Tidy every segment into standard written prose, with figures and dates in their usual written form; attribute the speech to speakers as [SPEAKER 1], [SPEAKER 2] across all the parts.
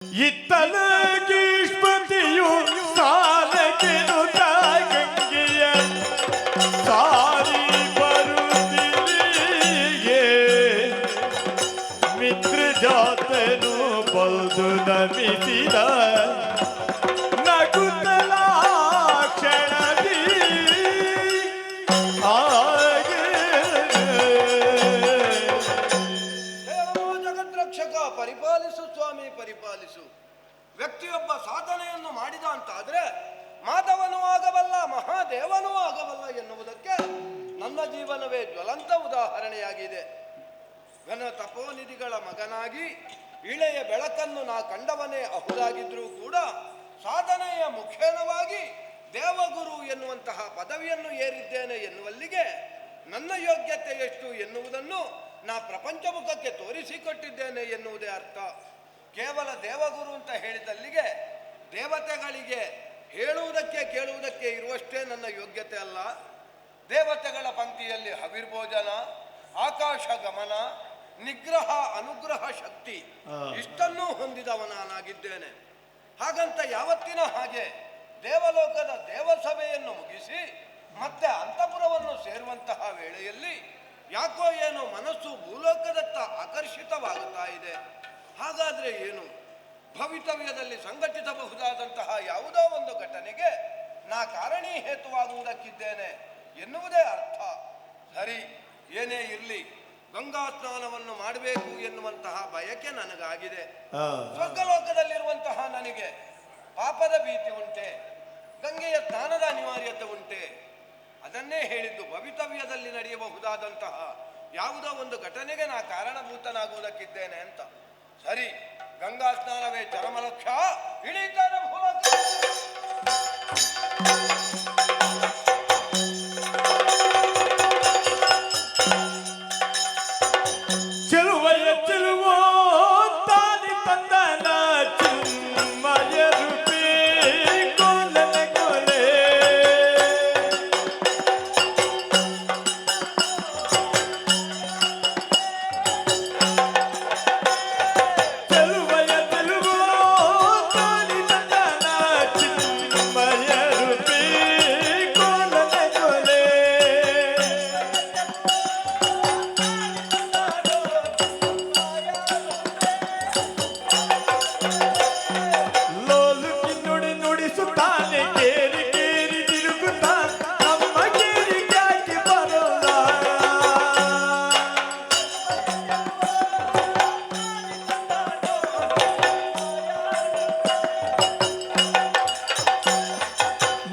[SPEAKER 1] ಇತ್ತಲ ಗೀಷ್ಮತಿಯು ಸಾಲಕೆನುತ ಗಂಗೆಯ ಸಾರಿ ಬರುತ್ತಿಲಿಗೆ ಮಿತ್ರ ಜಾತನು ಬಲ್ದು ನಮಿಸಿದ ನಗುತ್ತಲ ಕ್ಷಣದಿ ಹಾಗೆ.
[SPEAKER 2] ಹೇಳೋ ಜಗದ್ರಕ್ಷಕ, ಪರಿಪಾಲಿಸು ಸ್ವಾಮಿ, ಪರಿಪಾಲಿಸು. ವ್ಯಕ್ತಿಯೊಬ್ಬ ಸಾಧನೆಯನ್ನು ಮಾಡಿದ ಅಂತಾದ್ರೆ ಮಾಧವನೂ ಆಗಬಲ್ಲ, ಮಹಾದೇವನೂ ಆಗಬಲ್ಲ ಎನ್ನುವುದಕ್ಕೆ ನನ್ನ ಜೀವನವೇ ಜ್ವಲಂತ ಉದಾಹರಣೆಯಾಗಿದೆ. ಘನ ತಪೋನಿಧಿಗಳ ಮಗನಾಗಿ ಇಳೆಯ ಬೆಳಕನ್ನು ನಾ ಕಂಡವನೇ ಅಹುದಾಗಿದ್ರೂ ಕೂಡ ಸಾಧನೆಯ ಮುಖೇನವಾಗಿ ದೇವಗುರು ಎನ್ನುವಂತಹ ಪದವಿಯನ್ನು ಏರಿದ್ದೇನೆ ಎನ್ನುವಲ್ಲಿಗೆ ನನ್ನ ಯೋಗ್ಯತೆ ಎಷ್ಟು ಎನ್ನುವುದನ್ನು ನಾ ಪ್ರಪಂಚ ಮುಖಕ್ಕೆ ತೋರಿಸಿಕೊಟ್ಟಿದ್ದೇನೆ ಎನ್ನುವುದೇ ಅರ್ಥ. ಕೇವಲ ದೇವಗುರು ಅಂತ ಹೇಳಿದಲ್ಲಿಗೆ ದೇವತೆಗಳಿಗೆ ಹೇಳುವುದಕ್ಕೆ ಕೇಳುವುದಕ್ಕೆ ಇರುವಷ್ಟೇ ನನ್ನ ಯೋಗ್ಯತೆ ಅಲ್ಲ. ದೇವತೆಗಳ ಪಂಕ್ತಿಯಲ್ಲಿ ಹವಿರ್ಭೋಜನ, ಆಕಾಶ ಗಮನ, ನಿಗ್ರಹ, ಅನುಗ್ರಹ ಶಕ್ತಿ ಇಷ್ಟನ್ನೂ ಹೊಂದಿದವನಾಗಿದ್ದೇನೆ. ಹಾಗಂತ ಯಾವತ್ತಿನ ಹಾಗೆ ದೇವಲೋಕದ ದೇವಸಭೆಯನ್ನು ಮುಗಿಸಿ ಮತ್ತೆ ಅಂತಃಪುರವನ್ನು ಸೇರುವಂತಹ ವೇಳೆಯಲ್ಲಿ ಯಾಕೋ ಏನೋ ಮನಸ್ಸು ಭೂಲೋಕದತ್ತ ಆಕರ್ಷಿತವಾಗುತ್ತಾ ಇದೆ. ಹಾಗಾದ್ರೆ ಏನು, ಭವಿತವ್ಯದಲ್ಲಿ ಸಂಘಟಿಸಬಹುದಾದಂತಹ ಯಾವುದೋ ಒಂದು ಘಟನೆಗೆ ನಾ ಕಾರಣೀ ಹೇತುವಾಗುವುದಕ್ಕಿದ್ದೇನೆ ಎನ್ನುವುದೇ ಅರ್ಥ. ಸರಿ, ಏನೇ ಇರಲಿ, ಗಂಗಾ ಸ್ನಾನವನ್ನು ಮಾಡಬೇಕು ಎನ್ನುವಂತಹ ಬಯಕೆ ನನಗಾಗಿದೆ. ಸ್ವರ್ಗಲೋಕದಲ್ಲಿರುವಂತಹ ನನಗೆ ಪಾಪದ ಭೀತಿ ಉಂಟೆ? ಗಂಗೆಯ ಸ್ನಾನದ ಅನಿವಾರ್ಯತೆ ಉಂಟೆ? ಅದನ್ನೇ ಹೇಳಿದ್ದು, ಭವಿತವ್ಯದಲ್ಲಿ ನಡೆಯಬಹುದಾದಂತಹ ಯಾವುದೋ ಒಂದು ಘಟನೆಗೆ ನಾ ಕಾರಣಭೂತನಾಗುವುದಕ್ಕಿದ್ದೇನೆ ಅಂತ. ಸರಿ, ಗಂಗಾ ಸ್ನಾನವೇ ಚರಮಲಕ್ಷ. ಇಳೀತಾನೆ ಭೂಲೋಕ.
[SPEAKER 1] ಚೆಲುವಯ್ಯ ಚೆಲುವೋ ತಾನಿ ತಂದನ ಚಿನ್ಮಯ ರೂಪಿ ಕೋಲನ ಕೋಲೆ. ಚೆಲುವಯ್ಯ ಚೆಲುವೋ ತಾನಿ ತಂದನ ಚಿನ್ಮಯ ರೂಪಿ ಕೋಲನ ಕೋಲೆ. ಲೋಲುಕಿ ನುಡಿ ನುಡಿಸುತ್ತಾನೆ, ಕೇರಿ ಕೇರಿ ತಿರುಗುತ್ತಾ ನಮ್ಮ ಕೇರಿ ಯಾಕೆ ಬರೋಲ್ಲ?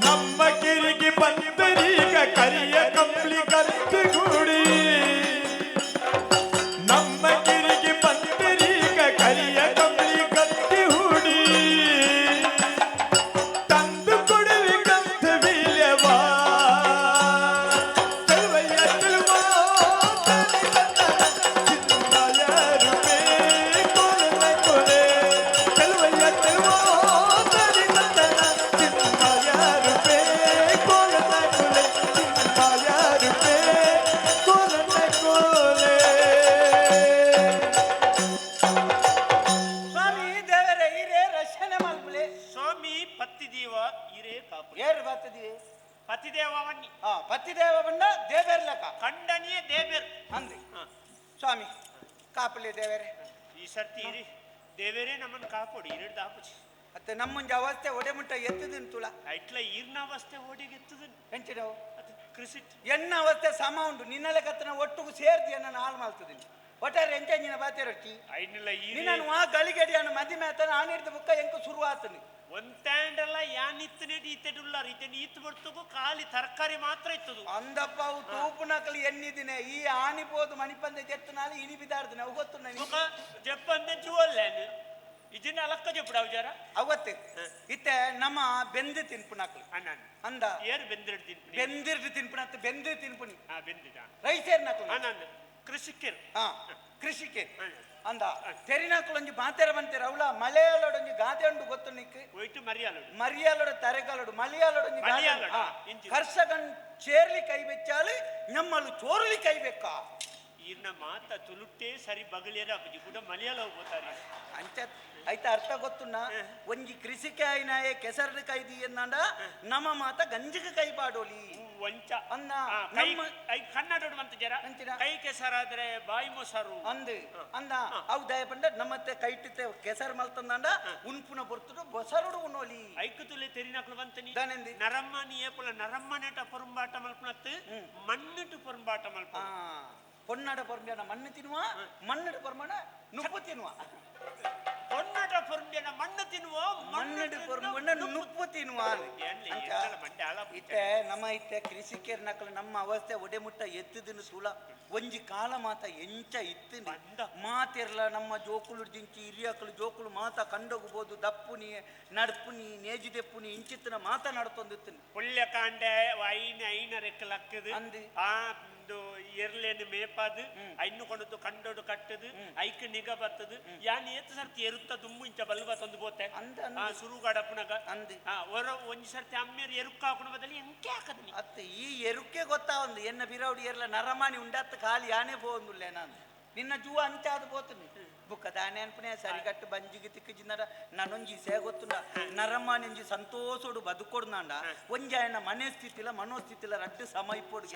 [SPEAKER 1] ನಮ್ಮ ಕೇರಿಗೆ ಬಂದರೀಗ ಕರಿಯ ಕಂಬಳಿ ಕತ್ತಿಗೂಡಿ, ನಮ್ಮ ಕಿರಿಗೆ ಬಂದರೀಗ ಕರಿಯ ಕಂಬಳಿ ಕತ್ತಿ ಹೂಡಿ ತಂದು ಕೊಡುವೆ ಕಂತವೀಲ್ಯವಾ. ಚೆಲುವಯ್ಯ ಚೆಲುವೋ ತಾನಿ ತಂದನ ಚಿನ್ಮಯ ರೂಪೇ ಕೋಲನ ಕೋಲೆ. ಚೆಲುವಯ್ಯ ಚೆಲುವೋ ತಾನಿ ತಂದನ ಚಿನ್ಮಯ ರೂಪೇ ಕೋಲನ ಕೋಲೆ, ಚಿನ್ಮಯ ರೂಪೇ ಕೋಲನ ಕೋಲೆ.
[SPEAKER 3] ಸ್ವಾಮಿ ದೇವರೇ, ಇರೇ ರಕ್ಷಣೆ ಮಲ್ಪಲೆ.
[SPEAKER 4] ಸ್ವಾಮಿ ಪತ್ತಿದೇವ, ಇರೇ ಕಾಪು.
[SPEAKER 3] ಏರು ಬರ್ತದಿ?
[SPEAKER 4] ಪತಿದೇವ ವನ್ನಿ.
[SPEAKER 3] ಆ ಪತಿದೇವ ಬಣ್ಣ ದೇವೇರ್ಲಕ.
[SPEAKER 4] ಕಂಡನಿಯೇ ದೇವೇರ್.
[SPEAKER 3] ಅಂದಿ. ಸ್ವಾಮಿ ಕಾಪಲೆ ದೇವರೇ.
[SPEAKER 4] ಈ ಸರ್ತಿ ಇರಿ ದೇವೇರೇ ನಮ್ಮನ್ನು ಕಾಪೊಡಿ ಇರಡ್ದು ದಾಪುಚಿ.
[SPEAKER 3] ಮತ್ತೆ ನಮ್ಮುಂಜ ಅವಸ್ಥೆ ಒಡೆ ಮುಟ್ಟ ಎತ್ತದಿನ್ ತುಳ.
[SPEAKER 4] ಐಟ್ಲ ಈರ್ನ ಅವಸ್ಥೆ ಓಡಿಗೆತ್ತದ.
[SPEAKER 3] ಎಂಚಿಡವು?
[SPEAKER 4] ಅದು ಕೃಷಿಟ್.
[SPEAKER 3] ಎನ್ನ ಅವಸ್ಥೆ ಸಮ ಉಂಟು. ನಿನ್ನಲೆ ಕತ್ತನ ಒಟ್ಟುಗು ಸೇರ್ದಿ ಎನ್ನ ಹಾಳು ಮಾಡ್ತದಿನಿ. ಒಟ್ಟಾರೆ ಎಂಚ ನಿನ್ನ ಬಾತೆ ರೊಟ್ಟಿ?
[SPEAKER 4] ಐನಿಲ್ಲ ಈ.
[SPEAKER 3] ನಿನ್ನನ್ನು ಆ ಗಳಿಗಡಿಯನ್ನು ಮದಿ ಮೇತನ ಆನಿಡ್ದ ಬುಕ್ಕ ಎಂಕು ಶುರು ಆತನಿ.
[SPEAKER 4] ಒಂತಾಂಡಲ್ಲ ಯಾನಿತ್ತನೇ ಈತೆಡುಲ್ಲಾರ ಇತೇನೆ ಈತ್ ಬರ್ತಗು ಖಾಲಿ ತರಕಾರಿ ಮಾತ್ರ ಇತ್ತದು.
[SPEAKER 3] ಅಂದಪ್ಪ, ಅವು ತೂಪುನಕಲಿ ಎನ್ನಿದಿನೆ ಈ ಆನಿ ಪೋದು ಮಣಿಪಂದೆ ಜೆತ್ತನಾಲಿ ಇನಿ ಬಿದಾರ್ದಿನ ಅವು ಗೊತ್ತು ನನಗೆ.
[SPEAKER 4] ಬೊಕ ಜಪ್ಪಂದೆ ಜುವಲ್ಲೇನು ಇದನ್ನ ಅಲಕ್ಕ ಜಪ್ಪುಡ ಜರ.
[SPEAKER 3] ಅವತ್ತೆ ಇತ್ತೆ ನಮ್ಮ ಬೆಂದು ತಿನ್ಪುನಕಲು.
[SPEAKER 4] ಅಣ್ಣ.
[SPEAKER 3] ಅಂದ.
[SPEAKER 4] ಏರು ಬೆಂದಿರಡು ತಿನ್ಪುನಿ?
[SPEAKER 3] ಬೆಂದಿರ್ದು ತಿನ್ಪುನ ಅಂತ ಬೆಂದು ತಿನ್ಪುನಿ.
[SPEAKER 4] ಹಾ, ಬೆಂದಿದ.
[SPEAKER 3] ರೈಸೇರ್ನಕಲು.
[SPEAKER 4] ಅಣ್ಣ, ಕೃಷಿಕರು.
[SPEAKER 3] ಹಾ, ಕೃಷಿಕೆ. ಅಂದ.
[SPEAKER 4] ಹ.
[SPEAKER 3] ತೆರಿನಕಲೊಂಜಿ ಮಾತೆರ ಬಂತೆರ ಅವಳ ಮಲಯಾಳೊಡೊಂಜಿ ಗಾದೆ ಉಂಡು ಗೊತ್ತು ನಿಕ್?
[SPEAKER 4] ಒಯ್ಟು ಮರಿಯಾಲುಡು.
[SPEAKER 3] ಮರಿಯಾಲೊಡ ತರೆಗಾಲೊಡು ಮಲಯಾಳೊಡೊಂಜಿ ಗಾದೆ.
[SPEAKER 4] ಮಲಯಾಳೊಡು,
[SPEAKER 3] ಹಾ.
[SPEAKER 4] ಇಂಚಿ.
[SPEAKER 3] ಕರ್ಷಕನ್ ಚೇರ್ಲಿ ಕೈ ಬೆಚ್ಚಾಲಿ ನಮ್ಮಲು ಚೋರ್ಲಿ ಕೈ ಬೆಕ್ಕ.
[SPEAKER 4] ಈರ್ನ ಮಾತ ತುಳುಟ್ಟೇ ಸರಿ ಬಗಲಿಯರ ಅಪ್ಪಜಿ ಕೂಡ ಮಲಯಾಳ ಹೋಗ್ತಾರೆ.
[SPEAKER 3] ಅಂಚ. ಐತ ಅರ್ಥ ಗೊತ್ತುಣ್ಣ ಒಂಜಿ ಕೃಷಿಕಾಯಿನಾಯೆ ಕೆಸರು ಕೈದಿ ಎಂದಾಂಡ ನಮ್ಮ ಮಾತ ಗಂಜಿಗೆ ಕೈ ಪಾಡೋಲಿ
[SPEAKER 4] ವಂಚ
[SPEAKER 3] ಅನ್ನ
[SPEAKER 4] ಕೈ ಕನ್ನಡ ಮಂತ ಜರ ಕೈ ಕೆಸರಾದ್ರೆ ಬಾಯಿ ಮೊಸರು
[SPEAKER 3] ಅಂದು ಅಂದ ಅವು ದಯ ಪಂಡ ನಮ್ಮತ್ತೆ ಕೈಟಿತ್ತೆ ಕೆಸರು ಮಲ್ತಂದಾಂಡ ಉನ್ಪುನ ಬರ್ತುಡು ಬೊಸರುಡು ಉನ್ನೋಲಿ
[SPEAKER 4] ಐಕು ತುಲೆ ತೆರಿನಕ್ಲು ಬಂತನಿ
[SPEAKER 3] ದಾನೆಂದಿ
[SPEAKER 4] ನರಮ್ಮನಿ ಏಪುಲ ನರಮ್ಮನೇಟ ಪೊರುಂಬಾಟ ಮಲ್ಪನತ್ತು ಮಣ್ಣಿಟ್ಟು ಪೊರುಂಬಾಟ ಮಲ್ಪ
[SPEAKER 3] பொன்னாட பொறுமையான மண்ணு தின்னுவா மண்ணுடு பொறுமான நுப்பு தின்னுவா
[SPEAKER 4] பொன்னாட பொறுமையான மண்ணு தின்னுவோம்
[SPEAKER 3] ಮಣ್ಣಡು பொறுமான ನುಪ್ಪು ತಿನ್ನುವ ಇತ್ತೆ ನಮ್ಮ ಇತ್ತೆ ಕೃಷಿಕರ ನಕಲು ನಮ್ಮ ಅವಸ್ಥೆ ಒಡೆ ಮುಟ್ಟ ಎತ್ತುದಿನ ಸುಳ ಒಂಜಿ ಕಾಲ ಮಾತ ಎಂಚ ಇತ್ತು ಮಾತಿರ್ಲ ನಮ್ಮ ಜೋಕುಲು ದಿಂಚಿ ಹಿರಿಯಕಲು ಜೋಕುಲು ಮಾತ ಕಂಡೋಗ್ಬೋದು ದಪ್ಪುನಿ ನಡ್ಪುನಿ ನೇಜಿ ದೆಪ್ಪುನಿ ಇಂಚಿತ್ತಿನ ಮಾತ ನಡ್ತೊಂದಿತ್ತು
[SPEAKER 4] ಪುಳ್ಯ ಕಾಂಡೆ ಐನ ಐನ ರೆಕ್ಕ ಲಕ್ಕದು
[SPEAKER 3] ಅಂದು
[SPEAKER 4] ಆ ಎರ್ಲೇನು ಮೇಪಾದು ಐನು ಕೊಂಡದ್ದು ಕಂಡೋಡು ಕಟ್ಟದು ಐಕ್ ನಿಗ ಬರ್ತದು ಯಾನ್ ಏತ್ ಸರ್ತಿ ಎರುತ್ತ ದುಮ್ಮು ಇಂಚ ಬಲ್ವ ತಂದು ಪೋತೆ
[SPEAKER 3] ಅಂದ
[SPEAKER 4] ಸುರುಗಡಪುನಗ
[SPEAKER 3] ಅಂದು
[SPEAKER 4] ಒರ ಒಂಜಿ ಸರ್ತಿ ಅಮ್ಮೇರು ಎರುಕ್ಕ ಹಾಕುನ ಬದಲು ಎಂಕೆ ಹಾಕದ್
[SPEAKER 3] ಅತ್ತ ಈ ಎರುಕ್ಕೆ ಗೊತ್ತಾವಂದು ಎನ್ನ ಬಿರೌಡಿ ಎರ್ಲ ನರಮಾನಿ ಉಂಡತ್ತ ಖಾಲಿ ಯಾನೇ ಪೋಂದುಲ್ಲೆ ನಾನು ನಿನ್ನ ಜೂವ ಅಂಚಾದ ಪೋತುನಿ ಬುಕ್ಕ ದಾನೆ ಅನ್ಪನೆ ಸರಿಗಟ್ಟು ಬಂಜಿಗೆ ತಿಕ್ಕಜಿಂದ ನಾನೊಂಜಿ ಸೇ ಗೊತ್ತುಂಡ ನರಮಾನಿ ಒಂಜಿ ಸಂತೋಷೋಡು ಬದುಕೊಡ್ನಾಂಡ ಒಂಜಿ ಆಯನ ಮನೆ ಸ್ಥಿತಿಲ ಮನೋಸ್ಥಿತಿಲ ರಡ್ಡು ಸಮ ಇಪ್ಪೊಡು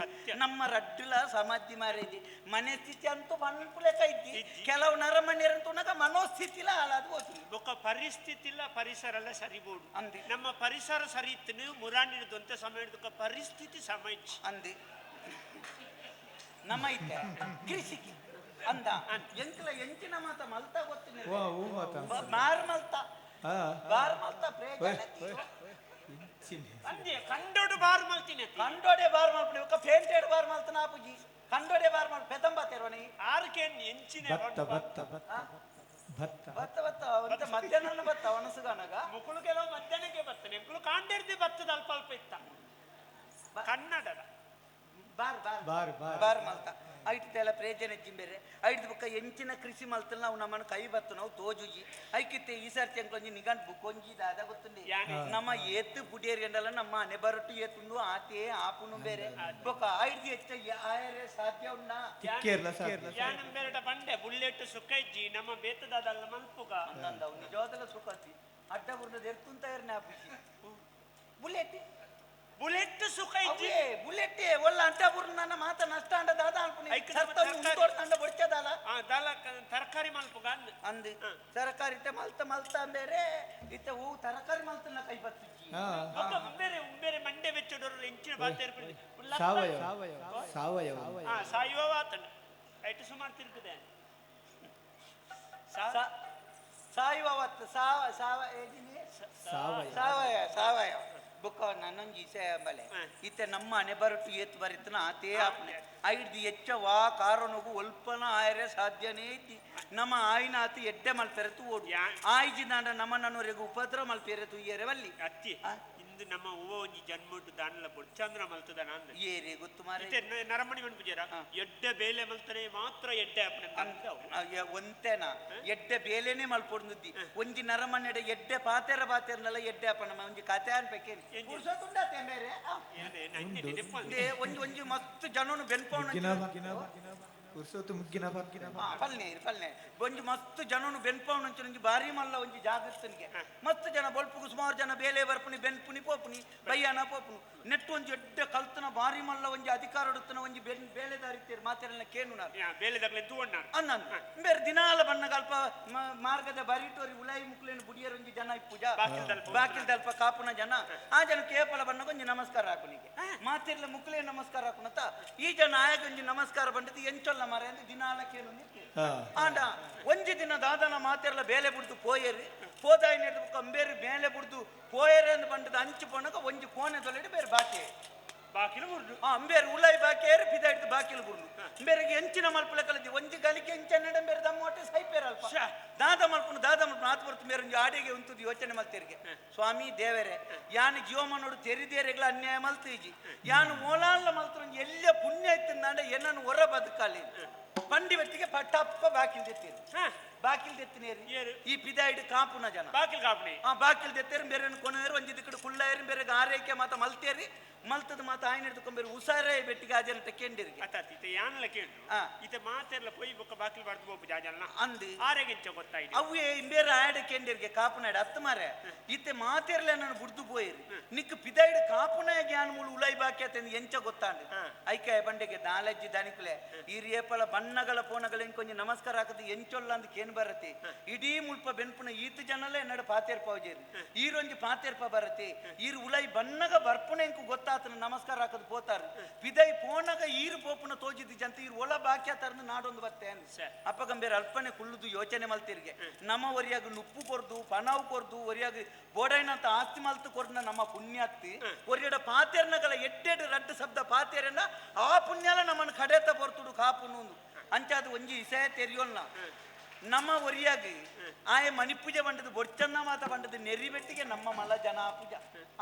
[SPEAKER 3] ನಮ್ಮ ರಡ್ಡುಲ ಸಮಾಧಿ ಮಾರೇದಿ ಮನೆ ಸ್ಥಿತಿ ಅಂತೂ ಪನ್ಪುಲೆಕ ಇದ್ದಿ ಕೆಲವು ನರಮಣ್ಯರಂತೂ ಮನೋಸ್ಥಿತಿಲ ಹಾಳಾದ ಹೋತು
[SPEAKER 4] ಬೊಕ್ಕ ಪರಿಸ್ಥಿತಿ ಇಲ್ಲ ಪರಿಸರ ಎಲ್ಲ ಸರಿಬೋಡು
[SPEAKER 3] ಅಂದಿ
[SPEAKER 4] ನಮ್ಮ ಪರಿಸರ ಸರಿ ಇತ್ತು ಮುರಾಣಿನ ದೊಂತೆ ಸಮಯ ಪರಿಸ್ಥಿತಿ ಸಮ ಇಚ್ಚಿ
[SPEAKER 3] ಅಂದಿ ನಮ್ಮ ಇತ್ತೆ ಕೃಷಿಗೆ ಅಂದ ಎಂಕಲ ಎಂಚಿನ ಮಾತ ಮಲ್ತ ಗೊತ್ತಿಲ್ಲ ಬಾರ್ ಮಲ್ತ ಬಾರ್ ಮಲ್ತ
[SPEAKER 4] ಅಂದೆ ಕಂಡೋಡು ಬಾರ್ ಮಲ್ತಿನ
[SPEAKER 3] ಕಂಡೋಡೆ ಬಾರ್ ಮಲ್ಪಡಿ ಒಕ್ಕ ಪೇಂಟೆಡ್ ಬಾರ್ ಮಲ್ತನ ಆಪುಜಿ ಕಂಡೋಡೆ ಬಾರ್ ಮಲ್ ಪೆದಂಬ ತೆರವನಿ
[SPEAKER 4] ಆರ್ಕೆ ಎಂಚಿನ
[SPEAKER 1] ಭತ್ತ ಭತ್ತ ಭತ್ತ ಭತ್ತ
[SPEAKER 3] ಭತ್ತ ಭತ್ತ ಅಂತ ಮಧ್ಯಾಹ್ನ ಭತ್ತ ಒಣಸುಗನಗ
[SPEAKER 4] ಮುಕುಳು ಕೆಲವು ಮಧ್ಯಾಹ್ನಕ್ಕೆ ಬರ್ತನೆ ಎಂಕುಲು ಕಾಂಡೇರ್ದಿ ಭತ್ತದ ಅಲ್ಪ ಅಲ್ಪ ಇತ್ತ ಕನ್ನಡದ
[SPEAKER 3] ಬಾರ್ ಬಾರ್
[SPEAKER 1] ಬಾರ್ ಬಾರ್
[SPEAKER 3] ಬಾರ್ ಮಲ್ತ ಐಟ್ ಪ್ರೇಜನ ಜಿಂಬೆರೆ ಐಟ್ ಬುಕ್ಕ ಎಂಚಿನ ಕೃಷಿ ಮಲ್ತಲ್ ನಾವು ನಮ್ಮನ್ನು ಕೈ ಬತ್ತು ನಾವು ತೋಜುಜಿ ಐಕಿತ್ತೆ ಈ ಸರ್ತಿ ಅಂಕ್ಲೊಂಜಿ ನಿಗಂಟ್ ಬುಕ್ಕೊಂಜಿ ದಾದ ಗೊತ್ತುಂಡಿ ನಮ್ಮ ಏತ್ತು ಪುಡಿಯರ್ ಗಂಡಲ ನಮ್ಮ ಅನೆ ಬರಟ್ಟು ಏತುಂಡು ಆತೆ ಆಪುನು ಬೇರೆ ಬೊಕ್ಕ ಐಡ್ದು ಹೆಚ್ಚ ಆಯರೆ ಸಾಧ್ಯ ಉಂಡ
[SPEAKER 1] ತಿಕ್ಕೇರ್ಲ ಸಾಧ್ಯ
[SPEAKER 4] ಯಾನಂ ಬೇರೆಟ ಬಂಡೆ ಬುಲ್ಲೆಟ್ ಸುಖ ಇಜ್ಜಿ ನಮ್ಮ ಬೇತದಾದಲ್ಲ ಮಲ್ಪುಗ
[SPEAKER 3] ಅಂದಂದವು ನಿಜವಾದಲ್ಲ ಸುಖ ಅಡ್ಡ ಬುರ್ನದ ಎರ್ತುಂತ ಇರ್ನೆ ಆಪುಜಿ ಬುಲೆಟ್
[SPEAKER 4] ಬುಲೆಟ್ ಸುಖ ಇಜ್ಜಿ
[SPEAKER 3] ಬುಲೆಟ್ ಒಲ್ಲ ಅಂಟ ಬುರ್ನ ನನ್ನ ಮಾತ ನಷ್ಟ ಅಂಡ ದಾದ ಅನ್ಪುನಿ ಉಂಟೋಡ್ ಬೊಡ್ಚದಾಲ
[SPEAKER 4] ಆ ದಾಲ ತರಕಾರಿ ಮಲ್ಪುಗ
[SPEAKER 3] ಅಂದ್ ತರಕಾರಿ ಇತ್ತೆ ಮಲ್ತ ಮಲ್ತ ಅಂಬೇರೆ ಇತ್ತೆ ಹೂ ತರಕಾರಿ ಮಲ್ತನ ಕೈ ಬತ್ತುಜಿ
[SPEAKER 4] ಬೇರೆ ಬೇರೆ ಮಂಡೆ ಬೆಚ್ಚಡೋರು ಎಂಚಿನ ಬಾತೆ
[SPEAKER 1] ಸಾವಯವ ಸಾವಯವ
[SPEAKER 4] ಆ ಸಾಯುವ ಆತನ ಐಟು ಸುಮಾರು ತಿರುಗಿದೆ
[SPEAKER 3] ಸಾಯುವ ಸಾವ ಸಾವ
[SPEAKER 1] ಸಾವಯವ
[SPEAKER 3] ಸಾವಯವ ಸಾವಯವ ಬುಕ್ಕ ನನ್ನೊಂಜಿ ಇಸೆ ಅಂಬಲೆ ಇತ್ತೆ ನಮ್ಮ ಅನೆ ಬರಟು ಏತ್ ಬರಿತನ ಆತೇ ಆಪ್ನೆ ಐಡ್ದು ಹೆಚ್ಚ ವಾ ಕಾರಣಗೂ ಒಲ್ಪನ ಆಯರೆ ಸಾಧ್ಯನೇ ಇದ್ದಿ ನಮ್ಮ ಆಯ್ನ ಆತ ಎಡ್ಡೆ ಮಲ್ಪೆರೆ ತೂ ಓಡು ಆಯ್ಜಿದಾಂಡ ನಮ್ಮ ನನ್ನವರೆಗೆ ಉಪದ್ರ ಮಲ್ಪೆರೆ ತುಯ್ಯರೆ ವಲ್ಲಿ
[SPEAKER 4] ಅತ್ತಿ ಇಂದು ನಮ್ಮ ಹೂವ ಒಂಜಿ ಜನ್ಮಟ್ಟು ದಾನಲ ಬೊಡ್ಚಂದ್ರ ಮಲ್ತದ ನಾನು
[SPEAKER 3] ಏರೆ ಗೊತ್ತು ಮಾರೆ
[SPEAKER 4] ಇತ್ತೆ ನರಮಣಿ ಮನ್ಪುಜಾರ ಎಡ್ಡೆ ಬೇಲೆ ಮಲ್ತನೆ ಮಾತ್ರ ಎಡ್ಡೆ ಅಪ್ಪನೆ
[SPEAKER 3] ಒಂತೆನ ಎಡ್ಡೆ ಬೇಲೆನೆ ಮಲ್ಪೊಡ್ದುದ್ದಿ ಒಂಜಿ ನರಮನೆಡೆ ಎಡ್ಡೆ ಪಾತೆರ ಪಾತೆರ್ನಲ್ಲ ಎಡ್ಡೆ ಅಪ್ಪನ ಒಂಜಿ ಕತೆ ಅನ್ಪೇಕೇನಿ ಪುರ್ಸೊತ್ತುಂಡಾತೆ ಬೇರೆ ಒಂಜಿ ಒಂಜಿ ಮಸ್ತ್ ಜನನು ಬೆನ್ಪೌಣ
[SPEAKER 1] ಪುರ್ಸೊತ್ತು ಮುಗ್ಗಿನ
[SPEAKER 3] ಫಲ್ನೆ ಫಲ್ನೆ ಒಂಜಿ ಮಸ್ತ್ ಜನನು ಬೆನ್ಪೌಣ ಒಂಜಿ ಬಾರಿ ಮಲ್ಲ ಒಂಜಿ ಜಾಗಸ್ತನಿಗೆ ಮಸ್ತ್ ಜನ ಬೊಲ್ಪುಗು ಸುಮಾರು ಜನ ಬೇಲೆ ಬರ್ಪುನಿ ಬೆನ್ಪುನಿ ಪೋಪುನಿ ಬಯ್ಯಾನ ಪೋಪುನು ನೆಟ್ಟು ಒಂಜಿ ಎಡ್ಡೆ ಕಲ್ತನ ಬಾರಿ ಮಲ್ಲ ಒಂಜಿ ಅಧಿಕಾರ ಉಡುತ್ತನ ಒಂಜಿ ಬೇಲೆದಾರಿತ್ತೀರ್ ಮಾತೆಲ್ಲ ಕೇನುನಾರ್
[SPEAKER 4] ಬೇಲೆದಾಗ್ಲೆ ತೂವಣ್ಣ
[SPEAKER 3] ಅನ್ನ ಬೇರೆ ದಿನಾಲ ಬಣ್ಣಗಲ್ಪ ಮಾರ್ಗದ ಬರಿಟೋರಿ ಉಲಾಯಿ ಮುಕ್ಲೇನು ಬುಡಿಯರ್ ಒಂಜಿ ಜನ ಇಪ್ಪುಜ ಬಾಕಿಲ್ ದಲ್ಪ ಕಾಪುನ ಜನ ಆ ಜನ ಕೇಪಲ ಬಣ್ಣಗ ಒಂಜಿ ನಮಸ್ಕಾರ ಹಾಕುನಿಗೆ ಮಾತಿರ್ಲ ಮುಕ್ಲೇ ನಮಸ್ಕಾರ ಹಾಕುನತ ಈ ಜನ ಆಯಾಗ ಒಂಜಿ ನಮಸ್ಕಾರ ಬಂಡದು ಎಂಚೊಲ್ಲ ಮಾರೆ ಅಂದ್ರೆ ದಿನಾಲ ಕೇನು ಆಂಡ ಒಂಜಿ ದಿನ ದಾದನ ಮಾತೆರ್ಲ ಬೇಲೆ ಬುಡ್ದು ಪೋಯೇರಿ ಪೋದಾಯಿ ನೆಡ್ದು ಕಂಬೇರು ಬೇಲೆ ಬುಡ್ದು ಪೋಯೇರಿ ಅಂದ್ ಬಂಡದ ಅಂಚು ಪೋನಗ ಒಂಜಿ ಕೋಣೆ ತೊಲೆಡು ಬೇರೆ ಬಾಕಿ
[SPEAKER 4] ಬಾಕಿಲು ಬುಡ್ದು
[SPEAKER 3] ಆ ಅಂಬೇರು ಉಲಾಯಿ ಬಾಕಿ ಏರು ಪಿದಾಯ್ತು ಬಾಕಿಲು ಬುಡ್ದು ಬೇರೆಗೆ ಎಂಚಿನ ಮಲ್ಪುಲ ಕಲದಿ ಒಂಜಿ ಗಲಿಕೆ ಎಂಚ ಬೇರೆ ದಮ್ಮೋಟೆ ಸೈಪೇರ ಅಲ್ಪ ದಾದ ಮಲ್ಪುನು ದಾದ ಮಲ್ಪುನು ಆತ್ ಬರ್ತು ಮೇರೆ ಒಂಜಿ ಆಡಿಗೆ ಉಂತುದು ಯೋಚನೆ ಮಲ್ತೇರಿಗೆ ಸ್ವಾಮಿ ದೇವರೇ ಯಾನು ಜೀವಮಾನೋಡು ತೆರಿದೇರೆಗ್ಲ ಅನ್ಯಾಯ ಮಲ್ತೀಜಿ ಯಾನು ಮೋಲಾನ್ಲ ಮಲ್ತು ಒಂಜಿ ಎಲ್ಲ ಪುಣ್ಯ ಇತ್ತಿಂದಾಂಡ ಏನನ್ನು ಹೊರ ಬದುಕಾಲಿ ಪಂಡಿ ಬತ್ತಿಗೆ ಪಟ್ಟಪ್ಪ ಬಾಕಿಲ್ ದೆತ್ತೀರಿ. ಬಾಕಿಲ್ ದೆತ್ತಿನೇರಿ ಈ ಪಿದಾಯಿಡ್ ಕಾಪುನ ಜನ
[SPEAKER 4] ಬಾಕಿಲ್ ಕಾಪುನಿ.
[SPEAKER 3] ಆ ಬಾಕಿಲ್ ದೆತ್ತೇರು ಬೇರೆ ಕೊನೇರು ಒಂಜಿ ದಿಕ್ಕಡು ಕುಳ್ಳಾಯರು ಬೇರೆ ಆರೈಕೆ ಮಾತ ಮಲ್ತೇರಿ ಮಲ್ತದ ಮಾತ ಆಯ್ನ ಹಿಡ್ದುಕೊಂಬೇರು ಉಸಾರೇ ಬೆಟ್ಟಿಗೆ ಆ ಜನತೆ ಕೇಂಡಿರಿಗೆ.
[SPEAKER 4] ಅತ್ತ ಇತ್ತೆ ಯಾನಲ ಕೇಂಡು ಇತ್ತೆ ಮಾತೆರ್ಲ ಪೊಯ್ ಬೊಕ್ಕ ಬಾಕಿಲ್ ಬಾರ್ದು ಬೋಪು ಜಾಜಲ್ನ
[SPEAKER 3] ಅಂದು
[SPEAKER 4] ಆರೆಗೆಂಚ ಗೊತ್ತಾಯ್ತು
[SPEAKER 3] ಅವೇ ಬೇರೆ ಆಯಡ ಕೇಂಡಿರಿಗೆ ಕಾಪುನಾಡ ಅತ್ತ ಮಾರೆ ಇತ್ತೆ ಮಾತೆರ್ಲ ನಾನು ಬುಡ್ದು ಪೋಯಿರಿ ನಿಕ್ ಪಿದಾಯಿಡ್ ಕಾಪುನ ಜ್ಞಾನ ಮೂಲು ಉಲೈ ಬಾಕಿ ಆತ ಎಂಚ ಗೊತ್ತಾಂಡು ಐಕೆ ಬಂಡೆಗೆ ನಾಲೆಜ್ಜಿ ದನಿಕುಲೆ ಈ ರೇಪಲ ಬಣ್ಣಗಳ ಪೋನಗಳ ಇಂಕೊಂಜಿ ನಮಸ್ಕಾರ ಹಾಕದು ಎಂಚೊಲ್ಲ ಅಂದ್ ಕೇನ್ ಬರತಿ ಇಡೀ ಮುಲ್ಪ ಬೆನ್ಪುನ ಈತ ಜನಲೇ ಎನ್ನಡ ಪಾತೇರ್ಪ ಹೋಜೇರಿ ಈರೊಂಜಿ ಪಾತೇರ್ಪ ಬರತಿ ಈರು ಉಲೈ ಬಣ್ಣಗ ಬರ್ಪುನ ಇಂಕು ಗೊತ್ತಾತನ ನಮಸ್ಕಾರ ಹಾಕದು ಪೋತಾರ ಪಿದೈ ಪೋನಗ ಈರು ಪೋಪುನ ತೋಜಿದ್ದು ಜಂತ ಈರು ಒಳ ಬಾಕ್ಯ ತರಂದು ನಾಡೊಂದು ಬತ್ತೆ ಅಪ್ಪಗಂಬೇರ ಅಲ್ಪನೆ ಕುಳ್ಳುದು ಯೋಚನೆ ಮಲ್ತಿರ್ಗೆ ನಮ್ಮ ಒರಿಯಾಗ ನುಪ್ಪು ಕೊರ್ದು ಪಣವು ಕೊರ್ದು ಒರಿಯಾಗ ಬೋಡೈನಂತ ಆಸ್ತಿ ಮಲ್ತು ಕೊರ್ನ ನಮ್ಮ ಪುಣ್ಯಾತ್ತಿ ಒರಿಯಡ ಪಾತೇರ್ನಗಲ ಎಡ್ಡೆಡು ರಡ್ಡು ಶಬ್ದ ಪಾತೇರನ್ನ ಆ ಪುಣ್ಯಲ ನಮ್ಮನ್ನು ಕಡೆತ ಬರ್ತುಡು ಕಾಪುನು ಅಂಚಾದ ಒಂಜಿ ಇಸೆ ತೆರಿಯೋಲ್ಲ ನಮ್ಮ ಒರಿಯಾಗಿ ಆಯ ಮಣಿಪೂಜೆ ಬಂಡದು ಬೊಡ್ಚನ್ನ ಮಾತ ಬಂಡದು ನೆರಿಬೆಟ್ಟಿಗೆ ನಮ್ಮ ಮಲ ಜನ ಪೂಜ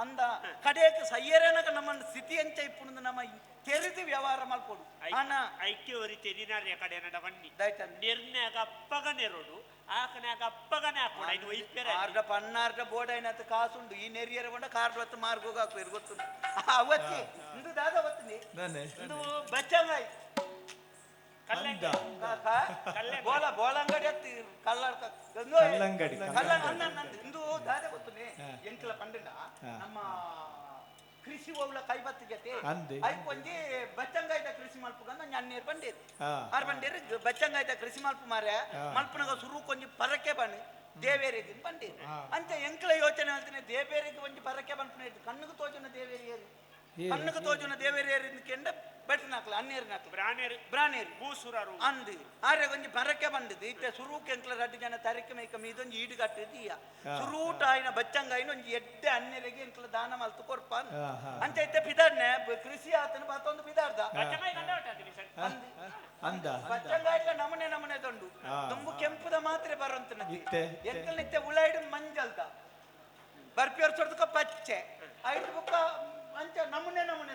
[SPEAKER 3] ಅಂದ ಕಡೆಯಕ್ಕೆ ಸಯ್ಯರೇನಕ ನಮ್ಮ ಸ್ಥಿತಿ ಅಂಚ ಇಪ್ಪುಣದು ನಮ್ಮ ತೆರೆದು ವ್ಯವಹಾರ ಮಲ್ಪೊಡು ಅಣ್ಣ
[SPEAKER 4] ಐಕ್ಯ ಒರಿ ತೆರಿನಾರ್ಯ ಕಡೆ ನಡ ಬನ್ನಿ ನಿರ್ಣಯಗ ಅಪ್ಪಗ ನೆರೋಡು ಆಕನಾಗ ಅಪ್ಪಗನೆ ಹಾಕೋಣ ಇದು ಒಯ್ಪೇರ
[SPEAKER 3] ಆರ್ಡ ಪನ್ನಾರ್ಡ ಬೋರ್ಡ್ అయినంత ಕಾಸುಂಡು ಈ ನೆರಿಯರ ಬಂಡ ಕಾರ್ಡ್ ಹೊತ್ತು ಮಾರ್ಗೋಗ ಹಾಕುವರು ಗೊತ್ತು ಅವತ್ತಿ ಇಂದು ದಾದ ಒತ್ತಿನಿ ಇಂದು ಬಚ್ಚಂಗಾಯಿ ಬೋಲ ಬೋಲಂಗಡಿ ಅತ್ತಿ
[SPEAKER 1] ಕಲ್ಲಂಗಡಿ
[SPEAKER 3] ಇಂದು ದಾದ ಗೊತ್ತುನಿ ಎಂಕಲ ಪಂಡಿಂಡ ನಮ್ಮ ಕೃಷಿ ಓವ್ಲ ಕೈ ಬತ್ತಿ ಜೊತೆ ಐಕೊಂಜಿ ಬಚ್ಚಂಗಾಯ್ದ ಕೃಷಿ ಮಲ್ಪುಗಂದ ಅಣ್ಣೇರು ಬಂಡೇರು ಆರ್ ಬಂಡೇರು ಬಚ್ಚಂಗಾಯ್ದ ಕೃಷಿ ಮಲ್ಪು ಮಾರ್ಯ ಮಲ್ಪುನಗ ಸುರು ಕೊಂಜಿ ಪರಕೆ ಬಣ್ಣು ದೇವೇರಿಗೆ ಬಂಡೇರು ಅಂತ ಎಂಕಲ ಯೋಚನೆ ಹೇಳ್ತೀನಿ ದೇವೇರಿಗೆ ಒಂಜಿ ಪರಕೆ ಬನ್ಪುನ ಕಣ್ಣುకు ತೋಜುನ ದೇವೇರಿಯರು ಕಣ್ಣುకు ತೋಜುನ ದೇವೇರಿಯರು ಕೆಂಡ ಬೆಟ್ಟನಾಕ್ಲ ಅನ್ನೇರು
[SPEAKER 4] ಬ್ರಾನೇರು
[SPEAKER 3] ಬ್ರಾನೇರು
[SPEAKER 4] ಬೂಸುರರು
[SPEAKER 3] ಅಂದು ಆರೆ ಒಂಜಿ ಪರಕೆ ಬಂದಿದ್ದು ಇತ್ತೆ ಸುರೂಕ್ ಎಂಕ್ಲ ರಡ್ಡು ಜನ ತರಕೆ ಮೇಕ ಮೀದೊಂಜಿ ಈಡು ಕಟ್ಟಿದ್ದೀಯ ಸುರೂಟ ಆಯ್ನ ಬಚ್ಚಂಗಾಯಿನ ಒಂಜಿ ಎಡ್ಡೆ ಅನ್ನೆರೆಗೆ ಎಂಕ್ಲ ದಾನ ಮಲ್ತು ಕೊರ್ಪ ಅಂಚ ಇತ್ತೆ ಪಿದಾಡ್ನೆ ಕೃಷಿ ಆತನ ಬಾತೊಂದು ಪಿದಾಡ್ದ ಬಚ್ಚಂಗಾಯ್ಲ ನಮನೆ ನಮನೆ ತೊಂಡು ತುಂಬು ಕೆಂಪುದ ಮಾತ್ರೆ ಬರಂತ ಎಂಕಲ್ ನಿತ್ಯ ಉಳಾಯ್ಡು ಮಂಜಲ್ದ ಬರ್ಪಿಯವ್ರ ಸೊಡ್ದಕ ಪಚ್ಚೆ ಐದು ಬುಕ್ಕ ಅಂಚ ನಮುನೆ ನಮುನೆ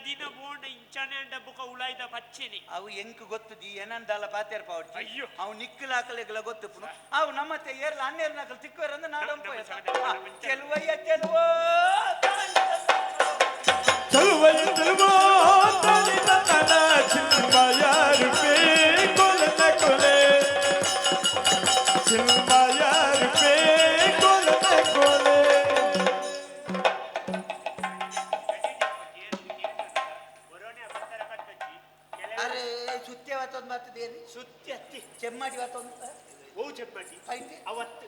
[SPEAKER 4] ದಿನ ಬೋಂಡ ಇಂಚನೆ ಡಬ್ಬುಕ ಉಳಾಯ್ದ ಪಚ್ಚೆನೆ
[SPEAKER 3] ಅವು ಎಂಕ್ ಗೊತ್ತದಿ ಏನಂದಲ್ಲ ಪಾತೇರ್ ಪಾವಡ್ಚಿ ಅಯ್ಯೋ ಅವು ನಿಕ್ಕಲಾಕಲೆಗಳ ಗೊತ್ತು ಅವು ನಮ್ಮತ್ತೆ ಏರ್ಲ ಅನ್ನೇರ್ನಾಕಲ್ ತಿಕ್ಕುವರಂದ್ರೆ ನಾಡಂಪ ಚೆಲುವಯ್ಯ ಚೆಲುವೋ
[SPEAKER 1] ಚೆಲುವಯ್ಯ ಚೆಲುವೋ ಕೊಲೆ ಕೊಲೆ
[SPEAKER 3] ಅರೆ ಸುತ್ಯ ವಾತೊಂದು ಮಾತದೇರಿ
[SPEAKER 4] ಸುತ್ತಿ ಅತ್ತಿ
[SPEAKER 3] ಚೆಮ್ಮಾಡಿ ವಾತೊಂದು
[SPEAKER 4] ಓ ಚೆಮ್ಮಾಡಿ ಅವತ್ತು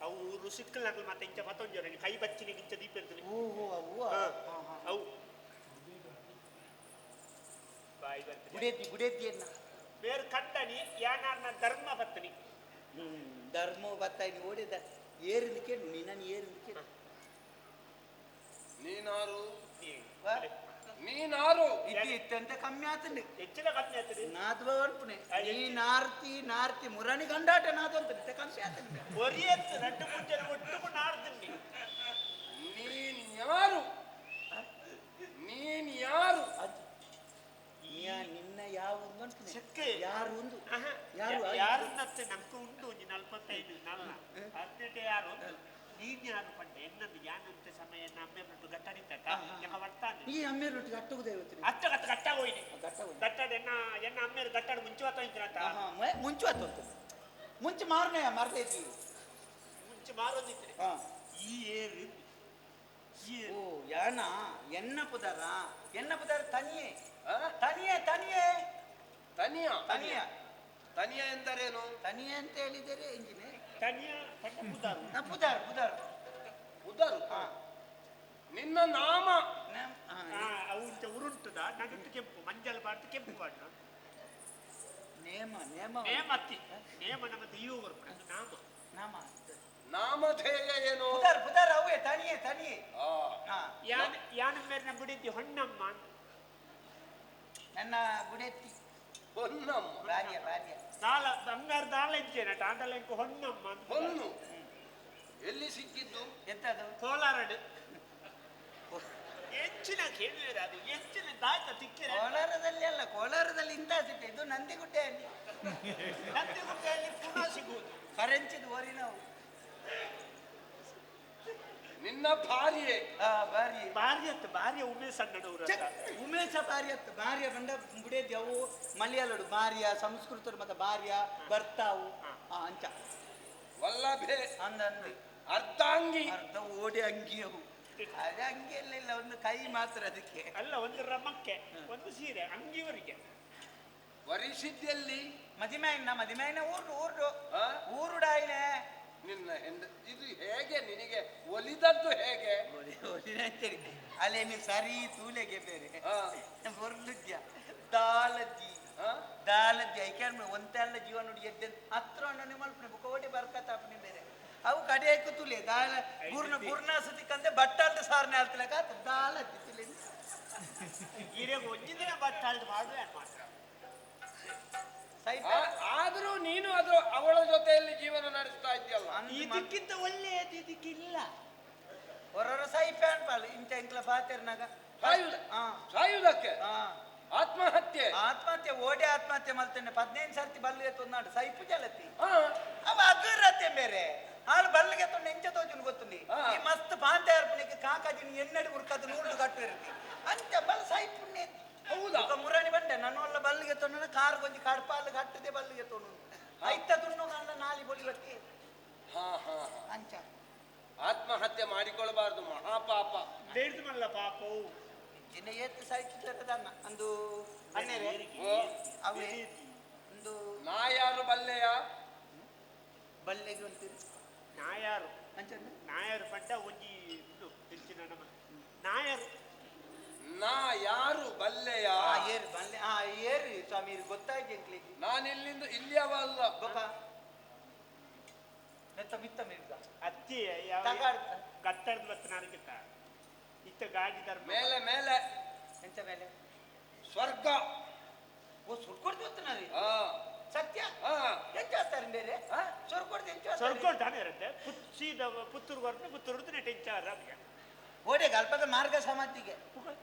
[SPEAKER 4] ಅವು ರುಸಿಕ್ಕಲಾಗಲು ಮತ್ತೆ ಇಂಚ ಮತ್ತೊಂದು ಕೈ ಬಚ್ಚಿನ ಇಂಚ ದೀಪ ಇರ್ತದೆ
[SPEAKER 3] ಓಹೋ ಅವು
[SPEAKER 4] ಅವು
[SPEAKER 3] ಗುಡೇತಿ ಗುಡೇತಿ ಅನ್ನ
[SPEAKER 4] ಬೇರೆ ಕಂಡನಿ ಯಾನಾರ್ನ ಧರ್ಮ ಬತ್ತನಿ
[SPEAKER 3] ಧರ್ಮ ಬತ್ತಾಯಿ ಓಡಿದ ಏರಿಂದ ಕೇಳು ನೀನನ್ನು ಏರಿಂದ ಕೇಳು
[SPEAKER 2] ನೀನಾರು ನೀನಾರು
[SPEAKER 3] ಇದ್ದು ಇತ್ತಂತ ಕಮ್ಮಿ ಆತಂడి
[SPEAKER 4] ಹೆಚ್ಚಿನ ಕಮ್ಮಿ ಆತದೆ
[SPEAKER 3] ನಾದ್ವ ಅನ್ಪುಣೆ ನೀ ನಾರ್ತಿ ನಾರ್ತಿ ಮುರಾಣಿ ಗಂಡಾಟ ನಾದು ಅಂತ ಕಮ್ಮಿ ಆತಂడి
[SPEAKER 4] ಒರಿಯತ್ತು ರಡ್ಡು ಮುಂಜಾನೆ ಒಟ್ಟುಕು ನಾರ್ದಂಡಿ
[SPEAKER 2] ನೀನ್ ಯಾರು ನೀನ್ ಯಾರು
[SPEAKER 3] ನಿನ್ನ ಯಾವ ಒಂದು ಯಾರು ಒಂದು ಯಾರು
[SPEAKER 4] ಯಾರು ನಮ್ಗೆ ಉಂಟು ಒಂಜಿ 45 ನಲ್ಲ 18 ಯಾರು ನೀನ್ ಯಾರು ಪಂಡೆ ಎನ್ನದು ಯಾನಂತ ಸಮಯ ಅಮ್ಮೆ ರೊಟ್ಟು ಗಟ್ಟಡಿತ್ತ ಯಕ ಬರ್ತಾನೆ
[SPEAKER 3] ಈ ಅಮ್ಮೆ ರೊಟ್ಟಿ ಗಟ್ಟುವುದೇ ಇವತ್ತು
[SPEAKER 4] ಅತ್ತ ಗಟ್ಟ ಗಟ್ಟಾಗೋಯ್ನಿ ಗಟ್ಟಡ ಎನ್ನ ಎನ್ನ ಅಮ್ಮೇರು ಗಟ್ಟಡ ಮುಂಚೆ ವಾತ
[SPEAKER 3] ಮುಂಚೆ ವಾತ ಮುಂಚೆ ಮಾರನೇ ಮಾರ್ತೈತಿ
[SPEAKER 4] ಮುಂಚೆ ಮಾರೋದಿತ್ತು ಈ ಏರು
[SPEAKER 3] ಓ ಯಾನ ಎನ್ನ ಪುದಾರ ಎನ್ನ ಪುದಾರ ತನಿಯೇ ತನಿಯೇ ತನಿಯೇ
[SPEAKER 2] ತನಿಯ
[SPEAKER 3] ತನಿಯ
[SPEAKER 2] ತನಿಯ ಎಂದರೇನು
[SPEAKER 3] ತನಿಯ ಅಂತ ಹೇಳಿದರೆ ಇಂಜಿನಿಯರ್
[SPEAKER 4] ತನಿಯ ಪಂಡ ಪುದಾರು
[SPEAKER 3] ಪುದಾರ್ ಪುದಾರ್
[SPEAKER 2] ಪುದಾರು ನಿನ್ನ ನಾಮ
[SPEAKER 4] ಅವು ಉರುಂಟುದ ನಡುಟ್ಟು ಕೆಂಪು ಮಂಜಲ್ ಬಾರ್ದು ಕೆಂಪು ಬಣ್ಣ
[SPEAKER 3] ನೇಮ ನೇಮ
[SPEAKER 4] ನೇಮ ಅತ್ತಿ ನೇಮ ನಮ್ಮ ದೈವ ಬರ್ಪುಂಡು ನಾಮ
[SPEAKER 3] ನಾಮ
[SPEAKER 2] ನಾಮಧೇಯ ಏನು
[SPEAKER 3] ಪುದಾರ್ ಪುದಾರ್ ಅವೇ ತನಿಯೇ ತನಿಯೇ
[SPEAKER 4] ಯಾನ ಯಾನ ಮೇರೆ ಬಿಡಿದ್ದಿ ಹೊನ್ನಮ್ಮ
[SPEAKER 3] ನನ್ನ ಗುಡೆತ್ತಿ
[SPEAKER 2] ಹೊನ್ನಮ್ಮ
[SPEAKER 3] ಭಾರ್ಯ ಭಾರ್ಯ
[SPEAKER 4] ದಾಲ ಬಂಗಾರ ದಾಲ ಇದ್ದೇನೆ ಟಾಂಡಲ ಇಂಕು ಹೊನ್ನಮ್ಮ
[SPEAKER 2] ಹೊನ್ನು ಎಲ್ಲಿ ಸಿಕ್ಕಿದ್ದು
[SPEAKER 3] ಎಂತದು
[SPEAKER 4] ಕೋಲಾರಡು ಹೆಚ್ಚಿನ ಕೇಳುವೇರ ಅದು ಎಂಚಿನ ದಾಯ್ತ ತಿಕ್ಕಿರ.
[SPEAKER 3] ಕೋಲಾರದಲ್ಲಿ ಅಲ್ಲ, ಕೋಲಾರದಲ್ಲಿ ಇಂಥ ಸಿಟ್ಟು, ಇದು ನಂದಿಗುಡ್ಡೆಯಲ್ಲಿ.
[SPEAKER 4] ನಂದಿಗುಡ್ಡೆಯಲ್ಲಿ ಪುನಃ ಸಿಗುವುದು
[SPEAKER 3] ಕರೆಂಚಿದ ಓರಿ ನಾವು.
[SPEAKER 2] ನಿನ್ನ ಭಾರ್ಯೆ.
[SPEAKER 3] ಭಾರ್ಯ
[SPEAKER 4] ಭಾರ್ಯ ಅಂತ ಭಾರ್ಯ ಉಮೇಶ್ ಅಣ್ಣನವರು ಅಂತ.
[SPEAKER 3] ಉಮೇಶ ಭಾರ್ಯ ಅಂತ ಭಾರ್ಯ ಬಂಡ ಬುಡೇದಿ ಅವು ಮಲಯಾಳಡು ಭಾರ್ಯ, ಸಂಸ್ಕೃತರು ಮತ್ತೆ ಭಾರ್ಯ ಬರ್ತಾವು ಅಂಚ.
[SPEAKER 2] ವಲ್ಲಭೆ
[SPEAKER 3] ಅಂದ ಅಂದು
[SPEAKER 2] ಅರ್ಧಾಂಗಿ.
[SPEAKER 3] ಅರ್ಧ ಓಡಿ ಅಂಗಿ ಅವು, ಅದೇ ಅಂಗಿಯಲ್ಲಿಲ್ಲ, ಒಂದು ಕೈ ಮಾತ್ರ ಅದಕ್ಕೆ.
[SPEAKER 4] ಅಲ್ಲ, ಒಂದು ರಮಕ್ಕೆ ಒಂದು ಸೀರೆ ಅಂಗಿಯವರಿಗೆ.
[SPEAKER 2] ವರಿಸಿದ್ದಲ್ಲಿ
[SPEAKER 3] ಮದಿಮಾಯಿನ ಮದಿಮಾಯಿನ ಊರು ಊರು ಊರುಡಾಯಿನೇ.
[SPEAKER 2] ನಿನ್ನ ಹೆಂಡ ಇದು ಹೇಗೆ ನಿನಗೆ ಒಲಿದದ್ದು ಹೇಗೆ?
[SPEAKER 3] ಅಲ್ಲೇ ನೀವು ಸರಿ ತೂಲೆಗೆ ಬೇರೆ ಬೊರ್ಲುದ್ಯ ದಾಲಜ್ಜಿ ದಾಲಜ್ಜಿ ಐಕ್ಯಾನ್ ಒಂತೆಲ್ಲ ಜೀವನ ನೋಡಿ ಎದ್ದೆ ಹತ್ರ ಅಣ್ಣ ಮಲ್ಪನೆ ಬುಕ್ಕ ಓಡಿ ಬರ್ಕತ್ತಾಪನೆ ಬೇರೆ ಅವು ಕಡೆಯಕ್ಕೆ ತುಲೆ ದಾಲ ಗುರ್ನ ಗುರ್ನಾಸತಿಕಂದೆ ಬಟ್ಟಾಲ್ದ ಸಾರನೆ ಆಲ್ತಲಕ ದಾಲಜ್ಜಿ ತುಲೆ.
[SPEAKER 4] ಹಿರಿಯಗ ಒಂಜಿ ದಿನ ಬಟ್ಟಾಲ್ದು ಮಾಡುವೆ ಮಾತ್ರ.
[SPEAKER 2] ಆದ್ರೂ ನೀನು ಅದು ಅವಳ ಜೊತೆಯಲ್ಲಿ ಜೀವನ ನಡೆಸ್ತಾ ಇದ್ದೀಯಲ್ಲ,
[SPEAKER 4] ಇದಕ್ಕಿಂತ ಒಳ್ಳೆಯದು ಇದಕ್ಕಿಲ್ಲ.
[SPEAKER 3] ಹೊರರ ಸೈಪ್ಯಾನ್ ಪಾಲ್ ಇಂಚ ಇಂಕ್ಲ ಪಾತೆರ್ನಾಗ
[SPEAKER 2] ಸಾಯುವುದಕ್ಕೆ ಆತ್ಮಹತ್ಯೆ
[SPEAKER 3] ಆತ್ಮಹತ್ಯೆ ಓಡಿ ಆತ್ಮಹತ್ಯೆ ಮಲ್ತೇನೆ 15 ಸರ್ತಿ ಬಲ್ಲಿಗೆ ತೊಂದಾಡು ಸೈಪು ಜಲತಿ ಅವ ಅಗ್ರತೆ ಬೇರೆ ಹಾಳು ಬಲ್ಲಿಗೆ ತೊಂಡು ಎಂಚ ತೋಜುನು ಗೊತ್ತುಂಡಿ ಈ ಮಸ್ತ್ ಪಾಂತೆ ಅರ್ಪಣಿಗೆ ಕಾಕಾಜಿನ ಎನ್ನಡಿ ಉರ್ಕದು ನೂಲು ಕಟ್ಟು ಇರ್ತಿ ಅಂಚ ಬಲ್ ಸೈಪುಣ್ಯ.
[SPEAKER 2] ಹೌದಾ?
[SPEAKER 3] ಮುರಾಣಿ ಬಂಡೆ ನಾನು ಅಲ್ಲ ಬಲ್ಲಿಗೆ ತೊಂಡ ಕಾರ್ ಕೊಂಚ ಕಡ್ಪಾಲ್ ಕಟ್ಟದೆ ಬಲ್ಲಿಗೆ ತೊಂಡು ಐತ ತುಣ್ಣು ಅಲ್ಲ ನಾಲಿ ಬೊಲಿ ಬಟ್ಟಿ ಅಂಚ.
[SPEAKER 2] ಆತ್ಮಹತ್ಯೆ ಮಾಡಿಕೊಳ್ಳಬಾರದು, ಮಹಾಪಾಪ.
[SPEAKER 4] ಬೇಡ್ದು ಪಾಪವು
[SPEAKER 3] ಜಿನ ಏತ್ ಸಾಯ್ತಿದ್ದನ್ನ ಅಂದು ಅನ್ನೇರೆ ಅವೇ ಒಂದು.
[SPEAKER 2] ನಾ ಯಾರು ಬಲ್ಲೆಯ?
[SPEAKER 3] ಬಲ್ಲೆಗೆ ಅಂತೀರಿ
[SPEAKER 4] ನಾಯಾರು
[SPEAKER 3] ಅಂಚ
[SPEAKER 4] ನಾಯರು ಪಂಡ ಒಂಜಿ ಇದು ಹೆಚ್ಚಿನ ನಮ್ಮ ನಾಯರು.
[SPEAKER 2] ನಾ ಯಾರು ಬಲ್ಲೆಯ?
[SPEAKER 3] ಏರು ಬಲ್ಲೆ ಏರು ಸ್ವಾಮಿ ಗೊತ್ತಾಯ್ತು ಎಂಕ್ಲಿಗೆ.
[SPEAKER 2] ನಾನಿಲ್ಲಿಂದ ಇಲ್ಲಿಯವಲ್ಲ.
[SPEAKER 3] ಬೊಕ ಮೆತ್ತ ಮಿತ್ತ ಮಿರ್ದ
[SPEAKER 4] ಅತ್ತಿ ಗತ್ತರ್ದ ಬತ್ತ ನನಗಿತ್ತ ಇತ್ತ ಗಾಡಿ ಧರ್ಮ
[SPEAKER 2] ಮೇಲೆ ಮೇಲೆ
[SPEAKER 3] ಎಂತ ಮೇಲೆ
[SPEAKER 2] ಸ್ವರ್ಗ.
[SPEAKER 3] ಓ ಸುರ್ಕೊಡ್ದು ಗೊತ್ತನಾರಿ ಸತ್ಯ ಎಂಚ ಆತಾರೆ ಬೇರೆ ಸ್ವರ್ಕೊಡ್ದು ಎಂಚ
[SPEAKER 4] ಸ್ವರ್ಕೊಡ್ತಾನೆ ಇರುತ್ತೆ ಸೀದ ಪುತ್ತೂರು ಹೊರಟು ಪುತ್ತೂರು ನೆಟ್ ಎಂಚ
[SPEAKER 3] ಓಡೆ ಅಲ್ಪದ ಮಾರ್ಗ ಸಮಾಧಿಗೆ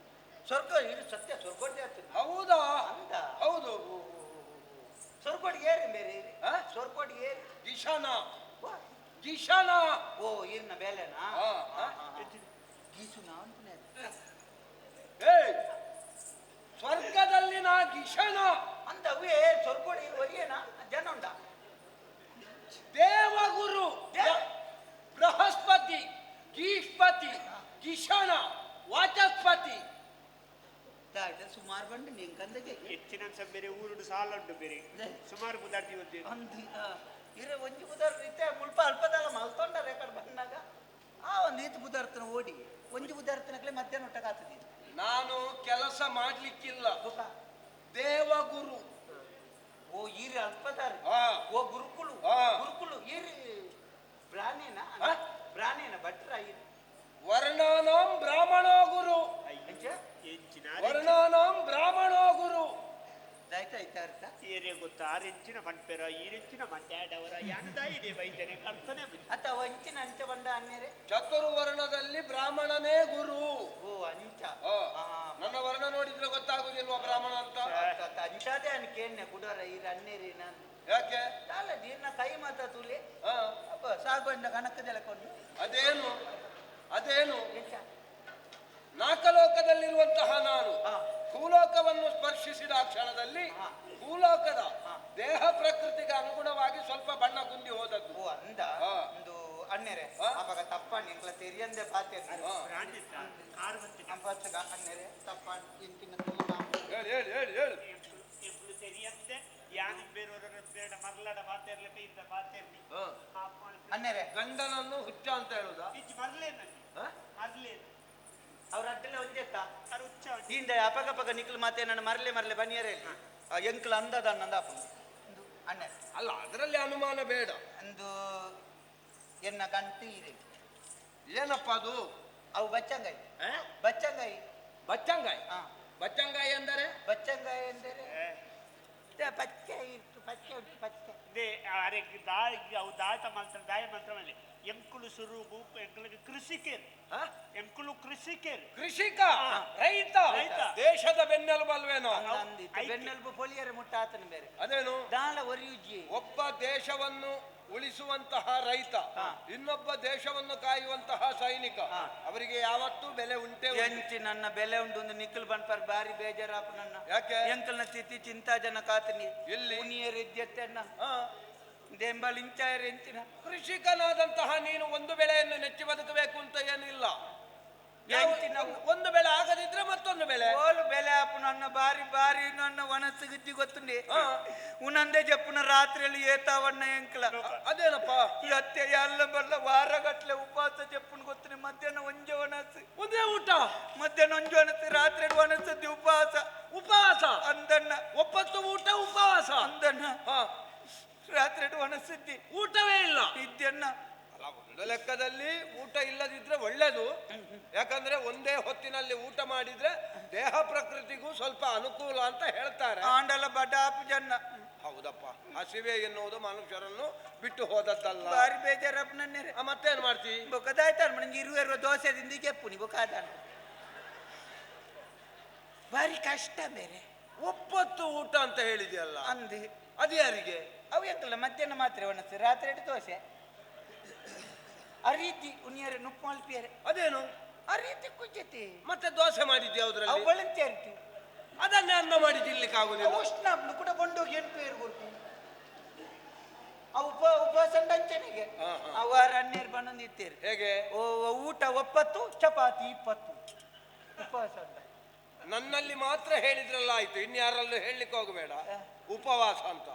[SPEAKER 3] ಸ್ವರ್ಗ ಇದು ಸತ್ಯ ಸ್ವರ್ಗೋಡ್ದೆ ಆಗ್ತದೆ.
[SPEAKER 2] ಹೌದಾ?
[SPEAKER 3] ಅಂತ
[SPEAKER 2] ಹೌದು.
[SPEAKER 3] ಸ್ವರ್ಗೋಡಿಗೆ ಏರಿ ಬೇರೆ ಸ್ವರ್ಗೋಡಿಗೆ ಏರಿ
[SPEAKER 2] ಗಿಶನ ಗಿಶನ
[SPEAKER 3] ಓ ಇರ್ನ ಬೇಲೆನಾ ಗೀಸುನ ಅಂತಾನೆ.
[SPEAKER 2] ಏಯ್ ಸ್ವರ್ಗದಲ್ಲಿ ನಾ ಗಿಶನ
[SPEAKER 3] ಅಂತ ಅವೇ ಸ್ವರ್ಗೋಡಿ ಒರಿಯೇನಾ ಜನ ಉಂಟಾ?
[SPEAKER 2] ದೇವಗುರು ಬೃಹಸ್ಪತಿ ಗೀಷ್ಪತಿ ಗಿಶನ ವಾಚಸ್ಪತಿ
[SPEAKER 3] ಸುಮಾರು ಬಂಡು ನಿಂಕಂದಗೆ
[SPEAKER 4] ಹೆಚ್ಚಿನ ಬೇರೆ ಊರುಡು ಸಾಲ ಉಂಟು ಬೇರೆ ಸುಮಾರು ಬುದಾರ್ತಿ ಒಂದು
[SPEAKER 3] ಇರೆ ಒಂಜಿ ಬುದಾರ್ ಇತ್ತೆ ಮುಲ್ಪ ಅಲ್ಪದಲ್ಲ ಮಲ್ತೊಂಡ ರೆಕಾರ್ಡ್ ಬಂದಾಗ ಆ ಒಂದು ಈತ ಬುದಾರ್ತನ ಓಡಿ ಒಂಜಿ ಬುದಾರ್ತನಕ್ಲೆ ಮಧ್ಯಾಹ್ನ ಒಟ್ಟಗಾತದೆ.
[SPEAKER 2] ನಾನು ಕೆಲಸ ಮಾಡ್ಲಿಕ್ಕಿಲ್ಲ. ದೇವಗುರು
[SPEAKER 3] ಓ ಈರಿ ಅಲ್ಪದಾರಿ ಓ ಗುರುಕುಲು ಗುರುಕುಲು ಈರಿ ಬ್ರಾಹ್ಮಣ ಬ್ರಾಹ್ಮಣ ಭಟ್ರ ಈರಿ
[SPEAKER 2] ವರ್ಣಾನಾಂ ಬ್ರಾಹ್ಮಣೋ ಗುರು ವರ್ಣಾನಾಂ ಬ್ರಾಹ್ಮಣೋ ಗುರು
[SPEAKER 3] ಆಯ್ತಾಯ್ತು ಅರ್ಥ
[SPEAKER 4] ಏರೇ ಗೊತ್ತಾ ಆರೆಂಚಿನ ಮಂಪೆರ ಈರೆಂಚಿನ ಮಂಡ್ಯಾಡವರ ಯಾನದಾಯಿದೆ ವೈದ್ಯನೆ ಕರ್ತನೆ
[SPEAKER 3] ಅತ್ತ ವಂಚಿನ ಅಂಚ ಬಂಡ ಅನ್ನೇರೆ
[SPEAKER 2] ಚತುರ್ವರ್ಣದಲ್ಲಿ ಬ್ರಾಹ್ಮಣನೇ ಗುರು.
[SPEAKER 3] ಓ ಅಂಚ
[SPEAKER 2] ನನ್ನ ವರ್ಣ ನೋಡಿದ್ರೆ ಗೊತ್ತಾಗುದಿಲ್ವಾ ಬ್ರಾಹ್ಮಣ ಅಂತ?
[SPEAKER 3] ಅಂಚಾದೆ ಅನ್ಕೇನೆ ಕುಡೋರ ಈರ ಅನ್ನೇರಿ ನಾನು
[SPEAKER 2] ಯಾಕೆ
[SPEAKER 3] ಅಲ್ಲ ನೀರ್ನ ಕೈ ಮಾತ ತುಲಿ ಅಪ್ಪ ಸಾಗುವಂಡ ಕಣಕದೆಲ್ಲ ಕೊಂಡು.
[SPEAKER 2] ಅದೇನು ಅದೇನು ನಾಕಲೋಕದಲ್ಲಿರುವಂತಹ ನಾನು ಭೂಲೋಕವನ್ನು ಸ್ಪರ್ಶಿಸಿದ ಕ್ಷಣದಲ್ಲಿ ಭೂಲೋಕದ ದೇಹ ಪ್ರಕೃತಿಗೆ ಅನುಗುಣವಾಗಿ ಸ್ವಲ್ಪ ಬಣ್ಣ ಗುಂಡಿ ಹೋದದ್ದು.
[SPEAKER 3] ಓ ಅಂದ ಒಂದು ಅಣ್ಣೆರೆ ಅವಾಗ ತಪ್ಪ ನಿಂಕ್ಲ ತೆರಿಯಂದೆ ಪಾತೆ ಅಣ್ಣೆರೆ ತಪ್ಪ
[SPEAKER 2] ಹೇಳಿ ಹೇಳಿ ಹೇಳಿ ಹೇಳು.
[SPEAKER 3] ಅಣ್ಣೆರೆ
[SPEAKER 2] ಗಂಡನನ್ನು ಹುಚ್ಚ ಅಂತ ಹೇಳುದಾ?
[SPEAKER 3] ಅವ್ರ ಅಡ್ಡಲೆ ಒಂಜೆತ್ತ ಹಿಂದೆ ಅಪಗಪಗ ನಿಕ್ಲು ಮಾತೆ ನನ್ನ ಮರಲೆ ಮರಲೆ ಬನಿಯರೇ ಎಂಕ್ಲ ಅಂದದ ಅನ್ನಂದ ಅಣ್ಣ.
[SPEAKER 2] ಅಲ್ಲ ಅದರಲ್ಲಿ ಅನುಮಾನ ಬೇಡ.
[SPEAKER 3] ಅಂದು ಎನ್ನ ಗಂಟು ಇದೆ.
[SPEAKER 2] ಏನಪ್ಪ ಅದು?
[SPEAKER 3] ಅವು ಬಚ್ಚಂಗಾಯಿ. ಬಚ್ಚಂಗಾಯಿ.
[SPEAKER 2] ಬಚ್ಚಂಗಾಯಿ? ಬಚ್ಚಂಗಾಯಿ ಅಂದರೆ?
[SPEAKER 3] ಬಚ್ಚಂಗಾಯಿ ಎಂದರೆ ಪಚ್ಚೆ ಇತ್ತು. ಪಚ್ಚೆ ಉಂಟು ಪಚ್ಚೆ.
[SPEAKER 4] They ಅರೆ ದಾಯ ಅವು ದಾತ ಮಂತ್ರ ದಾಯ ಮಂತ್ರ ಮೇಲೆ ಎಂಕುಲು ಸುರುಗು ಎಂಕುಲಿಗೆ ಕೃಷಿಕರು. ಎಂಕುಲು ಕೃಷಿಕರು.
[SPEAKER 2] ಕೃಷಿಕ, ರೈತ,
[SPEAKER 4] ರೈತ.
[SPEAKER 2] ದೇಶದ ಬೆನ್ನೆಲುಬಲ್ವೇನೋ?
[SPEAKER 3] ಬೆನ್ನೆಲುಬು ಪೊಲಿಯರೆ ಮುಟ್ಟ ಆತನ ಬೇರೆ
[SPEAKER 2] ಅದೇನು
[SPEAKER 3] ದಾಳ ಒರಿಯುಜ್ಜಿ.
[SPEAKER 2] ಒಬ್ಬ ದೇಶವನ್ನು ಉಳಿಸುವಂತಹ ರೈತ, ಇನ್ನೊಬ್ಬ ದೇಶವನ್ನು ಕಾಯುವಂತಹ ಸೈನಿಕ, ಅವರಿಗೆ ಯಾವತ್ತೂ ಬೆಲೆ ಉಂಟೆ.
[SPEAKER 3] ಎಂಚಿ ನನ್ನ ಬೆಲೆ ಉಂಟು ಒಂದು ನಿಕ್ಕಲ್ ಬನ್ಪರ್ ಬಾರಿ ಬೇಜಾರಾಪ ನನ್ನ.
[SPEAKER 2] ಯಾಕೆ?
[SPEAKER 3] ಎಂಕಲ್ನ ಸ್ಥಿತಿ ಚಿಂತಾಜನಕ ಆತನಿ.
[SPEAKER 2] ಎಲ್ಲಿ?
[SPEAKER 3] ಉನಿಯರ್ ಇದ್ಯತ್ತೆನ್ನ ದೆಂಬಲ್ ಇಂಚಾಯರ್ ಎಂಚಿನ.
[SPEAKER 2] ಕೃಷಿಕನಾದಂತಹ ನೀನು ಒಂದು ಬೆಳೆಯನ್ನು ನೆಚ್ಚಿ ಬದುಕಬೇಕು ಅಂತ ಏನಿಲ್ಲ. ಒಂದು ಬೆಳೆ ಆಗದಿದ್ರೆ ಮತ್ತೊಂದು ಬೆಳೆ.
[SPEAKER 3] ಓಲು ಬೆಲೆ ಆಪು ನನ್ನ ಬಾರಿ ಬಾರಿ ನನ್ನ ಒಣಸು ಗುಜ್ಜಿ ಗೊತ್ತುಂಡಿ. ಉನಂದೆ ಜಪ್ಪುನ ರಾತ್ರಿಯಲ್ಲಿ ಏತಾವಣ್ಣ ಎಂಕಲ.
[SPEAKER 2] ಅದೇನಪ್ಪ?
[SPEAKER 3] ಅತ್ತೆ ಎಲ್ಲ ಬಲ್ಲ ವಾರಗಟ್ಲೆ ಉಪವಾಸ ಜಪ್ಪುನ ಗೊತ್ತುಂಡಿ. ಮಧ್ಯಾಹ್ನ ಒಂಜೆ ಒಣಸು.
[SPEAKER 2] ಒಂದೇ ಊಟ.
[SPEAKER 3] ಮಧ್ಯಾಹ್ನ ಒಂಜೆ ಒಣಸು, ರಾತ್ರಿ ಒಣಸದ್ದು ಉಪವಾಸ.
[SPEAKER 2] ಉಪವಾಸ
[SPEAKER 3] ಅಂದಣ್ಣ.
[SPEAKER 2] ಒಪ್ಪತ್ತು ಊಟ ಉಪವಾಸ
[SPEAKER 3] ಅಂದಣ್ಣ. ರಾತ್ರಿ ಒಣಸಿದ್ದಿ
[SPEAKER 2] ಊಟವೇ ಇಲ್ಲ
[SPEAKER 3] ಇದ್ದಣ್ಣ.
[SPEAKER 2] ಅಲ್ಲ, ಒಂದು ಲೆಕ್ಕದಲ್ಲಿ ಊಟ ಇಲ್ಲದಿದ್ರೆ ಒಳ್ಳೇದು. ಯಾಕಂದ್ರೆ ಒಂದೇ ಹೊತ್ತಿನಲ್ಲಿ ಊಟ ಮಾಡಿದ್ರೆ ದೇಹ ಪ್ರಕೃತಿಗೂ ಸ್ವಲ್ಪ ಅನುಕೂಲ ಅಂತ ಹೇಳ್ತಾರೆ.
[SPEAKER 3] ಆಂಡಲ ಬಡಾಪು ಜನ.
[SPEAKER 2] ಹೌದಪ್ಪ, ಹಸಿವೆ ಎನ್ನುವುದು ಮನುಷ್ಯರನ್ನು ಬಿಟ್ಟು ಹೋದದ್ದಲ್ಲ.
[SPEAKER 3] ಬಾರಿ ಬೇಜಾರಪ್ಪ ನನ್ನ.
[SPEAKER 2] ಮತ್ತೇನ್ ಮಾಡ್ತಿ?
[SPEAKER 3] ಬೊಕ್ಕದಾಯ್ತಾರ ನಂಗೆ ಇರುವ ದೋಸೆ ತಿಂದು ಕೆಪ್ಪು ಬೊಕ್ಕಾದ ಬಾರಿ ಕಷ್ಟ ಬೇರೆ.
[SPEAKER 2] ಒಪ್ಪತ್ತು ಊಟ ಅಂತ ಹೇಳಿದೆಯಲ್ಲ
[SPEAKER 3] ಅಂದೆ.
[SPEAKER 2] ಅದು ಯಾರಿಗೆ?
[SPEAKER 3] ಅವು ಎಂತಲ್ಲ ಮಧ್ಯಾಹ್ನ ಮಾತ್ರ ಒಣಸು, ರಾತ್ರಿ ದೋಸೆ. ಆ ರೀತಿ ಉನಿಯರೆ ನುಪ್ಪು ಮಲ್ಪಿಯರೆ.
[SPEAKER 2] ಅದೇನು
[SPEAKER 3] ಆ ರೀತಿ ಕುಜ್ಜತಿ.
[SPEAKER 2] ಮತ್ತೆ ದೋಸೆ ಮಾಡಿದ್ಯಾ?
[SPEAKER 3] ಅವು
[SPEAKER 2] ಅದ್ರಲ್ಲಿ
[SPEAKER 3] ಬಳಂತಿ
[SPEAKER 2] ಅದನ್ನೇ ಅನ್ನ ಮಾಡಿ ತಿನ್ಲಿಕ್ಕೆ ಆಗುದಿಲ್ಲ.
[SPEAKER 3] ಉಷ್ಣ ಕೂಡ ಕೊಂಡೋಗಿ ಎಂಟು ಪೇರು ಕೊಡ್ತು. ಅವು ಉಪವಾಸ ಅಂಚನೆಗೆ ಅವಾರ ಹನ್ನೆರಡು ಬಣ್ಣೊಂದು
[SPEAKER 2] ಹೇಗೆ?
[SPEAKER 3] ಓ ಊಟ ಒಪ್ಪತ್ತು, ಚಪಾತಿ 20 ಉಪವಾಸ.
[SPEAKER 2] ನನ್ನಲ್ಲಿ ಮಾತ್ರ ಹೇಳಿದ್ರಲ್ಲ ಆಯ್ತು, ಇನ್ಯಾರಲ್ಲೂ ಹೇಳಲಿಕ್ಕೆ ಹೋಗಬೇಡ ಉಪವಾಸ ಅಂತ.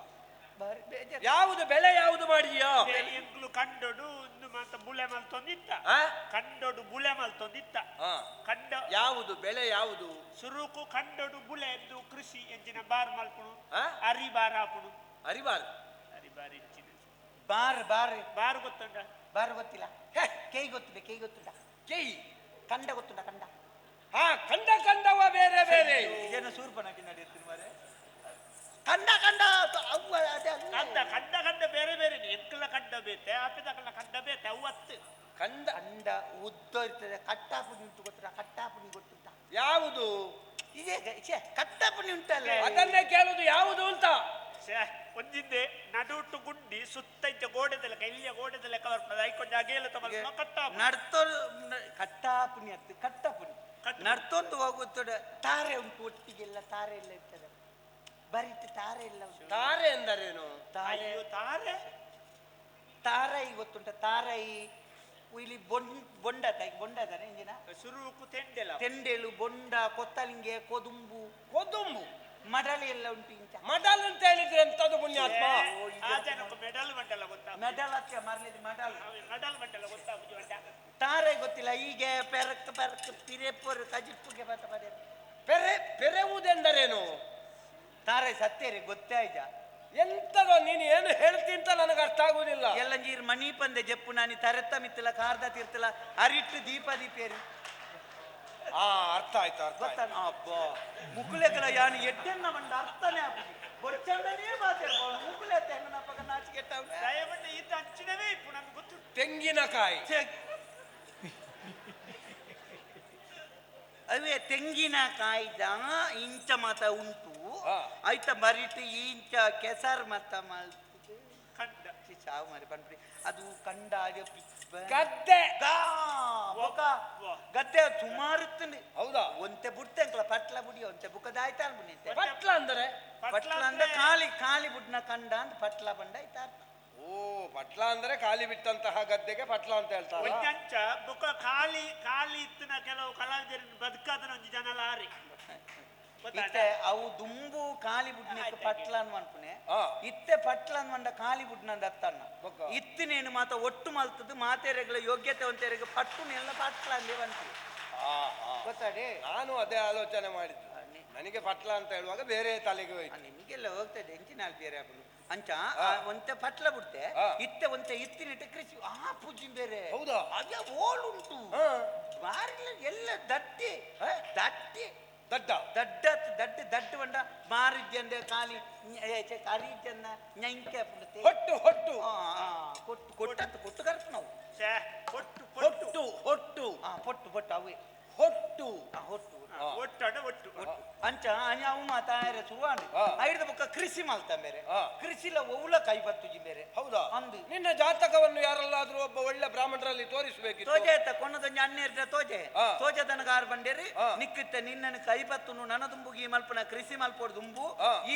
[SPEAKER 2] ಯಾವುದು ಬೆಲೆ ಯಾವುದು ಮಾಡಿದ್ಯಾ?
[SPEAKER 4] ಎಂಕ್ಲು ಕಂಡೋಡು ಒಂದು ಮಾತ ಬುಳೆ ಮಲ್ತೊಂದಿತ್ತ. ಕಂಡೋಡು ಬುಳೆ ಮಲ್ತೊಂದಿತ್ತ. ಕಂಡ
[SPEAKER 2] ಯಾವುದು ಬೆಳೆ ಯಾವುದು?
[SPEAKER 4] ಸುರುಕು ಕಂಡೋಡು ಬುಳೆ ಎಂದು ಕೃಷಿ ಎಂಜಿನ ಬಾರ್ ಮಲ್ಪುಣು, ಅರಿ ಬಾರ್ ಹಾಪುಣು.
[SPEAKER 2] ಅರಿಬಾರ್
[SPEAKER 4] ಅರಿಬಾರ್ ಎಂಚಿನ
[SPEAKER 3] ಬಾರ್ ಬಾರ್
[SPEAKER 4] ಬಾರ್ ಗೊತ್ತುಂಡ?
[SPEAKER 3] ಬಾರ್ ಗೊತ್ತಿಲ್ಲ. ಕೈ ಗೊತ್ತಿದೆ, ಕೈ ಗೊತ್ತುಂಟ?
[SPEAKER 2] ಕೈ
[SPEAKER 3] ಕಂಡ ಗೊತ್ತುಂಟ? ಕಂಡ.
[SPEAKER 2] ಹಾ, ಕಂಡ ಕಂಡವ ಬೇರೆ ಬೇರೆ.
[SPEAKER 3] ಇದೇನೋ ಸೂರ್ಪನಕ್ಕೆ ನಡೆಯುತ್ತೀನಿ ಮಾರೆ. ಕಂಡ ಕಂಡ
[SPEAKER 4] ಕಂಡ ಕಂಡ ಕಂಡ ಬೇರೆ ಬೇರೆ. ಎಂಕಲ ಕಂಡ ಬೇತೆ, ಆಪಿದಕಲ್ಲ ಕಂಡ ಬೇತೆ. ಅವತ್ತು
[SPEAKER 2] ಕಂಡ
[SPEAKER 3] ಕಂಡ ಉದ್ದ ಇರ್ತದೆ. ಕಟ್ಟಾಪುಣಿ ಉಂಟು ಗೊತ್ತುಂಟ? ಕಟ್ಟಾಪುಣಿ ಗೊತ್ತುಂಟ?
[SPEAKER 2] ಯಾವುದು?
[SPEAKER 3] ಇದೇ ಕಟ್ಟಾಪುಣಿ ಉಂಟಲ್ಲ,
[SPEAKER 2] ಅದನ್ನೇ ಕೇಳುದು ಯಾವುದು ಅಂತ.
[SPEAKER 4] ಒಂದಿಂದೆ ನಡುಟು ಗುಂಡಿ ಸುತ್ತ ಇದ್ದ ಗೋಡೆದಲ್ಲ ಕೈಲಿಯ ಗೋಡೆದಲ್ಲ ಕವರ್ ಐಕೊಂಜ ಅಗೇಲ ತಮ್ಮ ಕಟ್ಟಾಪುಣಿ
[SPEAKER 3] ನಡ್ತೋ ಕಟ್ಟಾಪುಣಿ ಅತ್ತು ಕಟ್ಟಾಪುಣಿ ನಡ್ತೊಂದು ಹೋಗುತ್ತೋಡ ತಾರೆ ಉಂಟು ಒಟ್ಟಿಗೆಲ್ಲ ತಾರೆ ಎಲ್ಲ ಇರ್ತದೆ. ಬರಿತು ತಾರೆ ಎಲ್ಲ ಉಂಟು.
[SPEAKER 2] ತಾರೆ ಎಂದರೇನು?
[SPEAKER 3] ತಾರೆ
[SPEAKER 4] ತಾರೆ
[SPEAKER 3] ತಾರೈ ಗೊತ್ತುಂಟ? ತಾರೈ ಇಲ್ಲಿ ಬೊಂಡ ಬೊಂಡ ತಾನೆ ಇಂಜಿನ
[SPEAKER 4] ಸುರುಕು ತೆಂಡೆಲ
[SPEAKER 3] ತೆಂಡೇಲು ಬೊಂಡ ಕೊತ್ತಲಿಂಗೆ ಕೊದುಂಬು
[SPEAKER 2] ಕೊದುಂಬು
[SPEAKER 3] ಮಡಲಿ ಎಲ್ಲ ಉಂಟು ಇಂಚ.
[SPEAKER 2] ಮಡಲ್ ಅಂತ ಹೇಳಿದ್ರೆ ಎಂತದು ಪುಣ್ಯಾತ್ಮ?
[SPEAKER 4] ಆ ಜನಕ್ಕೆ ಮೆಡಲ್ ಮಂಡಲ ಗೊತ್ತಾ?
[SPEAKER 3] ಮೆಡಲ್ ಅತ್ತ ಮರಲಿದ್ ಮಡಲ್
[SPEAKER 4] ಮೆಡಲ್ ಮಂಡಲ ಗೊತ್ತಾ?
[SPEAKER 3] ತಾರೆ ಗೊತ್ತಿಲ್ಲ. ಹೀಗೆ ಪೆರಕ್ ಪೆರಕ್ ಪಿರೆಪೊರು ಕಜಿಪ್ಪುಗೆ ಬತ್ತ ಪಡೆ
[SPEAKER 2] ಪೆರೆ ಪೆರೆವುದೆಂದರೇನು?
[SPEAKER 3] ತಾರೆ ಸತ್ತೇರಿ ಗೊತ್ತೇ ಆಯ್ತಾ?
[SPEAKER 2] ಎಂತದೋ ನೀನು ಏನು ಹೇಳ್ತಿ ಅಂತ ನನಗೆ ಅರ್ಥ ಆಗುದಿಲ್ಲ.
[SPEAKER 3] ಎಲ್ಲ ನೀರು ಮಣಿ ಪಂದೆ ಜಪ್ಪು ನಾನಿ ತರೆತ್ತ ಮಿತ್ತಲ ಕಾರ್ದ ತೀರ್ತಲ ಅರಿಟ್ಟು ದೀಪ ದೀಪೇರಿ.
[SPEAKER 2] ಆ ಅರ್ಥ ಆಯ್ತು, ಅರ್ಥ
[SPEAKER 3] ಗೊತ್ತಾ? ಅಬ್ಬಾ ಮುಕುಲೆಗಳ ಯಾನು ಎಡ್ಡೆನ್ನ ಮಂಡ ಅರ್ಥನೇ ಆಪುಜಿ. ಬೊಚ್ಚಂಡನೇ ಮಾತಾಡ್ಬೋದು ಮುಕುಲೆ ತೆಂಗನಪ್ಪಗ ನಾಚಿಕೆ
[SPEAKER 4] ದಯಮಂಡ ಈತ ಹಂಚಿನವೇ ಇಪ್ಪು ನಮ್ಗೆ ಗೊತ್ತು.
[SPEAKER 2] ತೆಂಗಿನಕಾಯಿ
[SPEAKER 3] ಅವೇ ತೆಂಗಿನಕಾಯ್ದ ಇಂಚ ಮತ ಉಂಟು ಆಯ್ತಾ? ಬರಿಟ್ಟು ಇಂಚ ಕೆಸರು ಮತ ಮಲ್ತದೆ
[SPEAKER 4] ಕಂಡ
[SPEAKER 3] ಸಾವು ಮಾರಿ ಪನ್ಪಿ ಅದು ಕಂಡ
[SPEAKER 2] ಗದ್ದೆ
[SPEAKER 3] ಗದ್ದೆ ಸುಮಾರು ಇತ್ತು.
[SPEAKER 2] ಹೌದಾ?
[SPEAKER 3] ಒಂತೆ ಬುಡ್ತೆ ಅಂಕಲ ಪಟ್ಲ ಬುಡಿ ಒಂತೆ ಬುಕ್ಕದಾಯ್ತಾ ಅಲ್ಬುನಿ.
[SPEAKER 2] ಪಟ್ಲ ಅಂದರೆ?
[SPEAKER 3] ಪಟ್ಲ ಅಂದ್ರೆ ಖಾಲಿ ಖಾಲಿ ಬುಡ್ನ ಕಂಡ ಅಂತ ಪಟ್ಲ ಬಂಡ ಆಯ್ತಾ ಅರ್ಥ.
[SPEAKER 2] ಓ ಪಟ್ಲ ಅಂದ್ರೆ ಖಾಲಿ ಬಿಟ್ಟಂತಹ ಗದ್ದೆಗೆ ಪಟ್ಲ ಅಂತ ಹೇಳ್ತಾರೆ.
[SPEAKER 4] ಒಂಜಂಚ ಬುಕ್ಕ ಖಾಲಿ ಖಾಲಿ ಇತ್ತಿನ ಕೆಲವು ಕಲಾವಿದರನ್ನು ಬದುಕಾದನ ಒಂಜಿ ಜನ ಲಾರಿ
[SPEAKER 3] ಇತ್ತೆ ಅವು ದುಂಬು ಖಾಲಿ ಬುಡ್ನಕ್ಕೆ ಪಟ್ಲ ಅನ್ಪುನೆ. ಇತ್ತೆ ಪಟ್ಲ ಅನ್ವಂಡ ಖಾಲಿ ಬುಡ್ನಂದ ಅತ್ತಣ್ಣ ಇತ್ತಿನೇನು ಮಾತ ಒಟ್ಟು ಮಲ್ತದ್ದು ಮಾತೆರೆಗಳ ಯೋಗ್ಯತೆ ಒಂತೆರೆಗೆ ಪಟ್ಟುನೆಲ್ಲ ಪಟ್ಲ ಅಂದೇ ಬಂತು ಗೊತ್ತಾಡಿ.
[SPEAKER 2] ನಾನು ಅದೇ ಆಲೋಚನೆ ಮಾಡಿದ್ದು. ನನಗೆ ಪಟ್ಲ ಅಂತ ಹೇಳುವಾಗ ಬೇರೆ ತಲೆಗೆ ಹೋಯ್ತು.
[SPEAKER 3] ನಿಮಗೆಲ್ಲ ಹೋಗ್ತದೆ ಎಂಚಿನ ಬೇರೆ ಆಪುನು ಅಂಚ ಒಂತೆ ಪಟ್ಲ ಬಿಡ್ತೆ ಇತ್ತೆ ಒಂತೆ ಇತ್ತಿನಿಟ್ಟು ಕೃಷಿ ಆ ಪೂಜೆ ಬೇರೆ.
[SPEAKER 2] ಹೌದಾ?
[SPEAKER 3] ಅದೇ ಓಳುಂಟು ಬಾರಿ ಎಲ್ಲ ದಟ್ಟಿ ದಟ್ಟಿ.
[SPEAKER 2] ದಡ್ಡ
[SPEAKER 3] ದಡ್ಡ ದಡ್ಡ ದಡ್ಡ ಬಂಡ ಮಾರಿದ್ಯಂದೆ ಖಾಲಿ ಕರಿದ್ಯನ್ನ ഞಂಕೆ
[SPEAKER 2] ಹೊಟ್ಟು ಹೊಟ್ಟು
[SPEAKER 3] ಕೊಟ್ಟು ಕೊಟ್ಟತ್ತು ಕೊಟ್ಟು ಕರ್ಪು ನಾವು
[SPEAKER 4] ಹೊಟ್ಟು
[SPEAKER 2] ಹೊಟ್ಟು ಹೊಟ್ಟು
[SPEAKER 3] ಪೊಟ್ಟು ಪೊಟ್ಟು ಅವೇ
[SPEAKER 2] ಹೊಟ್ಟು
[SPEAKER 3] ಹೊಟ್ಟು
[SPEAKER 4] ಒಟ್ಟಡ ಒಟ್ಟು
[SPEAKER 3] ಅಂಚ ಅವು ಮಾತಾಯರೆ ಶುರುವಾಂಡ್ ಐದ ಬೊಕ್ಕ ಕೃಷಿ ಮಲ್ತ ಬೇರೆ ಕೃಷಿಲ ಒವ್ಲ ಕೈ ಬತ್ತುಜಿ ಬೇರೆ.
[SPEAKER 2] ಹೌದಾ?
[SPEAKER 3] ಅಂದು
[SPEAKER 2] ನಿನ್ನ ಜಾತಕವನ್ನು ಯಾರಲ್ಲಾದ್ರೂ ಒಬ್ಬ ಒಳ್ಳೆ ಬ್ರಾಹ್ಮಣರಲ್ಲಿ ತೋರಿಸಬೇಕಿತ್ತು.
[SPEAKER 3] ತೋಜೆ ಆಯ್ತ ಕೊನದೊಂಜಿ ಅಣ್ಣೇರ್ದ ತೋಜೆ ತೋಜದನಗ ಆರು ಬಂಡೇರಿ ನಿಕ್ಕಿತ್ತ ನಿನ್ನನ್ನು ಕೈ ಬತ್ತುನು ನನ ದುಂಬುಗಿ ಮಲ್ಪನ ಕೃಷಿ ಮಲ್ಪೋಡು ದುಂಬು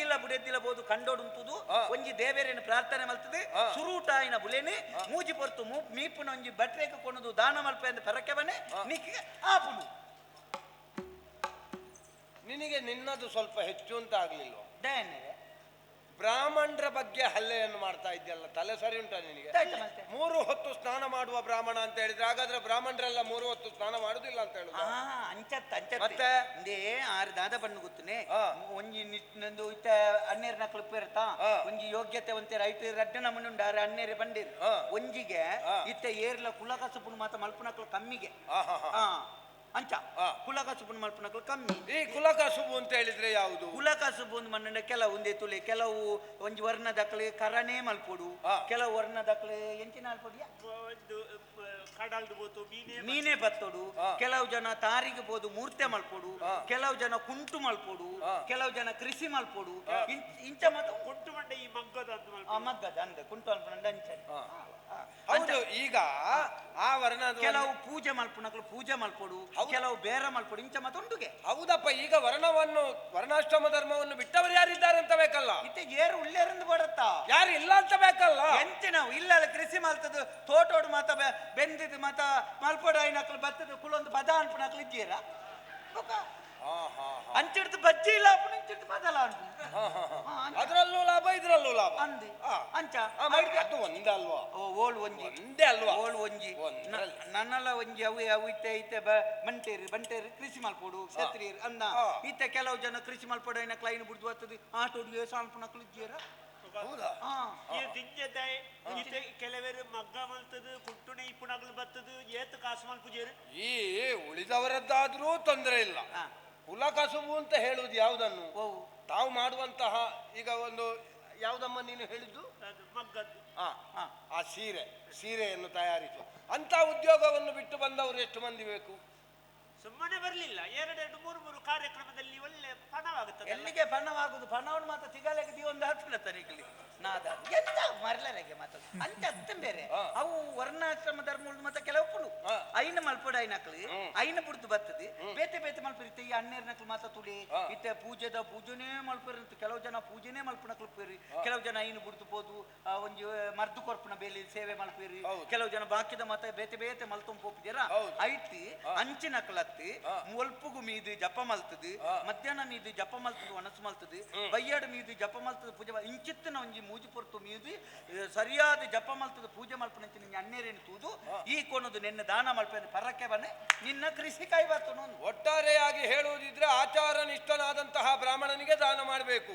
[SPEAKER 3] ಈಲ ಬುಡೆದ್ದಿಲ ಬೋದು ಕಂಡೋಡುಂತುದು ಒಂಜಿ ದೇವೇರೇನು ಪ್ರಾರ್ಥನೆ ಮಲ್ತದೆ ಸುರೂಟಾಯಿನ ಬುಲೇನೆ ಮೂಜಿ ಪೊರ್ತು ಮೀಪುನ ಒಂಜಿ ಬಟ್ರೇಕ ಕೊನದು ದಾನ ಮಲ್ಪ ಎಂದು ಪರಕೆ ಬನೆ ನಿಕ್ಕಿಗೆ ಆಪುನು.
[SPEAKER 2] ನಿನಗೆ ನಿನ್ನದು ಸ್ವಲ್ಪ ಹೆಚ್ಚು ಅಂತ ಆಗ್ಲಿಲ್ವ? ಬ್ರಾಹ್ಮಣರ ಬಗ್ಗೆ ಹಲ್ಲೆಯನ್ನು ಮಾಡ್ತಾ ಇದ್ದಲ್ಲ, ತಲೆ ಸರಿ ಉಂಟಾ ನಿನಗೆ? ಮೂರು ಹೊತ್ತು ಸ್ನಾನ ಮಾಡುವ ಬ್ರಾಹ್ಮಣ ಅಂತ ಹೇಳಿದ್ರೆ ಹಾಗಾದ್ರೆ ಬ್ರಾಹ್ಮಣರೆಲ್ಲ ಮೂರು ಹೊತ್ತು ಸ್ನಾನ ಮಾಡುದಿಲ್ಲ ಅಂತ ಹೇಳುದು.
[SPEAKER 3] ಮತ್ತೆ ಆರು ದಾದ ಬಣ್ಣು ಗೊತ್ತನೆ ಒಂಜಿ ನಂದು ಇತ್ತ ಅನ್ನೇರ್ ನಕ್ಲು ಪೇರ್ತಾ ಒಂಜಿ ಯೋಗ್ಯತೆ ಒಂತೆ ರೈತ ರಡ್ಡ ನಮ್ಮನ್ನು ಉಂಡಾರೆ ಅನ್ನೇರೆ ಬಂಡೇರು ಒಂಜಿಗೆ ಇತ್ತ ಏರ್ಲ ಕುಲಕಸಪುಣ ಮಾತ ಮಲ್ಪನಕ್ಲು ಕಮ್ಮಿಗೆ ಅಂಚ ಕುಲಕಸುಬು ಮಲ್ಪನಕ್ಲು ಕಮ್ಮಿ.
[SPEAKER 2] ಈ ಕುಲಕಸುಬು ಅಂತ ಹೇಳಿದ್ರೆ ಯಾವುದು?
[SPEAKER 3] ಕುಲಕಸುಬು ಒಂದು ಮಣ್ಣ ಕೆಲವು ಒಂದೇ ತುಲೆ ಕೆಲವು ಒಂಜಿ ವರ್ಣದಕ್ಲೆ ಕರನೇ ಮಲ್ಪೊಡು, ಕೆಲವು ವರ್ಣದಕ್ಲೆ ಎಂಚಿನ ಅಲ್ಪೊಡಿಯ ಮೀನೇ ಬತ್ತೋಡು, ಕೆಲವು ಜನ ತಾರಿಗೆ ಬೋದು ಮೂರ್ತೆ ಮಲ್ಪೊಡು, ಕೆಲವು ಜನ ಕುಂಟು ಮಲ್ಪೊಡು, ಕೆಲವು ಜನ ಕೃಷಿ ಮಲ್ಪೊಡು, ಇಂಚ ಮಾತ
[SPEAKER 4] ಕುಂಟು ಮಂಡ ಈ ಮಗ್ಗದ
[SPEAKER 3] ಮಗ್ಗದ ಅಂದ ಕುಂಟು ಅಲ್ಪಂಡ ಅಂಚ.
[SPEAKER 2] ಹೌದು, ಈಗ ಆ ವರ್ಣ
[SPEAKER 3] ಕೆಲವು ಪೂಜೆ ಮಲ್ಪುನಕ್ಲು ಪೂಜೆ ಮಲ್ಪೊಡು, ಕೆಲವು ಬೇರೆ ಮಲ್ಪೊಡು, ಇಂಚ ಮಾತ ಉಂಡುಗೆ.
[SPEAKER 2] ಹೌದಪ್ಪ, ಈಗ ವರ್ಣವನ್ನು ವರ್ಣಾಶ್ರಮ ಧರ್ಮವನ್ನು ಬಿಟ್ಟವರು ಯಾರಿದ್ದಾರೆ ಅಂತ ಬೇಕಲ್ಲ.
[SPEAKER 3] ಇತ್ತೆ ಏರು ಉಳ್ಳೇರಿಂದ ಬಡತ್ತಾ
[SPEAKER 2] ಯಾರು ಇಲ್ಲ ಅಂತ ಬೇಕಲ್ಲ.
[SPEAKER 3] ಎಂತ ನಾವು ಇಲ್ಲ ಕೃಷಿ ಮಲ್ತದ್ದು ತೋಟೋಡು ಮಾತ ಬೆಂದಿದ್ದು ಮಾತ ಮಲ್ಪೊಡು ಐನಕ್ಲು ಬತ್ತದ ಕುಲೊಂದು ಪದ ಅನ್ಪುನಕ್ಲು ಇದ್ದೀರಾ ಅಂಚಿಡ್ದು ಬಜ್ಜಿ ಇಲ್ಲ ಇಂಚಿಡ್ದು ಬದಲ
[SPEAKER 2] ಅದರಲ್ಲೂ ಲಾಭ ಇದರಲ್ಲೂ ಲಾಭ
[SPEAKER 3] ಅಂದು ಅಂಚ
[SPEAKER 2] ಅದು ಒಂದಲ್ವಾ?
[SPEAKER 3] ಓಳು ಒಂಜಿ
[SPEAKER 2] ಒಂದೇ ಅಲ್ವಾ?
[SPEAKER 3] ಓಳು ಒಂಜಿ ನನ್ನಲ್ಲ ಒಂಜಿ ಅವು ಅವು ಇತ್ತೆ ಇತ್ತೆ ಬಂಟೇರು ಬಂಟೇರು ಕೃಷಿ ಮಲ್ಪೊಡು ಕ್ಷತ್ರಿಯರು ಅಂದ ಇತ್ತೆ ಕೆಲವು ಜನ ಕೃಷಿ ಮಲ್ಪೊಡು ಐನ ಕ್ಲೈನ್ ಬುಡ್ದು ಬರ್ತದೆ ಆಟೋಡು ಸಾಲ್ಪುನಕ್ಲು ಇದ್ದೀರಾ?
[SPEAKER 4] ಕೆಲವರು ಮಗ್ಗ ಮಲ್ತದು ಕುಟ್ಟುಣೆ ಇಪ್ಪುನಗ್ಲು ಬರ್ತದು ಏತು ಕಾಸು ಮಲ್ಪುಜೇರು.
[SPEAKER 2] ಈ ಉಳಿದವರದ್ದಾದ್ರೂ ತೊಂದರೆ ಇಲ್ಲ. ಕುಲಕಸುಬು ಅಂತ ಹೇಳುವುದು ಯಾವುದನ್ನು? ತಾವು ಮಾಡುವಂತಹ ಈಗ ಒಂದು ಯಾವುದಮ್ಮ ನೀನು ಹೇಳಿದ್ದು ಆ ಸೀರೆ ಸೀರೆಯನ್ನು ತಯಾರಿಸುವ ಅಂತ ಉದ್ಯೋಗವನ್ನು ಬಿಟ್ಟು ಬಂದವರು ಎಷ್ಟು ಮಂದಿ ಬೇಕು?
[SPEAKER 4] ಸುಮ್ಮನೆ ಬರಲಿಲ್ಲ, ಎರಡೆರಡು ಮೂರು ಮೂರು ಕಾರ್ಯಕ್ರಮದಲ್ಲಿ ಒಳ್ಳೆ ಪಣವಾಗುತ್ತದೆ.
[SPEAKER 3] ಎಲ್ಲಿಗೆ ಪಣವಾಗುದು? ಪಣವನ್ನು ಮಾತ್ರ ಸಿಗಲಿಕ್ಕೆ ಒಂದು ಹತ್ತಿರ ತನಿಖಲಿ ನಾದ ಎಂತ ಮರಲರೆಗೆ ಮಾತ್ರ ಅಂಚ ಅತ್ತ ಬೇರೆ ಅವು ವರ್ಣಾಶ್ರಮ ಧರ್ಮ ಮತ್ತೆ ಕೆಲವು ಪುಡು ಐನ ಮಲ್ಪೊಡು ಐನಕ್ಲು ಐನ ಬುಡ್ದು ಬರ್ತದೆ ಬೇತೆ ಬೇತೆ ಮಲ್ಪಿರುತ್ತೆ. ಈ ಅಣ್ಣೇರ್ ನಕ್ಲು ಮಾತ್ರ ತುಳಿ ಇತ್ತೆ ಪೂಜೆದ ಪೂಜೆನೇ ಮಲ್ಪಿರಂತ ಕೆಲವು ಜನ ಪೂಜೆನೇ ಮಲ್ಪನಕ್ಲು ಪೇರಿ, ಕೆಲವು ಜನ ಐನು ಬುಡ್ದು ಪೋದು ಒಂಜಿ ಮರ್ದು ಕೊರ್ಪುನ ಬೇಲಿ ಸೇವೆ ಮಲ್ಪೇರಿ, ಕೆಲವು ಜನ ಬಾಕಿದ ಮಾತ್ರ ಬೇತೆ ಬೇತೆ ಮಲ್ತೊಂದು ಪೋಪಿದ್ದೀರ ಐತಿ ಅಂಚಿನಕ್ಲತ್ತಿ ಒಲ್ಪುಗು ಮೀದು ಜಪ ಮಲ್ತದು, ಮಧ್ಯಾಹ್ನ ಮೀದು ಜಪ ಮಲ್ತದು ಒಣಸು ಮಲ್ತದು, ಬಯ್ಯಾಡು ಮೀದು ಜಪ ಮಲ್ತದು ಪೂಜೆ ಇಂಚಿತ್ತಿನ ಒಂಜಿ ಮೂಜಿ ಪೊರ್ತು ಮೀದು ಸರಿಯಾದ ಜಪ ಮಲ್ತದ ಪೂಜೆ ಮಲ್ಪನಂಚ ನಿನ್ನ ಅಣ್ಣೇರೇನು ತೂದು ಈ ಕೊನದು ನಿನ್ನ ದಾನ ಮಲ್ಪೆ ಪರಕ್ಕೆ ಬನ್ನೆ ನಿನ್ನ ಕೃಷಿ ಕಾಯಿ ಬರ್ತನು.
[SPEAKER 2] ಒಟ್ಟಾರೆಯಾಗಿ ಹೇಳುವುದಿದ್ರೆ ಆಚಾರ ನಿಷ್ಠನಾದಂತಹ ಬ್ರಾಹ್ಮಣನಿಗೆ ದಾನ ಮಾಡಬೇಕು.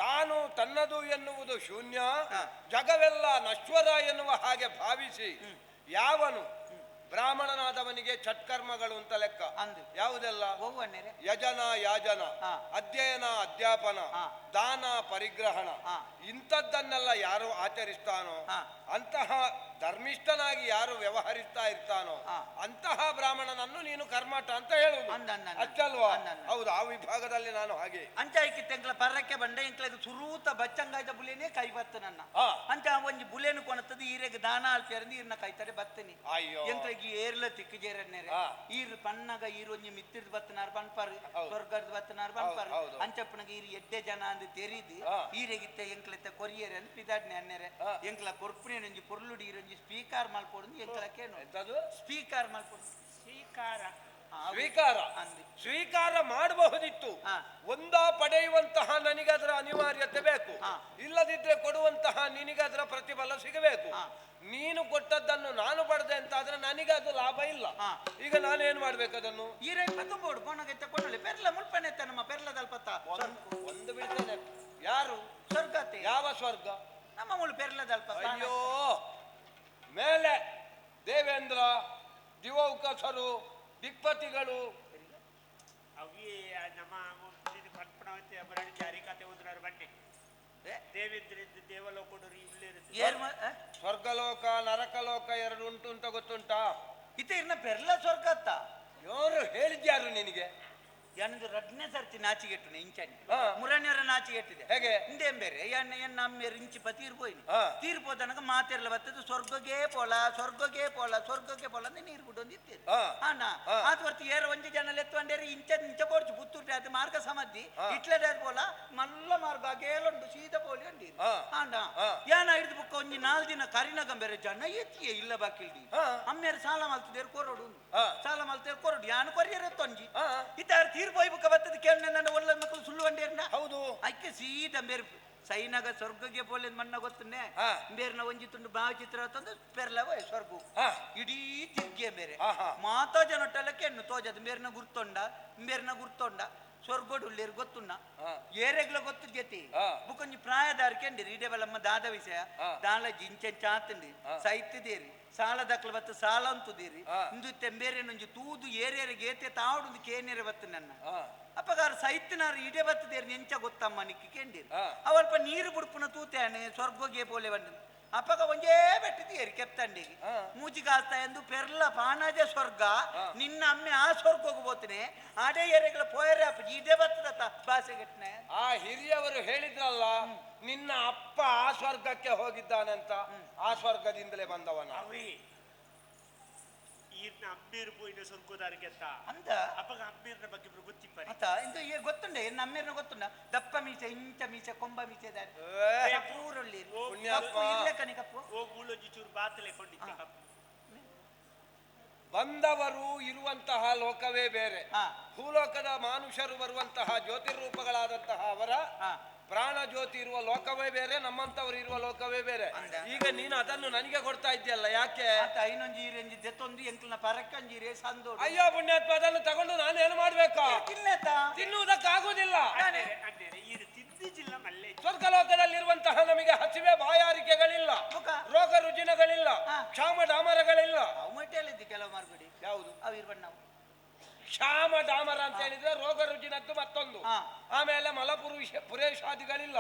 [SPEAKER 2] ತಾನು ತನ್ನದು ಎನ್ನುವುದು ಶೂನ್ಯ, ಜಗವೆಲ್ಲ ನಶ್ವರ ಎನ್ನುವ ಹಾಗೆ ಭಾವಿಸಿ ಯಾವನು ಬ್ರಾಹ್ಮಣನಾದವನಿಗೆ ಷಟ್ಕರ್ಮಗಳು ಅಂತ ಲೆಕ್ಕ. ಯಾವುದೆಲ್ಲ? ಯಜನ ಯಾಜನ, ಅಧ್ಯಯನ ಅಧ್ಯಾಪನ, ದಾನ ಪರಿಗ್ರಹಣ, ಇಂಥದ್ದನ್ನೆಲ್ಲ ಯಾರು ಆಚರಿಸ್ತಾನೋ ಅಂತಹ ಧರ್ಮಿಷ್ಠನಾಗಿ ಯಾರು ವ್ಯವಹರಿಸ್ತಾ ಇರ್ತಾನೋ ಅಂತಹ ಬ್ರಾಹ್ಮಣನನ್ನು ನೀನು ಕರ್ಮಠ ಅಂತ ಹೇಳುವುದು ಅಷ್ಟಲ್ವಾ? ಹೌದು, ಆ ವಿಭಾಗದಲ್ಲಿ ನಾನು ಹಾಗೆ
[SPEAKER 3] ಅಂಚಾಯ್ಕಿ ತೆಂಕ್ಲ ಪರಕ್ಕೆ ಬಂಡೆ ಎಂಕ್ಲಗ ಸುರೂತ ಬಚ್ಚಂಗಾಯ್ದ ಬುಲೇನೆ ಕೈ ಬತ್ತ ನನ್ನ ಅಂಚ ಒಂಜಿ ಬುಲೇನು ಕೊಣತದ ಈರೆಗೆ ದಾನ ಆಲ್ಪೇರಂದು ಈರ್ನ ಕೈತಾರೆ ಬತ್ತನಿ.
[SPEAKER 2] ಅಯ್ಯೋ
[SPEAKER 3] ಎಂಕ್ಲಗ ಏರ್ಲ ತಿಕ್ಕಜೇರನ್ನೇರೆ ಈರ್ ಪಣ್ಣಗ ಈರ್ ಒಂಜಿ ಮಿತ್ತಿರ್ದು ಬತ್ತನಾರ್ ಬನ್ಪಾರು ಸ್ವರ್ಗದ ಬತ್ತನಾರ್ ಬನ್ಪಾರು ಅಂಚಪ್ಪನಗ ಈರ್ ಎಡ್ಡೆ ಜನ ಅಂದು ತೆರಿದು ಈರೆಗಿತ್ತ ಎಂಕ್ಲತ್ತ ಕೊರಿಯರ್ ಅಂತ ಪಿದಾಡ್ನೆ ಅನ್ನೇರೆ ಎಂಕ್ಲ ಕೊರ್ಪುನೆ ಒಂಜಿ ಪೊರ್ಲುಡಿ ಈರೊಂಜಿ ಸ್ಪೀಕರ್ ಮಲ್ಪೊಡು ಎಂಕ್ಲಕ್ಕೇನು ಸ್ಪೀಕರ್ ಮಲ್ಪೊಡು
[SPEAKER 4] ಸ್ವೀಕಾರ
[SPEAKER 2] ಸ್ವೀಕಾರ ಸ್ವೀಕಾರ ಮಾಡಬಹುದಿತ್ತು. ಒಂದ ಪಡೆಯುವಂತಹ ನನಗದರ ಅನಿವಾರ್ಯತೆ ಬೇಕು, ಇಲ್ಲದಿದ್ರೆ ಕೊಡುವಂತಹ ನಿನಗದರ ಪ್ರತಿಫಲ ಸಿಗಬೇಕು. ನೀನು ಕೊಟ್ಟದ್ದನ್ನು ನಾನು ಪಡೆದೆ ಅಂತ ಆದ್ರೆ ನನಗೆ ಅದು ಲಾಭ ಇಲ್ಲ. ಈಗ ನಾನೇನ್ ಮಾಡ್ಬೇಕು ಅದನ್ನು? ಒಂದು ಬಿಡ್ತೇನೆ. ಯಾರು?
[SPEAKER 3] ಸ್ವರ್ಗ.
[SPEAKER 2] ಯಾವ ಸ್ವರ್ಗ?
[SPEAKER 3] ನಮ್ಮ ಮುಳು ಪೆರ್ಲದಲ್ಪ.
[SPEAKER 2] ಅಯ್ಯೋ, ಮೇಲೆ ದೇವೇಂದ್ರ, ದಿವೌಕಸರು, ದಿಕ್ಪತಿಗಳು
[SPEAKER 4] ಅವೇ ನಮ್ಮ ಕಲ್ಪನಾ ಜಾರಿ ಕತೆ ಒಂದರ ಬನ್ನಿ ದೇವೇಂದ್ರಿಂದ ದೇವಲೋಕಡರು ಇಲ್ಲೇ
[SPEAKER 2] ಸ್ವರ್ಗಲೋಕ ನರಕಲೋಕ ಎರಡು ಉಂಟು ಅಂತ ಗೊತ್ತುಂಟಾ?
[SPEAKER 3] ಇತ್ತ ಇರ್ನ ಪೆರ್ಲ ಸ್ವರ್ಗ ಅತ್ತ
[SPEAKER 2] ಯಾರು ಹೇಳಿದ್ಯಾರು ನಿನಗೆ?
[SPEAKER 3] ಯಾನದು ರಡ್ನೇ ಸರ್ತಿ ನಾಚಿಗೆಟ್ಟು ಇಂಚನಿ ಮುರಣ್ಯರ ನಾಚಿಗೆಟ್ಟಿದೆ
[SPEAKER 2] ಹೇಗೆ
[SPEAKER 3] ಇಂದೇಂ ಬೇರೆ ಎನ್ನ ಅಮ್ಮೇರು ಇಂಚಿಪ ತೀರ್ಪೋಯ್ನಿ ತೀರ್ಪೋದನಕ ಮಾತೆರ್ಲ ಬತ್ತದು ಸ್ವರ್ಗಕ್ಕೆ ಪೋಲ ಸ್ವರ್ಗಕ್ಕೆ ಪೋಲ ಸ್ವರ್ಗಕ್ಕೆ ಪೋಲ ಅಂದ್ರೆ ನೀರು ಬಿಡೊಂದು ಇತ್ತೇರು ಅಣ್ಣ ಆತ ವರ್ತಿ ಏರ ಒಂಜಿ ಜನ ಲೆತ್ತುವಂಡೇರಿ ಇಂಚ ಇಂಚ ಪೋಡ್ಚು ಪುತ್ತೂರು ಅದು ಮಾರ್ಗ ಸಮಾಧಿ ಇಟ್ಲಡೆ ಪೋಲ ಮಲ್ಲ ಮಾರ್ಗ ಗೇಲುಂಡು ಸೀದ ಪೋಲಿ ಅಂಡಿ ಅಣ್ಣ ಯಾನ ಹಿಡಿದು ಬುಕ್ಕ ಒಂಜಿ 4 ದಿನ ಕರಿನಗಂ ಬೇರೆ ಜನ ಎತ್ತಿಯೇ ಇಲ್ಲ ಬಾಕಿಲ್ಡಿ ಅಮ್ಮೇರು ಸಾಲ ಮಲ್ತದೇರು ಕೊರಡು ಸಾಲ ಮಲ್ತೇರು ಕೊರಡು ಯಾನು ಕೊರಿಯರ ತೊಂಜಿ ಇತ್ತಾರು ತೀರ್ಪೋಯ್ ಬುಕ್ಕ ಬತ್ತದ ಕೇಳ ನನ್ನ ಒಳ್ಳೆ ಮಕ್ಕಳು ಸುಳ್ಳು ಅಂಡೇರ್ನ
[SPEAKER 2] ಹೌದು
[SPEAKER 3] ಅಕ್ಕೆ ಸೀದ ಬೇರೆ ಸೈನಾಗ ಸ್ವರ್ಗಕ್ಕೆ ಪೋಲೆ ಮಣ್ಣ ಗೊತ್ತನ್ನೇ ಬೇರೆ ಒಂಜಿ ತುಂಡು ಭಾವಚಿತ್ರ ತಂದು ಪೆರ್ಲವ ಸ್ವರ್ಗ ಇಡೀ ತಿರ್ಗೆ ಬೇರೆ ಮಾತಾ ಜನೊಟ್ಟಲಕ್ಕೆ ಹೆಣ್ಣು ತೋಜದ ಬೇರೆನ ಗುರ್ತೊಂಡ ಬೇರೆನ ಗುರ್ತೊಂಡ ಸ್ವರ್ಗೋಡು ಗೊತ್ತುಣ್ಣ ಏರೆಗ್ಲ ಗೊತ್ತು ಜತಿ ಬುಕ್ಕೊಂಜಿ ಪ್ರಾಯದಾರಿಕೆ ಅಂಡಿರಿ ಇಡೇ ಬಲಮ್ಮ ದಾದ ವಿಷಯ ದಾಲ ಜಿಂಚಂಚಾತಂಡಿ ಸೈತಿದೇರಿ ಸಾಲ ದಕ್ಲ ಬತ್ತು ಸಾಲ ಅಂತುದೀರಿ ಇಂದು ತೆಂಬೇರೆ ನೊಂಜಿ ತೂದು ಏರೇರೆ ಗೇತೆ ತಾವಡುಂದು ಕೇನೇರೆ ಬತ್ತು ನನ್ನ ಅಪ್ಪಗಾರ ಸೈತಿನಾರು ಇಡೇ ಬತ್ತದೇರಿ ಎಂಚ ಗೊತ್ತಮ್ಮ ನಿಕ್ಕಿ ಕೇಂಡಿರಿ ಅವಲ್ಪ ನೀರು ಬುಡ್ಪುನ ತೂತೇನೆ ಸ್ವರ್ಗೋಗೆ ಪೋಲೆ ಬಂದ ಅಪ್ಪಗ ಒಂಜೇ ಬೆಟ್ಟಿದ್ದೀರಿ ಕೆಪ್ತಂಡಿಗೆ ಮೂಜಿಗಾಸ್ತ ಎಂದು ಪೆರ್ಲ ಪಾಣಾಜ ಸ್ವರ್ಗ ನಿನ್ನ ಅಮ್ಮೆ ಆ ಸ್ವರ್ಗೋಗಿ ಹೋಗ್ತೀನಿ ಆಡೇ ಏರೆಗಳ ಪೋಯರೆ ಅಪ್ಪ ಇದೇ ಬರ್ತದತ್ತ ಭಾಷೆಗಟ್ಟನೆ
[SPEAKER 2] ಆ ಹಿರಿಯವರು ಹೇಳಿದ್ರಲ್ಲ ನಿನ್ನ ಅಪ್ಪ ಆ ಸ್ವರ್ಗಕ್ಕೆ ಹೋಗಿದ್ದಾನಂತ, ಆ ಸ್ವರ್ಗದಿಂದಲೇ ಬಂದವನ
[SPEAKER 3] ಗೊತ್ತುಂಡೆ ಅಮ್ಮೇರ್ನ ಗೊತ್ತುಂಡ ದಪ್ಪ ಮೀಸೆ ಇಂಚ ಮೀಸೆ ಕೊಂಬ ಮೀಸೆ
[SPEAKER 2] ಬಂದವರು ಇರುವಂತಹ ಲೋಕವೇ ಬೇರೆ. ಭೂಲೋಕದ ಮಾನುಷರು ಬರುವಂತಹ ಜ್ಯೋತಿರ್ರೂಪಗಳಾದಂತಹ ಅವರ ಪ್ರಾಣ ಜ್ಯೋತಿ ಇರುವ ಲೋಕವೇ ಬೇರೆ, ನಮ್ಮಂತವರು ಇರುವ ಲೋಕವೇ ಬೇರೆ. ಈಗ ನೀನು ಅದನ್ನು ನನಗೆ ಕೊಡ್ತಾ ಇದ್ದೀಯಲ್ಲ ಯಾಕೆ? ಅಯ್ಯೋ ಪುಣ್ಯಾತ್ಮ, ಅದನ್ನು ತಗೊಂಡು ನಾನು ಏನು ಮಾಡ್ಬೇಕಾ? ತಿನ್ನುವುದಕ್ಕಾಗುವುದಿಲ್ಲ. ಸ್ವರ್ಗಲೋಕದಲ್ಲಿರುವಂತಹ ನಮಗೆ ಹಸಿವೆ ಬಾಯಾರಿಕೆಗಳಿಲ್ಲ, ರೋಗ ರುಜಿನಗಳಿಲ್ಲ, ಕ್ಷಾಮ ಡಾಮರಗಳಿಲ್ಲ. ಯಾವುದು ಕ್ಷಾಮ ಡಾಮರ ಅಂತ ಹೇಳಿದ್ರೆ ರೋಗ ರುಜಿನದ್ದು ಮತ್ತೊಂದು, ಆಮೇಲೆ ಮಲಪುರುಷ ಪುರೇಷಾದಿಗಳಿಲ್ಲ.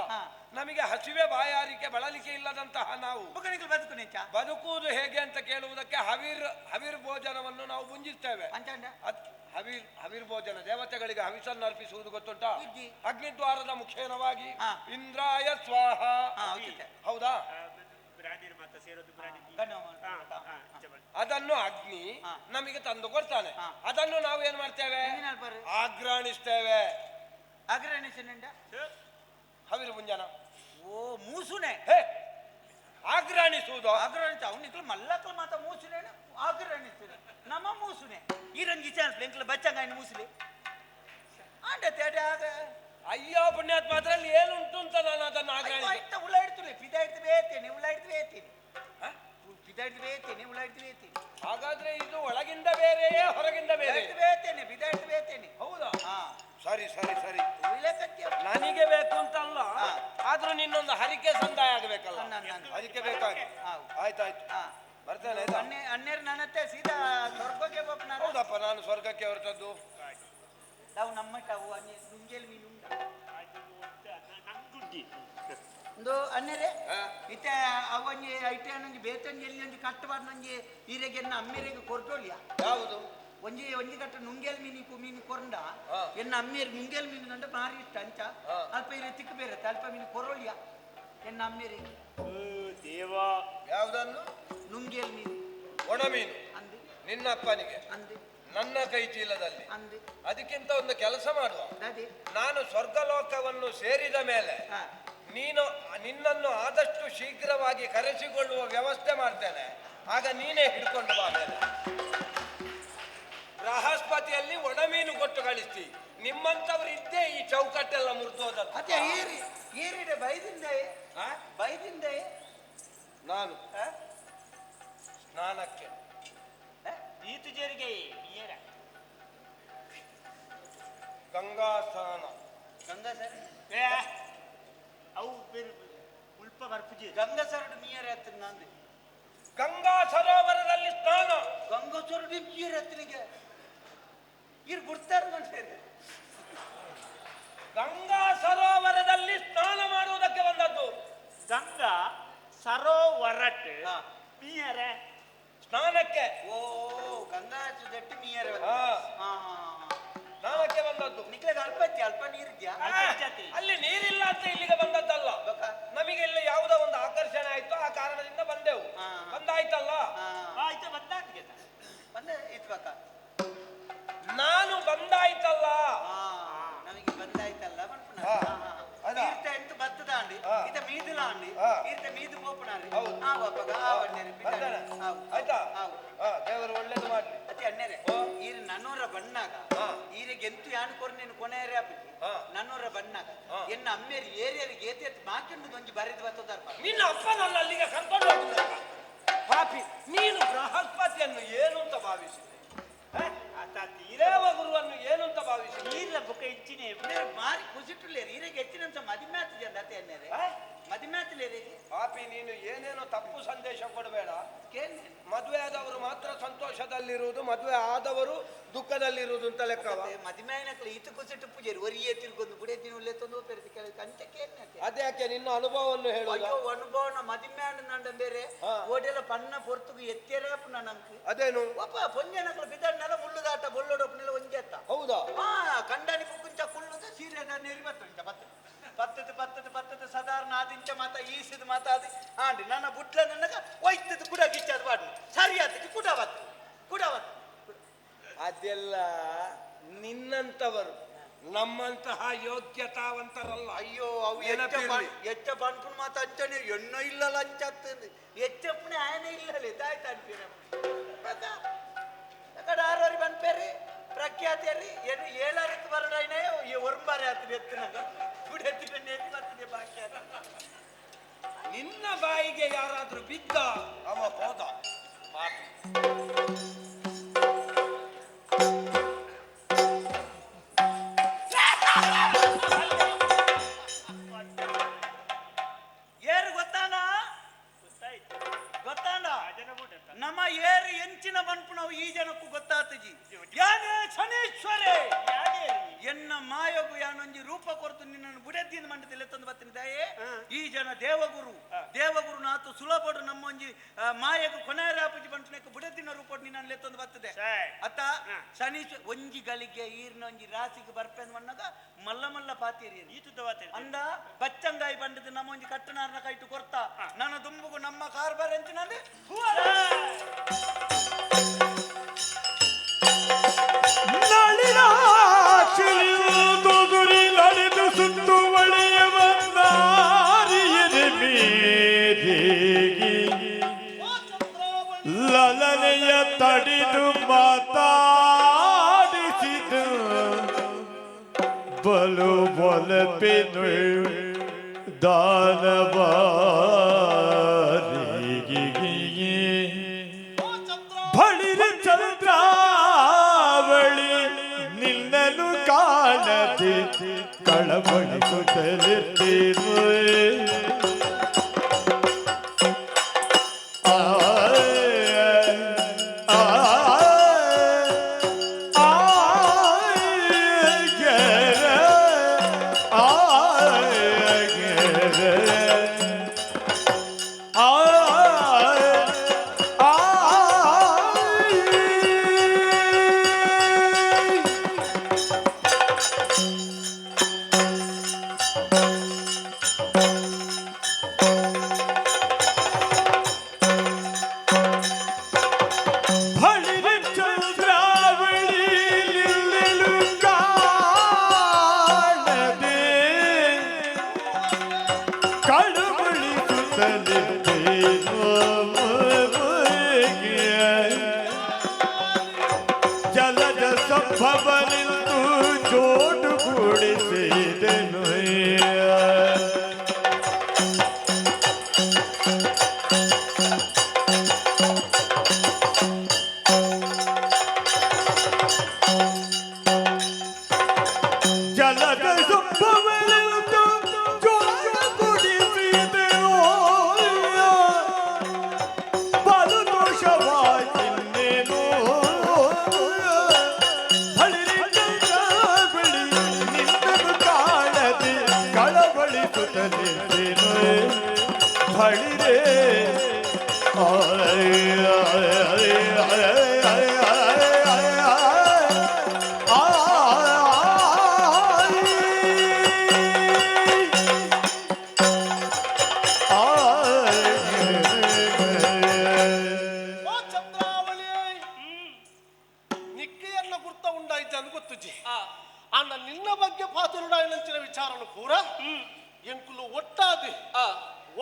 [SPEAKER 2] ನಮಗೆ ಹಸಿವೆ ಬಾಯಾರಿಕೆ ಬಳಲಿಕೆ ಇಲ್ಲದಂತಹ ನಾವು ಬದುಕುವುದು ಹೇಗೆ ಅಂತ ಕೇಳುವುದಕ್ಕೆ ಹವಿರ್ ಹವಿರ್ ಭೋಜನವನ್ನು ನಾವು ಭುಂಜಿಸ್ತೇವೆ. ಹವಿರ್ ಹವಿರ್ ಭೋಜನ ದೇವತೆಗಳಿಗೆ ಹವಿಸನ್ನು ಅರ್ಪಿಸುವುದು ಗೊತ್ತುಂಟಾ? ಅಗ್ನಿದ್ವಾರದ ಮುಖೇನವಾಗಿ ಇಂದ್ರಾಯ ಸ್ವಾಹ. ಹೌದಾ? ಅದನ್ನು ಅಗ್ನಿ ನಮಗೆ ತಂದು ಕೊಡ್ತಾನೆ. ಅದನ್ನು ನಾವು ಏನ್ ಮಾಡ್ತೇವೆ? ಆಗ್ರಹಣಿಸ್ತೇವೆ. ಹವಿರು ಮುಂಜಾನ
[SPEAKER 3] ಓ ಮೂಸುನೆ
[SPEAKER 2] ಆಗ್ರಹಣಿಸುವುದು.
[SPEAKER 3] ಆಗ್ರಹಣಿಸ ಅವನಿಕ್ಲು ಮಲ್ಲಕ್ಲು ಮಾತ ಮೂಸುನೆ ಆಗ್ರಹಣಿಸ್ತದೆ ನಮ್ಮ ಮೂಸುನೆ ಈ ರಂಗಿ ಚಾನ್ಸ್ ಬೆಂಕ್ಲು ಬಚ್ಚಂಗ ಮೂಸುಲಿ ಆಂಡ ತೇಟ ಆಗ.
[SPEAKER 2] ಅಯ್ಯೋ ಪುಣ್ಯಾತ್ಮ, ಅದರಲ್ಲಿ ಏನುಂಟು ಅಂತ ನಾನು ಅದನ್ನು ಆಗ್ರಹಿಸಿ
[SPEAKER 3] ಉಳ ಇಡ್ತುಲೆ ಪಿದ ಇಡ್ತು ಬೇತೇನೆ ಉಳ ಇಡ್ತು ಬೇತೀನಿ ಪಿದ ಇಡ್ತು ಬೇತೇನೆ ಉಳ ಇಡ್ತು ಬೇತೀನಿ.
[SPEAKER 2] ಹಾಗಾದ್ರೆ ಇದು ಒಳಗಿಂದ ಬೇರೆಯೇ ಹೊರಗಿಂದ ಬೇರೆ?
[SPEAKER 3] ಬೇತೇನೆ ಪಿದ ಇಡ್ತು ಬೇತೇನೆ.
[SPEAKER 2] ಹೌದಾ? ಸರಿ ಸರಿ ಸರಿ, ನನಗೆ ಬೇಕು ಅಂತ ಅಲ್ಲ, ಆದ್ರೂ ನಿನ್ನೊಂದು ಹರಿಕೆ ಸಂದಾಯ ಆಗಬೇಕಲ್ಲ, ಹರಿಕೆ ಬೇಕಾಗಿ. ಆಯ್ತಾಯ್ತು, ಬರ್ತೇನೆ.
[SPEAKER 3] ಹನ್ನೆರಡು ನನ್ನತ್ತೆ ಸೀದಾ ಸ್ವರ್ಗಕ್ಕೆ.
[SPEAKER 2] ಹೌದಪ್ಪ, ನಾನು ಸ್ವರ್ಗಕ್ಕೆ ಹೊರಟದ್ದು.
[SPEAKER 3] ನಾವು ನಮ್ಮ ಒಂದು ಅನ್ನೇರೆ ಇತ್ತೆ ಅವೊಂಜಿ ಐಟೆ ಒಂಜಿ ಬೇತೊಂಜಿ ಎಲ್ಲಿ ಒಂಜಿ ಕಟ್ಟಬಾರ್ದು ಒಂಜಿ ಈರೆಗೆ ಎನ್ನ ಅಮ್ಮೇರೆಗೆ ಕೊರ್ಟೋಲಿಯ.
[SPEAKER 2] ಯಾವುದು?
[SPEAKER 3] ಒಂಜಿ ಒಂಜಿ ಕಟ್ಟ ನುಂಗೇಲ್ ಮೀನು ಮೀನು ಕೊರಂಡ ಎನ್ನ ಅಮ್ಮೇರು ನುಂಗೇಲ್ ಮೀನು ನಂಡ ಭಾರಿ ಇಷ್ಟ ಅಂಚ ಅಲ್ಪ ಇರೆ ತಿಕ್ಕ ಬೇರೆ ಅಲ್ಪ ಮೀನು ಕೊರೋಲಿಯ ಎನ್ನ ಅಮ್ಮೇರಿಗೆ.
[SPEAKER 4] ದೇವಾ,
[SPEAKER 2] ಯಾವುದನ್ನು?
[SPEAKER 3] ನುಂಗೇಲ್ ಮೀನು,
[SPEAKER 2] ಒಣ ಮೀನು
[SPEAKER 3] ಅಂದು
[SPEAKER 2] ನಿನ್ನ ಅಪ್ಪನಿಗೆ
[SPEAKER 3] ಅಂದು
[SPEAKER 2] ನನ್ನ ಕೈ ಚೀಲದಲ್ಲಿ. ಅದಕ್ಕಿಂತ ಒಂದು ಕೆಲಸ ಮಾಡುವ, ನಾನು ಸ್ವರ್ಗಲೋಕವನ್ನು ಸೇರಿದ ಮೇಲೆ ನೀನು ನಿನ್ನನ್ನು ಆದಷ್ಟು ಶೀಘ್ರವಾಗಿ ಕರೆಸಿಕೊಳ್ಳುವ ವ್ಯವಸ್ಥೆ ಮಾಡ್ತೇನೆ. ಆಗ ನೀನೇ ಹಿಡ್ಕೊಂಡು ಬಾ. ಮೇಲೆ ಬೃಹಸ್ಪತಿಯಲ್ಲಿ ಒಣಮೀನು ಕೊಟ್ಟು ಕಳಿಸ್ತಿ. ನಿಮ್ಮಂತವ್ರು ಇದ್ದೇ ಈ ಚೌಕಟ್ಟೆಲ್ಲ ಮುರಿದೋದದ್ದು.
[SPEAKER 3] ಬೈದಿಂದ
[SPEAKER 2] ನಾನು ಸ್ನಾನಕ್ಕೆ ಗಂಗಾ ಸ್ನಾನ.
[SPEAKER 3] ಗಂಗಾ ಸರ್
[SPEAKER 4] ಅವು ಉಲ್ಪ ಬರ್ಪುಜಿ
[SPEAKER 3] ಗಂಗಾ ಸರಡು ನೀರ ನಂದು
[SPEAKER 2] ಗಂಗಾ ಸರೋವರದಲ್ಲಿ ಸ್ನಾನ.
[SPEAKER 3] ಗಂಗಾ ಸರಡು ನೀರ ಹತ್ತಿನಿಗೆ ಇರ್ ಬಿಡ್ತಾರೆ ಮನುಷ್ಯರು.
[SPEAKER 2] ಗಂಗಾ ಸರೋವರದಲ್ಲಿ ಸ್ನಾನ ಮಾಡುವುದಕ್ಕೆ ಬಂದದ್ದು.
[SPEAKER 4] ಗಂಗಾ ಸರೋವರಟ್
[SPEAKER 3] ಹಾ.
[SPEAKER 4] ಮೀಯರೆ
[SPEAKER 2] ಸ್ನಾನಕ್ಕೆ.
[SPEAKER 3] ಓ ಗಂಗಾ ಸುದಟ್ಟಿ ಮೀಯರೆ.
[SPEAKER 2] ಹಾ.
[SPEAKER 3] ಹಾ.
[SPEAKER 2] ಸ್ನಾನಕ್ಕೆ ಬಂದದ್ದು.
[SPEAKER 3] ನಿಕ್ಲೆಗ್ ಅಲ್ಪ ಇದ್ಯಾ? ಅಲ್ಪ ನೀರಿದ್ಯಾ?
[SPEAKER 4] ಅಲ್ಪ ಜಾತಿ.
[SPEAKER 2] ಅಲ್ಲಿ ನೀರಿಲ್ಲ ಅಂತ ಇಲ್ಲಿಗೆ ಬಂದದ್ದಲ್ಲ.
[SPEAKER 3] ಬೊಕ?
[SPEAKER 2] ನಮಗೆ ಇಲ್ಲಿ ಯಾವುದೋ ಒಂದು ಆಕರ್ಷಣೆ ಆಯ್ತು, ಆ ಕಾರಣದಿಂದ ಬಂದೆವು.
[SPEAKER 3] ಹಾ.
[SPEAKER 2] ಬಂದಾಯ್ತಲ್ಲ.
[SPEAKER 3] ಹಾ.
[SPEAKER 4] ಆಯ್ತು ಬಂದಾದ್ಗೆ.
[SPEAKER 3] ಬಂದೆ ಇತ್ತು ಬಕ.
[SPEAKER 2] ನಾನು ಬಂದಾಯ್ತಲ್ಲ.
[SPEAKER 3] ಹಾ, ನಮಗೆ ಬಂದಾಯ್ತಲ್ಲ ಪನ್ಪುನ.
[SPEAKER 2] ಹಾ. ಅದಾ?
[SPEAKER 3] ಈರ್ತ ಎಂತ ಬತ್ತದ ಅಂಡಿ
[SPEAKER 2] ಹಾ.
[SPEAKER 3] ಇತ ಮೀದುಲ ಅಂಡಿ
[SPEAKER 2] ಹಾ.
[SPEAKER 3] ಈರ್ತ ಮೀದು ಪೋಪುನಾರಿ.
[SPEAKER 2] ಹೌದು.
[SPEAKER 3] ಆ ಅಪ್ಪಗ ಆ ಅಣ್ಣೇರೆ.
[SPEAKER 2] ಬರ್ತಾನೆ. ಆಯ್ತಾ? ಹಾ, ದೇವರು ಒಳ್ಳೇದು ಮಾಡ್ಲಿ.
[SPEAKER 3] ಅತಿ ಅಣ್ಣೇರೆ
[SPEAKER 2] ಓ.
[SPEAKER 3] ಈರ್ ನನ್ನೂರ ಬಣ್ಣಾಗ
[SPEAKER 2] ಹಾ.
[SPEAKER 3] ಈರಿಗೆ ಎಂತು ಯಾನ್ ಕೊರ್ ನೀನು ಕೊನೆಯರೆ ಆಪಿಜಿ.
[SPEAKER 2] ಹಾ.
[SPEAKER 3] ನನ್ನೂರ ಬಣ್ಣಾಗ
[SPEAKER 2] ಹಾ.
[SPEAKER 3] ಎನ್ನ ಅಮ್ಮೇರಿ ಏರಿಯರಿಗೆ ಏತಿ ಎತ್ತು ಮಾಕಿಂಡು ಒಂಜಿ ಬರೆದು ಬತ್ತದಾರ್ಪ.
[SPEAKER 2] ನಿನ್ನ ಅಪ್ಪ ನನ್ನ ಅಲ್ಲಿಗೆ ಕರ್ಕೊಂಡು ಹೋಗುದಪ್ಪ. ಪಾಪಿ, ನೀನು ಬೃಹಸ್ಪತಿಯನ್ನು ಏನು ಅಂತ ಭಾವಿಸಿದೆ? ಹ? ದೇವಗುರುವನ್ನು ಏನು ಅಂತ ಭಾವಿಸಿದೆ?
[SPEAKER 4] ನೀರ್ಲ ಬುಕ್ಕ ಇಂಚಿನೇ.
[SPEAKER 3] ಅಣ್ಣೇರೆ ಮಾರಿ ಕುಸಿಟುಲ್ಲೇರಿ ಈರಿಗೆ ಹೆಚ್ಚಿನಂಚ ಮದಿಮ್ಯಾತ್ ಜಂದ ಅತಿ ಅಣ್ಣೇರೆ.
[SPEAKER 2] ಹ?
[SPEAKER 3] ಮದಿಮ್ಯಾತ್ಲೇರಿ.
[SPEAKER 2] ಪಾಪಿ, ನೀನು ಏನೇನೋ ತಪ್ಪು ಸಂದೇಶ ಕೊಡಬೇಡ.
[SPEAKER 3] ಕೇಳಿ.
[SPEAKER 2] ಮದುವೆ ಆದವರು ಮಾತ್ರ ಸಂತೋಷದಲ್ಲಿರುವುದು, ಮದುವೆ ಆದವರು ದುಃಖದಲ್ಲಿರುವುದು ಅಂತ ಲೆಕ್ಕವ?
[SPEAKER 3] ಮದಿಮ್ಯಾಯನಕ್ಲೆ ಈತ ಕುಸಿಟು ಪೂಜಾರಿ ಒರಿಯೇ ತಿರ್ಗೊಂದು ಬುಡೆ ದಿನ ಉಲ್ಲೆ ತಂದು ಪೆರೆದು ಕೆಳಗೆ ಅಂಚ ಕೇಳಿ.
[SPEAKER 2] ಅದ್ಯಾಕೆ ನಿನ್ನ ಅನುಭವವನ್ನು ಹೇಳುವುದು?
[SPEAKER 3] ಅಯ್ಯೋ ಅನುಭವನ ಮದಿಮ್ಯಾನ ನಂಡ ಬೇರೆ
[SPEAKER 2] ಹಾ.
[SPEAKER 3] ಓಡೆಲ್ಲ ಪನ್ನ ಪೊರ್ತುಗು ಎತ್ತೇರಾಪು ನಂಕ್.
[SPEAKER 2] ಅದೇನು?
[SPEAKER 3] ಒಪ್ಪ ಪೊಂಜನಕ್ಲು ಬಿದಣ್ಣಲ ಮುಳ್ಳುದಾಟ ಬೊಳ್ಳೊಡೊಪ್ಪನೆಲ್ಲ ಒಂಜೆತ್ತ.
[SPEAKER 2] ಹೌದಾ?
[SPEAKER 3] ಹಾ, ಕಂಡನಿ ಕುಂಚ ಕುಳ್ಳುದ ಸೀರೆ ನೆರಿ ಬತ್ತುಂಚ ಬತ್ತದ ಬತ್ತದ ಬತ್ತದ ಬತ್ತದ ಸಾಧಾರಣ ಆದಿಂಚ ಮಾತ ಈಸಿದ ಮಾತ ಅದು ಆಂಡಿ ನನ್ನ ಬುಟ್ಲ ನನಗ ಒಯ್ತದ ಕುಡ ಗಿಚ್ಚದು ಬಾಡ್ನು ಸರಿ ಆತಕ್ಕೆ ಕುಡ ಬತ್ತು ಕುಡ ಬತ್ತು.
[SPEAKER 2] ಅದೆಲ್ಲ ನಿನ್ನಂತವರು, ನಮ್ಮಂತಹ ಯೋಗ್ಯತಾವಂತರಲ್ಲ.
[SPEAKER 3] ಅಯ್ಯೋ ಅವು ಎಚ್ಚ
[SPEAKER 2] ನೆನಪಿರ್ಲಿ.
[SPEAKER 3] ಎಚ್ಚ ಪನ್ಪುನ ಮಾತ ಅಂಚನೆ ಎಣ್ಣೆ ಇಲ್ಲಲ್ಲ ಅಂಚತ್ತಂದು ಎಚ್ಚಪ್ಪನೆ ಆಯನೆ ಇಲ್ಲಲೆ ದಾಯ್ತ ಅನ್ಪಿರ ಕಡೆ ಆರವರಿ ಬನ್ಪೇರಿ ಪ್ರಖ್ಯಾತಿಯರಿ ಏನು ಏಳರಕ್ಕೆ ಬರಡೈನೇ ಈ ಒರ್ಂಬಾರೆ ಆತದೆ ಎತ್ತಿನಾಗ ಬುಡೆತ್ತಿನ ನೇತಿ ಬರ್ತದೆ ಬಾಕಿ ಆತ.
[SPEAKER 2] ನಿನ್ನ ಬಾಯಿಗೆ ಯಾರಾದ್ರೂ ಬಿದ್ದ ಅವ ಹೋದ ಪಾಪಿ.
[SPEAKER 3] ಏರು ಗೊತ್ತಾನ?
[SPEAKER 4] ಗೊತ್ತಾಯ್ತು.
[SPEAKER 3] ಗೊತ್ತಾನ?
[SPEAKER 4] ಆ ಜನ ಬುಡತ್ತ.
[SPEAKER 3] ನಮ್ಮ ಏರು ಎಂಚಿನ ಬನ್ಪುನವು ಈ ಜನಕ್ಕೂ ಗೊತ್ತಾತಜಿ. ಯಾನೇ ಶನೇಶ್ವರೇ
[SPEAKER 4] ಯಾನೇ?
[SPEAKER 3] ಎನ್ನ ಮಾಯಗು ಯಾನೊಂಜಿ ರೂಪ ಕೊರ್ತು ನಿನ್ನನ್ನು ಬುಡೆತ್ತಿಂದ ಮಂಡದಲ್ಲಿ ತಂದು ಬತ್ತಿನ ದಯೆ. ಈ ಜನ ದೇವಗುರು ದೇವಗುರು ನಾತು ಸುಲಭಡು ನಮ್ಮೊಂಜಿ ಮಾಯಗು ಕೊನೆಯರಾಪುಜಿ ಬಂಟನಕ್ಕೆ ಬುಡೆತ್ತಿನ ರೂಪ ನಿನ್ನನ್ನು ತಂದು ಬರ್ತದೆ.
[SPEAKER 4] ಸರಿ.
[SPEAKER 3] ಅತ್ತ ಶನೀಶ್ವರ ಒಂಜಿ ಗಳಿಗೆ ಈರ್ನ ಒಂಜಿ ರಾಸಿಗೆ ಬರ್ಪೆಂದ್ ಮಣ್ಣಗ ಮಲ್ಲ ಮಲ್ಲ ಪಾತೀರಿ
[SPEAKER 4] ಈತುದ್ದ ವಾತೆ.
[SPEAKER 3] ಅಂದ ಬಚ್ಚಂಗಾಯಿ ಬಂಡದ ನಮ್ಮ ಒಂಜಿ ಕಟ್ಟನಾರ್ನ ಕೈಟು ಕೊರ್ತ ನನ್ನ ದುಂಬುಗು ನಮ್ಮ ಕಾರ್ಬಾರ್ ಎಂಚಿನಲ್ಲಿ
[SPEAKER 1] ನಳಿನಾಕ್ಷಿಯು ನಡೆದು ಸುತ್ತುವಳಿಯ ಬಂದಾರಿಯದೆ ಮೇರೆಗೆ ಲಲನೆಯ ತಡಿದು ಮಾತಾಡಿಸಿದ ಬಲು ಬೊಲಪಿನು ದಾನವಾರಿಗೆ ಬಳಿರ ಚಂದ್ರಾವಳಿ ನಿನ್ನನು ಕಾಣದೆ ಕಳವಳಿಸುತ್ತಲಿರ್ತೀನು. ಆ ಆ ಆ ಗೆರೆ ಆ ಗೆರೆ ಆ ಆ.
[SPEAKER 5] ಇತ್ತುಜಿ. ಆಂಡ ನಿನ್ನ ಬಗ್ಗೆ ಪಾತಿರುಡಾಯಿನಂಚಿನ ವಿಚಾರನು ಪೂರ ಎಂಕುಲು ಒಟ್ಟಾದಿ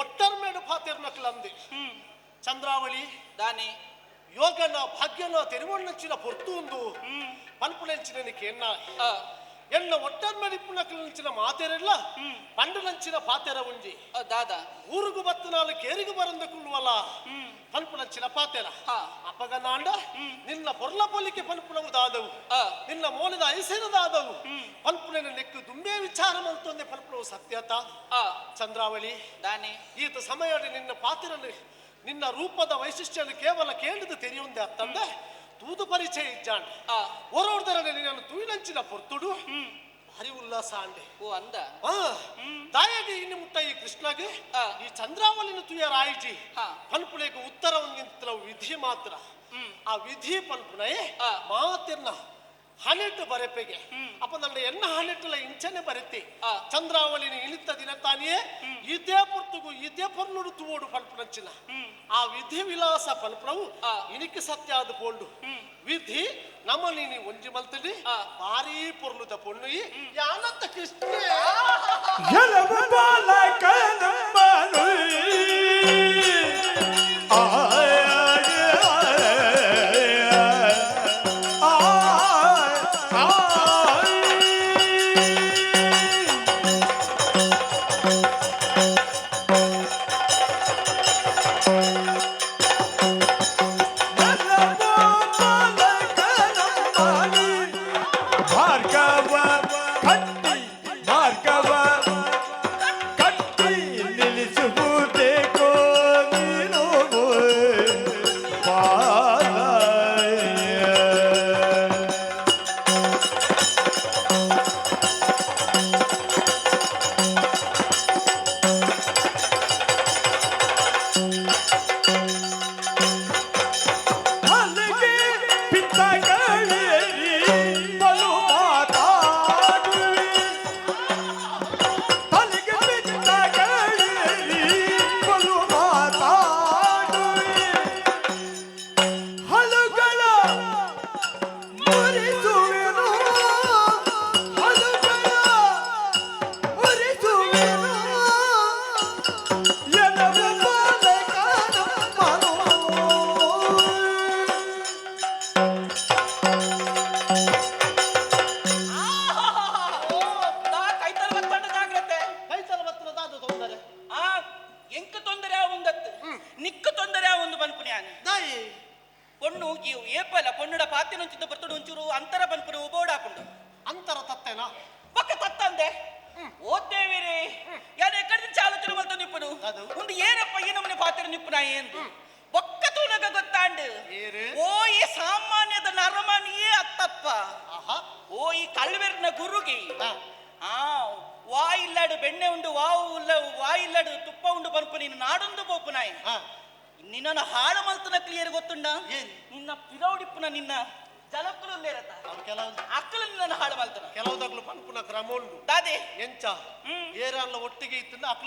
[SPEAKER 5] ಒಟ್ಟರ್ಮೇಡು ಪಾತಿರ್ನಕ್ಲಂದಿ. ಚಂದ್ರಾವಳಿ
[SPEAKER 3] ದಾನಿ
[SPEAKER 5] ಯೋಗನ ಭಾಗ್ಯನ ತೆರಿವಣ್ಣಂಚಿನ ಪೊರ್ತು ಉಂದು ಪನ್ಪುನೆಂಚಿನ ಎನ್ನ ಎನ್ನ ಒಟ್ಟರ್ಮೇಡು ಇಪ್ಪುನಕ್ಲಂಚಿನ ಮಾತೆರೆಲ್ಲ ಪಂಡುನಂಚಿನ ಪಾತೆರ ಉಂಜಿ.
[SPEAKER 3] ದಾದಾ
[SPEAKER 5] ಊರುಗು ಬತ್ತನಾಲು ಕೇರಿಗು ಬರಂದ ಕುಳ್ಳುವಲ್ಲ ಪನ್ಪುನಂಚಿನ ಪಾತೆರ. ಅಪಗ ನಾಂಡ ನಿನ್ನ ಪೊರ್ಲ ಪೊಲಿಕೆ ಪನ್ಪುನವು ದಾದವು, ನಿನ್ನ ಮೋನದ ಐಸೆನ ದಾದವು ಪನ್ಪುನ ನೆಕ್ಕು ದುಂಬೆ ವಿಚಾರ ಮಂತೊಂದೆ ಪನ್ಪುನವು ಸತ್ಯತ. ಚಂದ್ರಾವಳಿ
[SPEAKER 3] ದಾನಿ
[SPEAKER 5] ಈತ ಸಮಯ ನಿನ್ನ ಪಾತಿರನ್ನು ನಿನ್ನ ರೂಪದ ವೈಶಿಷ್ಟ್ಯವನ್ನು ಕೇವಲ ಕೇಳಿದು ತೆರೆಯುವಂದೆ ಅತ್ತಂದೆ ತೂದು ಪರಿಚಯ ಇಜ್ಜಾಂಡ್. ಒರೋರ್ದರನೆ ನಿನ್ನನ್ನು ತೂಯಿನಂಚಿನ ಪೊರ್ತುಡು ಭಾರಿ ಉಲ್ಲಾಸ ಅಂಡೆ.
[SPEAKER 3] ಓ ಅಂದ
[SPEAKER 5] ದಾಯಾಗಿ ಇನ್ನು ಮುಟ್ಟ ಈ ಕೃಷ್ಣಗೆ ಈ ಚಂದ್ರಾವಳಿನ ತುಯ ರಾಯಿಜಿ ಪನ್ಪುನೇಕ ಉತ್ತರವನ್ನು ವಿಧಿ ಮಾತ್ರ. ಆ ವಿಧಿ ಪನ್ಪುನಯೇ ಮಾತಿರ್ನ ಹಣೆಟ್ಟು ಬರೆಪೆಗೆ ಅಪ್ಪ ನನ್ನ ಎನ್ನ ಹಣೆಟ್ಟಲ ಇಂಚನೆ ಬರೆತಿ. ಚಂದ್ರಾವಳಿನ ಇಳಿತ ದಿನ ತಾನಿಯೇ ಇದೇ ಪೊರ್ತುಗು ಇದೇ ಪೊರ್ನುಡು ತುವೋಡು ಪನ್ಪುನಂಚಿನ ಆ ವಿಧಿ ವಿಲಾಸ ಪನ್ಪುನವು ಇನಿಕ್ ಸತ್ಯ ಆದ ಪೋಂಡು. ವಿಧಿ ನಮ್ಮ ನೀನಿ ಒಂಜಿ ಮಲ್ತಡಿ ಭಾರಿ ಪೊರ್ಲುದ ಪೊಣ್ಣು ಯಾನಂತ ಕೃಷ್ಣ.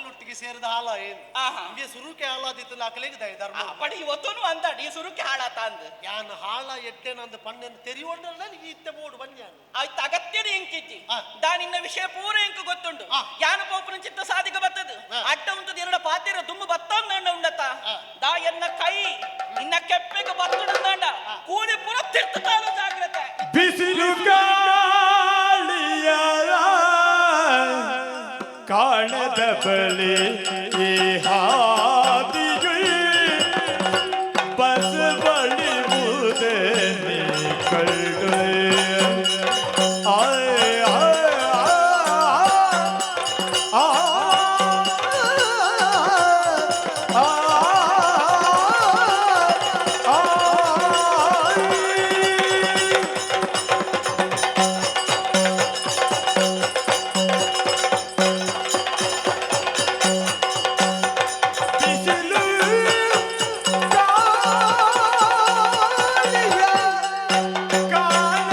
[SPEAKER 5] ಒಟ್ಟಿಗೆ ಸೇರಿದ ಹಾಲ ಏನು ಸುರುಕೆ ಹಾಲಾದಿತ್ತು ಅಕಲಿಗೆ ಧರ್ಮ
[SPEAKER 3] ಪಡಿ ಒತ್ತೋನು ಅಂದಾಡಿ ಈ ಸುರುಕೆ ಹಾಳಾತ ಅಂದ್
[SPEAKER 5] ಯಾನ್ ಹಾಳ ಎಡ್ಡೆ ನಂದು ಪಣ್ಣೆನ್ ತೆರಿಯೊಂಡ ಇತ್ತೆ ಬೋಡು ಬನ್ಯಾನು
[SPEAKER 3] ಆಯ್ತು ಅಗತ್ಯದ ಎಂಕಿಜ್ಜಿ ದಾ ನಿನ್ನ ವಿಷಯ ಪೂರ ಎಂಕು ಗೊತ್ತುಂಡು. ಯಾನ ಪೋಪುನ ಚಿತ್ತ ಸಾಧಿಕ ಬತ್ತದು ಅಡ್ಡ ಉಂಟು ಎನ್ನಡ ಪಾತಿರ ದುಂಬು ಬತ್ತೊಂದು ಉಂಡತ ದಾ ಎನ್ನ ಕೈ ನಿನ್ನ ಕೆಪ್ಪೆಗೆ ಬತ್ತುಂಡ ಕೂಡಿ ಪೂರ ತಿರ್ತು ತಾಳು ಜಾಗ್ರತೆ.
[SPEAKER 1] ಬಿಸಿಲು ಗಾಳಿಯ ಕಾಣದ ಬಳಿ ಈ ಹಾದಿಯು ಬಸ್ ಬಳಿ ಮುದೆ ಕಳ್ಳು ಆಯ್ ಆಯ್ ಆ ಬಿಸಿಲು ಗಾಳಿಯ ಕಾಣದ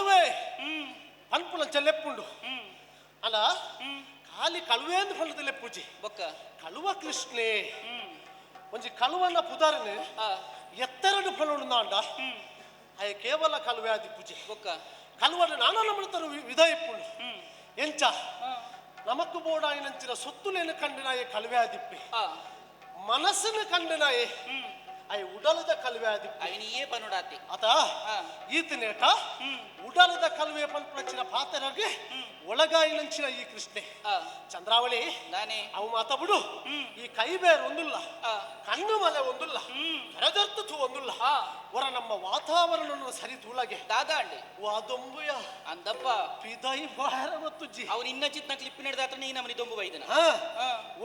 [SPEAKER 5] ಕಳುವೆ ಪನ್ಪುನಂಚ ಲೆಪ್ಪುಂಡು ಅಲ್ಲ ಖಾಲಿ ಕಳುವೆ ಅಂದ್ ಪಂಡದ ಲೆಪ್ಪುಜಿ
[SPEAKER 3] ಬೊಕ್ಕ
[SPEAKER 5] ಕಳುವ ಕೃಷ್ಣೆ ಒಂಜಿ ಕಳುವನ ಪುದರ್ನೆ ಎತ್ತರಡು ಫಲೋಡು ನಾಂಡ ಅಯ ಕೇವಲ ಕಳುವೆ ಆದಿ ಪೂಜೆ
[SPEAKER 3] ಬೊಕ್ಕ
[SPEAKER 5] ಕಳುವಡು ನಾನಾ ನಮ್ಮತರ ವಿಧ ಇಪ್ಪುಂಡು ಎಂಚ ನಮಕ್ಕು ಬೋಡಾಯಿನಂಚಿನ ಸೊತ್ತುಲೇನು ಕಂಡನಾಯೆ ಕಳುವೆ ಆದಿಪ್ಪೆ ಮನಸ್ಸನ್ನು ಕಂಡನಾಯೆ ಅಯ ಉಡಲದ ಕಳುವೆ ಆದಿಪ್ಪೆ
[SPEAKER 3] ಅವಿನ ಏ ಪನುಡಾತಿ
[SPEAKER 5] ಅತ ಈತನೇಟ ಉಡಲದ ಕಲುವೆ ಪನ್ಪುನಂಚಿನ ಪಾತ್ರಗೆ ಒಳಗಾಯಿನಂಚಿನ ಈ ಕೃಷ್ಣೆ ಚಂದ್ರಾವಳಿ
[SPEAKER 3] ನಾನೇ
[SPEAKER 5] ಅವು ಮಾತ ಬಿಡು ಈ ಕೈ ಬೇರೆ ಒಂದುಲ್ಲ ಕಣ್ಣು ಮಲೆ ಒಂದುಲ್ಲ ಕರದರ್ತು ಒಂದುಲ್ಲ ಹೊರ ನಮ್ಮ ವಾತಾವರಣವನ್ನು ಸರಿ ತೂಳಗೆ
[SPEAKER 3] ದಾದಾಂಡಿ
[SPEAKER 5] ವಾದೊಂಬುಯ
[SPEAKER 3] ಅಂದಪ್ಪ
[SPEAKER 5] ಪಿದೈ ಬಾರ ಗೊತ್ತುಜ್ಜಿ
[SPEAKER 3] ಅವನು ಇನ್ನ ಚಿತ್ನ ಕ್ಲಿಪ್ ನಡೆದಾತ್ರ ನೀ ನಮ್ಮನಿ ದೊಂಬು ಬೈದನ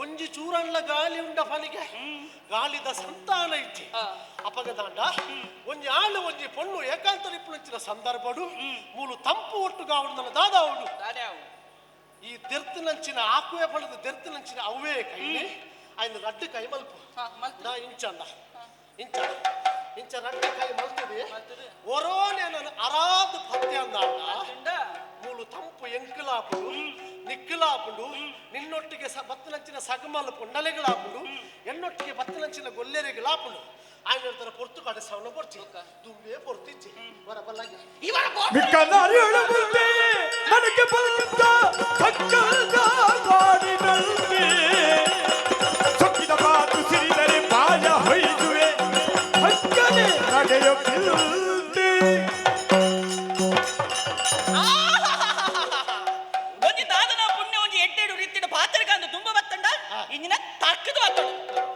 [SPEAKER 5] ಒಂಜಿ ಚೂರಣ್ಣ ಗಾಳಿ ಉಂಡ ಫಲಿಗೆ ಗಾಳಿದ ಸಂತಾನ ಇಜ್ಜಿ ಅಪಗ ದಾಂಡ ಒಂಜಿ ಆಳು ಒಂಜಿ ಪೊಣ್ಣು ಏಕಾಂತ ನಿಪ್ಪುನಂಚಿನ ಸಂದರ್ಭಡು ಮೂಲು ತಂಪು ಒಟ್ಟು ಗಾವುಡು ದಾದಾವುಡು ಈ ದೆರ್ತಿನಂಚಿನ ಆಕುವೆ ಪಡೆದ ದೆರ್ತಿನಂಚಿನ ಅವೇ ಕೈಲಿ ఆయన ರಡ್ಡು ಕೈ ಮಲ್ಪು ನಾ ಇಂಚಂದ ಇಂಚ ಇಂಚ ರಡ್ಡು ಕೈ ಮಲ್ತದೆ ಒರೋನೆ ನಾನು ಅರಾದ ಪತ್ಯ ಅಂದ ಮೂಲು ತಂಪು ಎಂಕಲಾಪುಂಡು ನಿಕ್ಕಲಾಪುಂಡು ನಿನ್ನೊಟ್ಟಿಗೆ ಬತ್ತನಂಚಿನ ಸಗಮಲ್ ಪೊಂಡಲೆಗಳಾಪುಂಡು ಎನ್ನೊಟ್ಟಿಗೆ ಬತ್ತನಂಚಿನ ಗೊಲ್ಲೆರೆಗಳಾಪುಂಡು ఆయన ಹೇಳ್ತಾರೆ ಪೊರ್ತು ಕಡೆ ಸವನ ಪೊರ್ಚಿ ದುಂಬೆ ಪೊರ್ತಿಚ್ಚಿ ಬರಬಲ್ಲಾಗಿ
[SPEAKER 1] ಮಿಕ್ಕನಾರಿಯೊಳ ಮುಂದೆ ನನಗೆ ಬಂದ ಸಕ್ಕದ ಮಾಡಿನಲ್ಲಿ ಸೊಕ್ಕಿದ ಮಾತು ಸಿರಿದರೆ ಬಾಯ ಹೊಯ್ದುವೆ ಹಕ್ಕನೆ ನಡೆಯುತ್ತಿದ್ದೆ.
[SPEAKER 3] ಒಂಜಿ ದಾದನ ಪುಣ್ಯ ಒಂಜಿ ಎಡ್ಡೆಡು ರೀತಿಯ ಪಾತ್ರೆಗಾಂದು ತುಂಬ ಬತ್ತಂಡ ಇಂಜಿನ ತರ್ಕದ ಬತ್ತಡು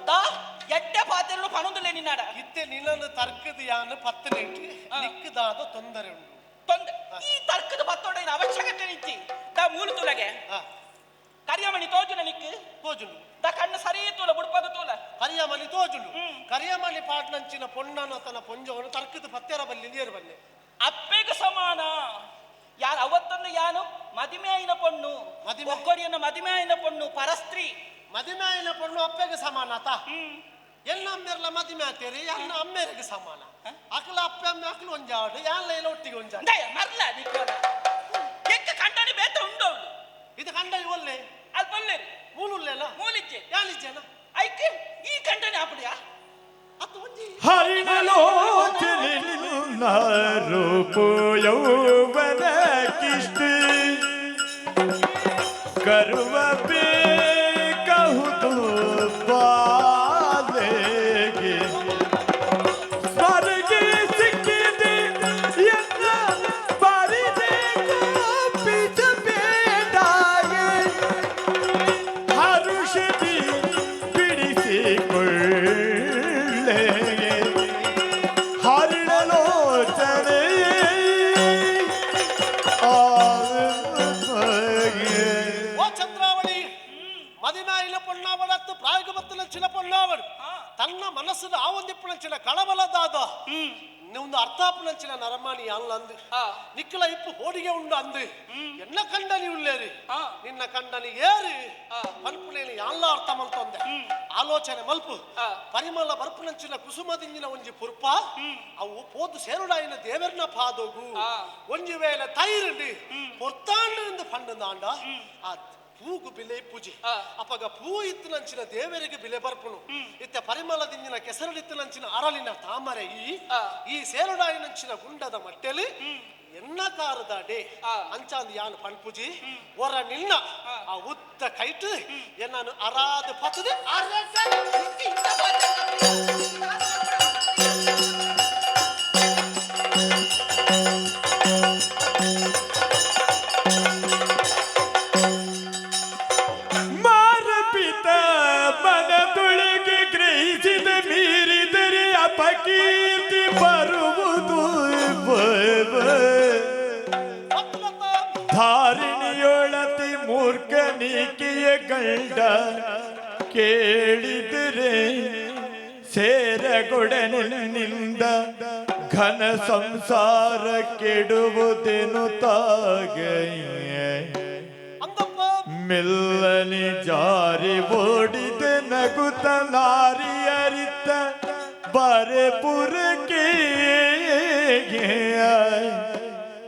[SPEAKER 3] ದಾ ಎಡ್ಡೆ ಪಾತ್ರೆಲು ಪಣೊಂದುಲೆ ನಿನ್ನಾಡ
[SPEAKER 5] ಇತ್ತೆ ನಿನ್ನನ್ನು ತರ್ಕದ ಯಾನು ಪತ್ತನೆಟ್ಟು ನಿಕ್ಕದಾದ ತೊಂದರೆ ಉಂಟು
[SPEAKER 3] ತೊಂದರೆ ಈ ತರ್ಕದ ಬತ್ತೋಡ ಅವಶ್ಯಕತೆ ನಿಚ್ಚಿ ದಾ ಮೂಲು ತುಲಗೆ ಕರಿಯಮಣಿ ತೋಜುನ ನಿಕ್ಕು
[SPEAKER 5] ತೋಜುಂಡು
[SPEAKER 3] the ಕಣ್ಣು ಸರಿ ತೂಲ ಬುಡ್ಪದ ತೂಲ
[SPEAKER 5] ಕರಿಯಮಣಿ ತೋಜುಂಡು ಕರಿಯಮಣಿ ಪಾಟ್ನಂಚಿನ ಪೊಣ್ಣನ ತನ್ನ ಪೊಂಜವನ್ನು ತರ್ಕದ ಪತ್ತೆರ ಬಲ್ಲಿ ನೀರು ಬಲ್ಲೆ
[SPEAKER 3] ಅಪ್ಪೆಗೆ ಸಮಾನ ಯಾರು ಅವತ್ತೊಂದು ಯಾನು ಮದಿಮೆ ಆಯಿನ ಪೊಣ್ಣು ಒಕ್ಕೊಡಿಯನ್ನು ಮದಿಮೆ ಆಯಿನ ಪೊಣ್ಣು ಪರಸ್ತ್ರೀ
[SPEAKER 5] ಮದಿಮೆ ಆಯಿನ ಪೊಣ್ಣು ಅಪ್ಪೆಗೆ ಸಮಾನ ಆತ ಎಲ್ಲ ಅಮ್ಮೆರ್ಲ ಮದಿಮೆ ಆತೇರಿ ಎಲ್ಲ ಅಮ್ಮೇರಿಗೆ ಸಮಾನ ಅಕ್ಲ ಅಪ್ಪೆ ಅಮ್ಮೆ ಅಕ್ಲು ಒಂಜಾಡು ಯಾಲ್ಲ ಎಲ್ಲ ಒಟ್ಟಿಗೆ ಒಂಜಾಡು
[SPEAKER 3] ಮರ್ಲ ನಿಕ್ಕೋದ ಎಕ್ಕ ಕಂಡನಿ ಬೇತ ಉಂಡು ಅವಳು
[SPEAKER 5] ಇದು ಕಂಡ ಒಲ್ಲೆ
[SPEAKER 3] ಅದು ಒಲ್ಲೇರಿ
[SPEAKER 5] ಮೂಲುಲ್ಲೆಲ್ಲ
[SPEAKER 3] ಮೂಲಿಜ್ಜೆ
[SPEAKER 5] ಯಾಲಿಜ್ಜೆನ
[SPEAKER 3] ಐಕೆ ಈ ಕಂಡನಿ ಆಪಡಿಯಾ
[SPEAKER 5] ಅದು ಒಂಜಿ
[SPEAKER 1] ಹರಿಣಲೋಚನೆ ನಿನ್ನ ರೂಪು ಯೌವನ ಕಿಷ್ಟಿ ಕರುವ ಬೇಕಾಹುದು ಬಾಲೆಗೆ ಸ್ವರ್ಗೆ ಸಿಕ್ಕಿದೆ ಎನ್ನ ಬಾರಿದೆ ಕೋಪಿಸಬೇಡಾಯೆ ಹರುಷದಿ ಬಿಡಿಸಿಕೊಳ್ಳೆ ಹರಿಳಲೋಚನೆ
[SPEAKER 5] ಓ ಚಂದ್ರಾವಳಿ ಮದಿನಾಯಿನ ಪೊಣ್ಣಾವಡತ್ತು ಪ್ರಾಯೋಗ ಬತ್ತನಂಚಿನ ಪೊಣ್ಣಾವಡು ತನ್ನ ಮನಸ್ಸಿನ ಆ ಒಂದಿಪ್ಪುನಂಚಿನ ಕಳವಲದಾದ ಒಂದು ಅರ್ಥಾಪುನಂಚಿನ ನರಮಾನಿ ಅಲ್ಲ ಅಂದು ನಿಕ್ಕಲ ಇಪ್ಪು ಹೋಡಿಗೆ ಉಂಡು ಅಂದು ಎನ್ನ ಕಂಡನಿ ಉಳ್ಳೇರಿ ನಿನ್ನ ಕಂಡನಿ ಏರಿ ಮಲ್ಪುನೇನು ಎಲ್ಲ ಅರ್ಥ ಮಲ್ತೊಂದೆ ಆಲೋಚನೆ ಮಲ್ಪು ಪರಿಮಳ ಬರ್ಪುನಂಚಿನ ಕುಸುಮದಿಂಜಿನ ಒಂಜಿ ಪುರ್ಪ ಅವು ಪೋದು ಸೇರುಡಾಯಿನ ದೇವರ್ನ ಪಾದೋಗು ಒಂಜಿ ವೇಳೆ ತೈರುಂಡು ಪೊರ್ತಾಂಡು ಪಂಡಂದಾಂಡ ಆ ಪೂಗು ಬಿಲೆ ಪೂಜೆ ಅಪಗ ಪೂ ಇತ್ತಿನಂಚಿನ ದೇವರಿಗೆ ಬಿಲೆ ಬರ್ಪುನು ಇತ್ತ ಪರಿಮಳದಿಂಜಿನ ಕೆಸರಡಿತ್ತಿನಂಚಿನ ಅರಳಿನ ತಾಮರೆ ಈ ಈ ಸೇರುಡಾಯಿನಂಚಿನ ಗುಂಡದ ಮಟ್ಟೆಲಿ ಎನ್ನ ಕಾರದಾಡೆ ಅಂಚಾಂದು ಯಾನು ಪಣ್ಪುಜಿ ಒರ ನಿನ್ನ ಆ ಉದ್ದ ಕೈಟು ಎನ್ನನು ಅರಾದ ಪತದೆ
[SPEAKER 1] ಮಾರಪಿತ ಮನದೊಳಗೆ ಗ್ರಹಿಸಿದ ಮೀರಿದರೆ ಅಪಕೀರ್ತಿ ಬರುವುದು ಧಾರಿಣಿಯೊಳತಿ ಮೂರ್ಖನಿಕೆಯ ಗಂಡ ಕೇಳಿದರೆ ಸೇರಗೊಡನಿಂದ ಘನ ಸಂಸಾರ ಕೆಡುವುದೇನು ತಾಗಯ್ಯ ಮೆಲ್ಲನೆ ಜಾರಿ ಓಡಿದೆ ನಗುತ್ತ ನಾರಿಯರಿತ್ತ ಬರೆಪುರಕ್ಕೆ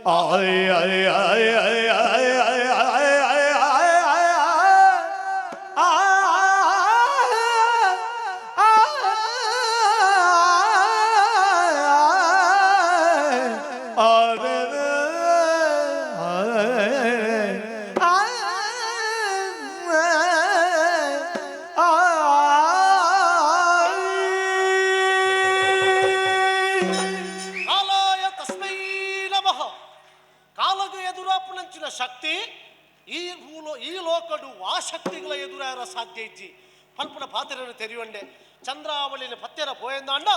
[SPEAKER 1] ಆಯ್ ಆಯ್ ಆಯ್ ಆಯ್ ಆಯ್ ಆಯ್ ಆಯ್ ಆಯ್ ಆಯ್
[SPEAKER 5] ಕಾಲಾಯ ತಸ್ಮೈ ನಮಃ. ಕಾಲಗ ಎದುರಾಪುನಂಚಿನ ಶಕ್ತಿ ಈ ಭೂಲೋ ಈ ಲೋಕಡು ಆ ಶಕ್ತಿಗಳ ಎದುರಾರ ಸಾಧ್ಯ ಇಜ್ಜಿ ಪಲ್ಪುನ ಪಾತ್ರೆಯನ್ನು ತೆರೆಯುವಂಡೆ ಚಂದ್ರಾವಳಿನ ಪತ್ತೆರ ಪೋಯಂದಾಂಡ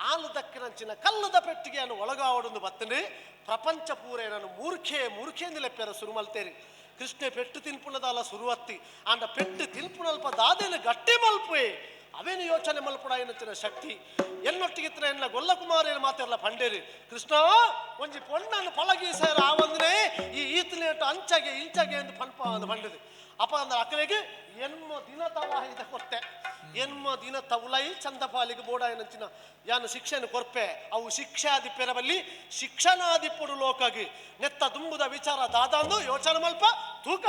[SPEAKER 5] ಆಲು ದಕ್ಕಿನಂಚಿನ ಕಲ್ಲದ ಪೆಟ್ಟಿಗೆಯನ್ನು ಒಳಗಾವಡೊಂದು ಬತ್ತನೆ ಪ್ರಪಂಚ ಪೂರೇನನ್ನು ಮೂರ್ಖೆ ಮೂರ್ಖೆಂದು ಲೆಪ್ಪೆರ ಸುರುಮಲ್ತೇರಿ. ಕೃಷ್ಣೆ ಪೆಟ್ಟು ತಿನ್ಪುನದಲ್ಲ ಸುರುವತ್ತಿ ಆಂಡ ಪೆಟ್ಟು ತಿನ್ಪುನಲ್ಪ ದಾದೇನು ಗಟ್ಟಿ ಮಲ್ಪುವೆ ಅವೇನು ಯೋಚನೆ ಮಲ್ಪುಡಾಯಿನಂಚಿನ ಶಕ್ತಿ ಎನ್ನೊಟ್ಟಿಗೆ ಎನ್ನ ಗೊಲ್ಲಕುಮಾರಿನ ಮಾತೆಲ್ಲ ಪಂಡೇರಿ. ಕೃಷ್ಣ ಒಂಜಿ ಪೊಣ್ಣನ್ನು ಪಳಗಿ ಸೇರ ಆವಂದನೆ ಈ ಈತನೇಟು ಅಂಚಗೆ ಇಂಚಗೆ ಎಂದು ಪನ್ಪ ಅಂದು ಪಂಡದು. ಅಪ್ಪ ಅಂದ್ರೆ ಅಕ್ಕನಿಗೆ ಎನ್ಮ ದಿನ ತವಾಹಿದ ಕೊರ್ತೆ ಎನ್ಮ ದಿನ ತವುಲೈ ಚಂದಪಾಲಿಗೆ ಬೋಡಾಯಿನಂಚಿನ ಯಾನು ಶಿಕ್ಷೆಯನ್ನು ಕೊರ್ಪೆ ಅವು ಶಿಕ್ಷಾದಿಪ್ಪೆರಬಲ್ಲಿ ಶಿಕ್ಷಣಾದಿಪ್ಪಡು ಲೋಕಾಗಿ ನೆತ್ತ ದುಂಬುದ ವಿಚಾರ ದಾದಾಂದು ಯೋಚನೆ ಮಲ್ಪ ತೂಕ.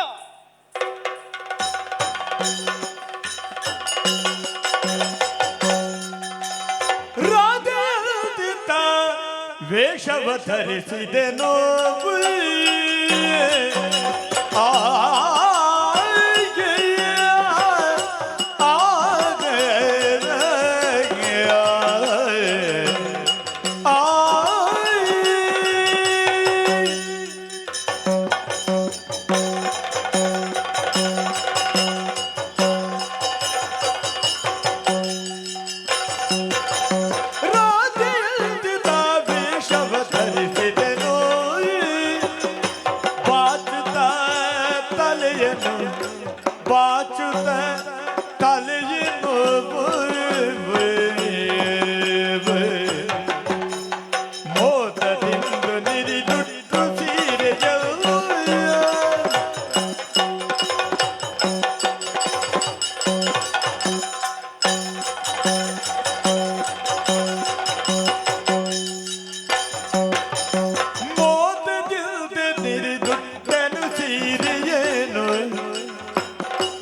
[SPEAKER 1] ರಾಧೆಯಂತಿದ್ದ ವೇಷವ ಧರಿಸಿದೆನೋ ರಾಧೆಯಂತಿದ್ದ ವೇಷವ ಧರಿಸಿದೆನೋ ಬಾಚುತ್ತ ತಲೆಯನ್ನು ಬಾಚುತ್ತ ತಲೆಯನ್ನು ಮೋದದಿಂದ ನಿರಿದುಟ್ಟು ಸೀರೆಯಲ್ಲ. ಮೋದದಿಂದ ನಿರಿದುಟ್ಟನು ಸೀರೆಯೇನು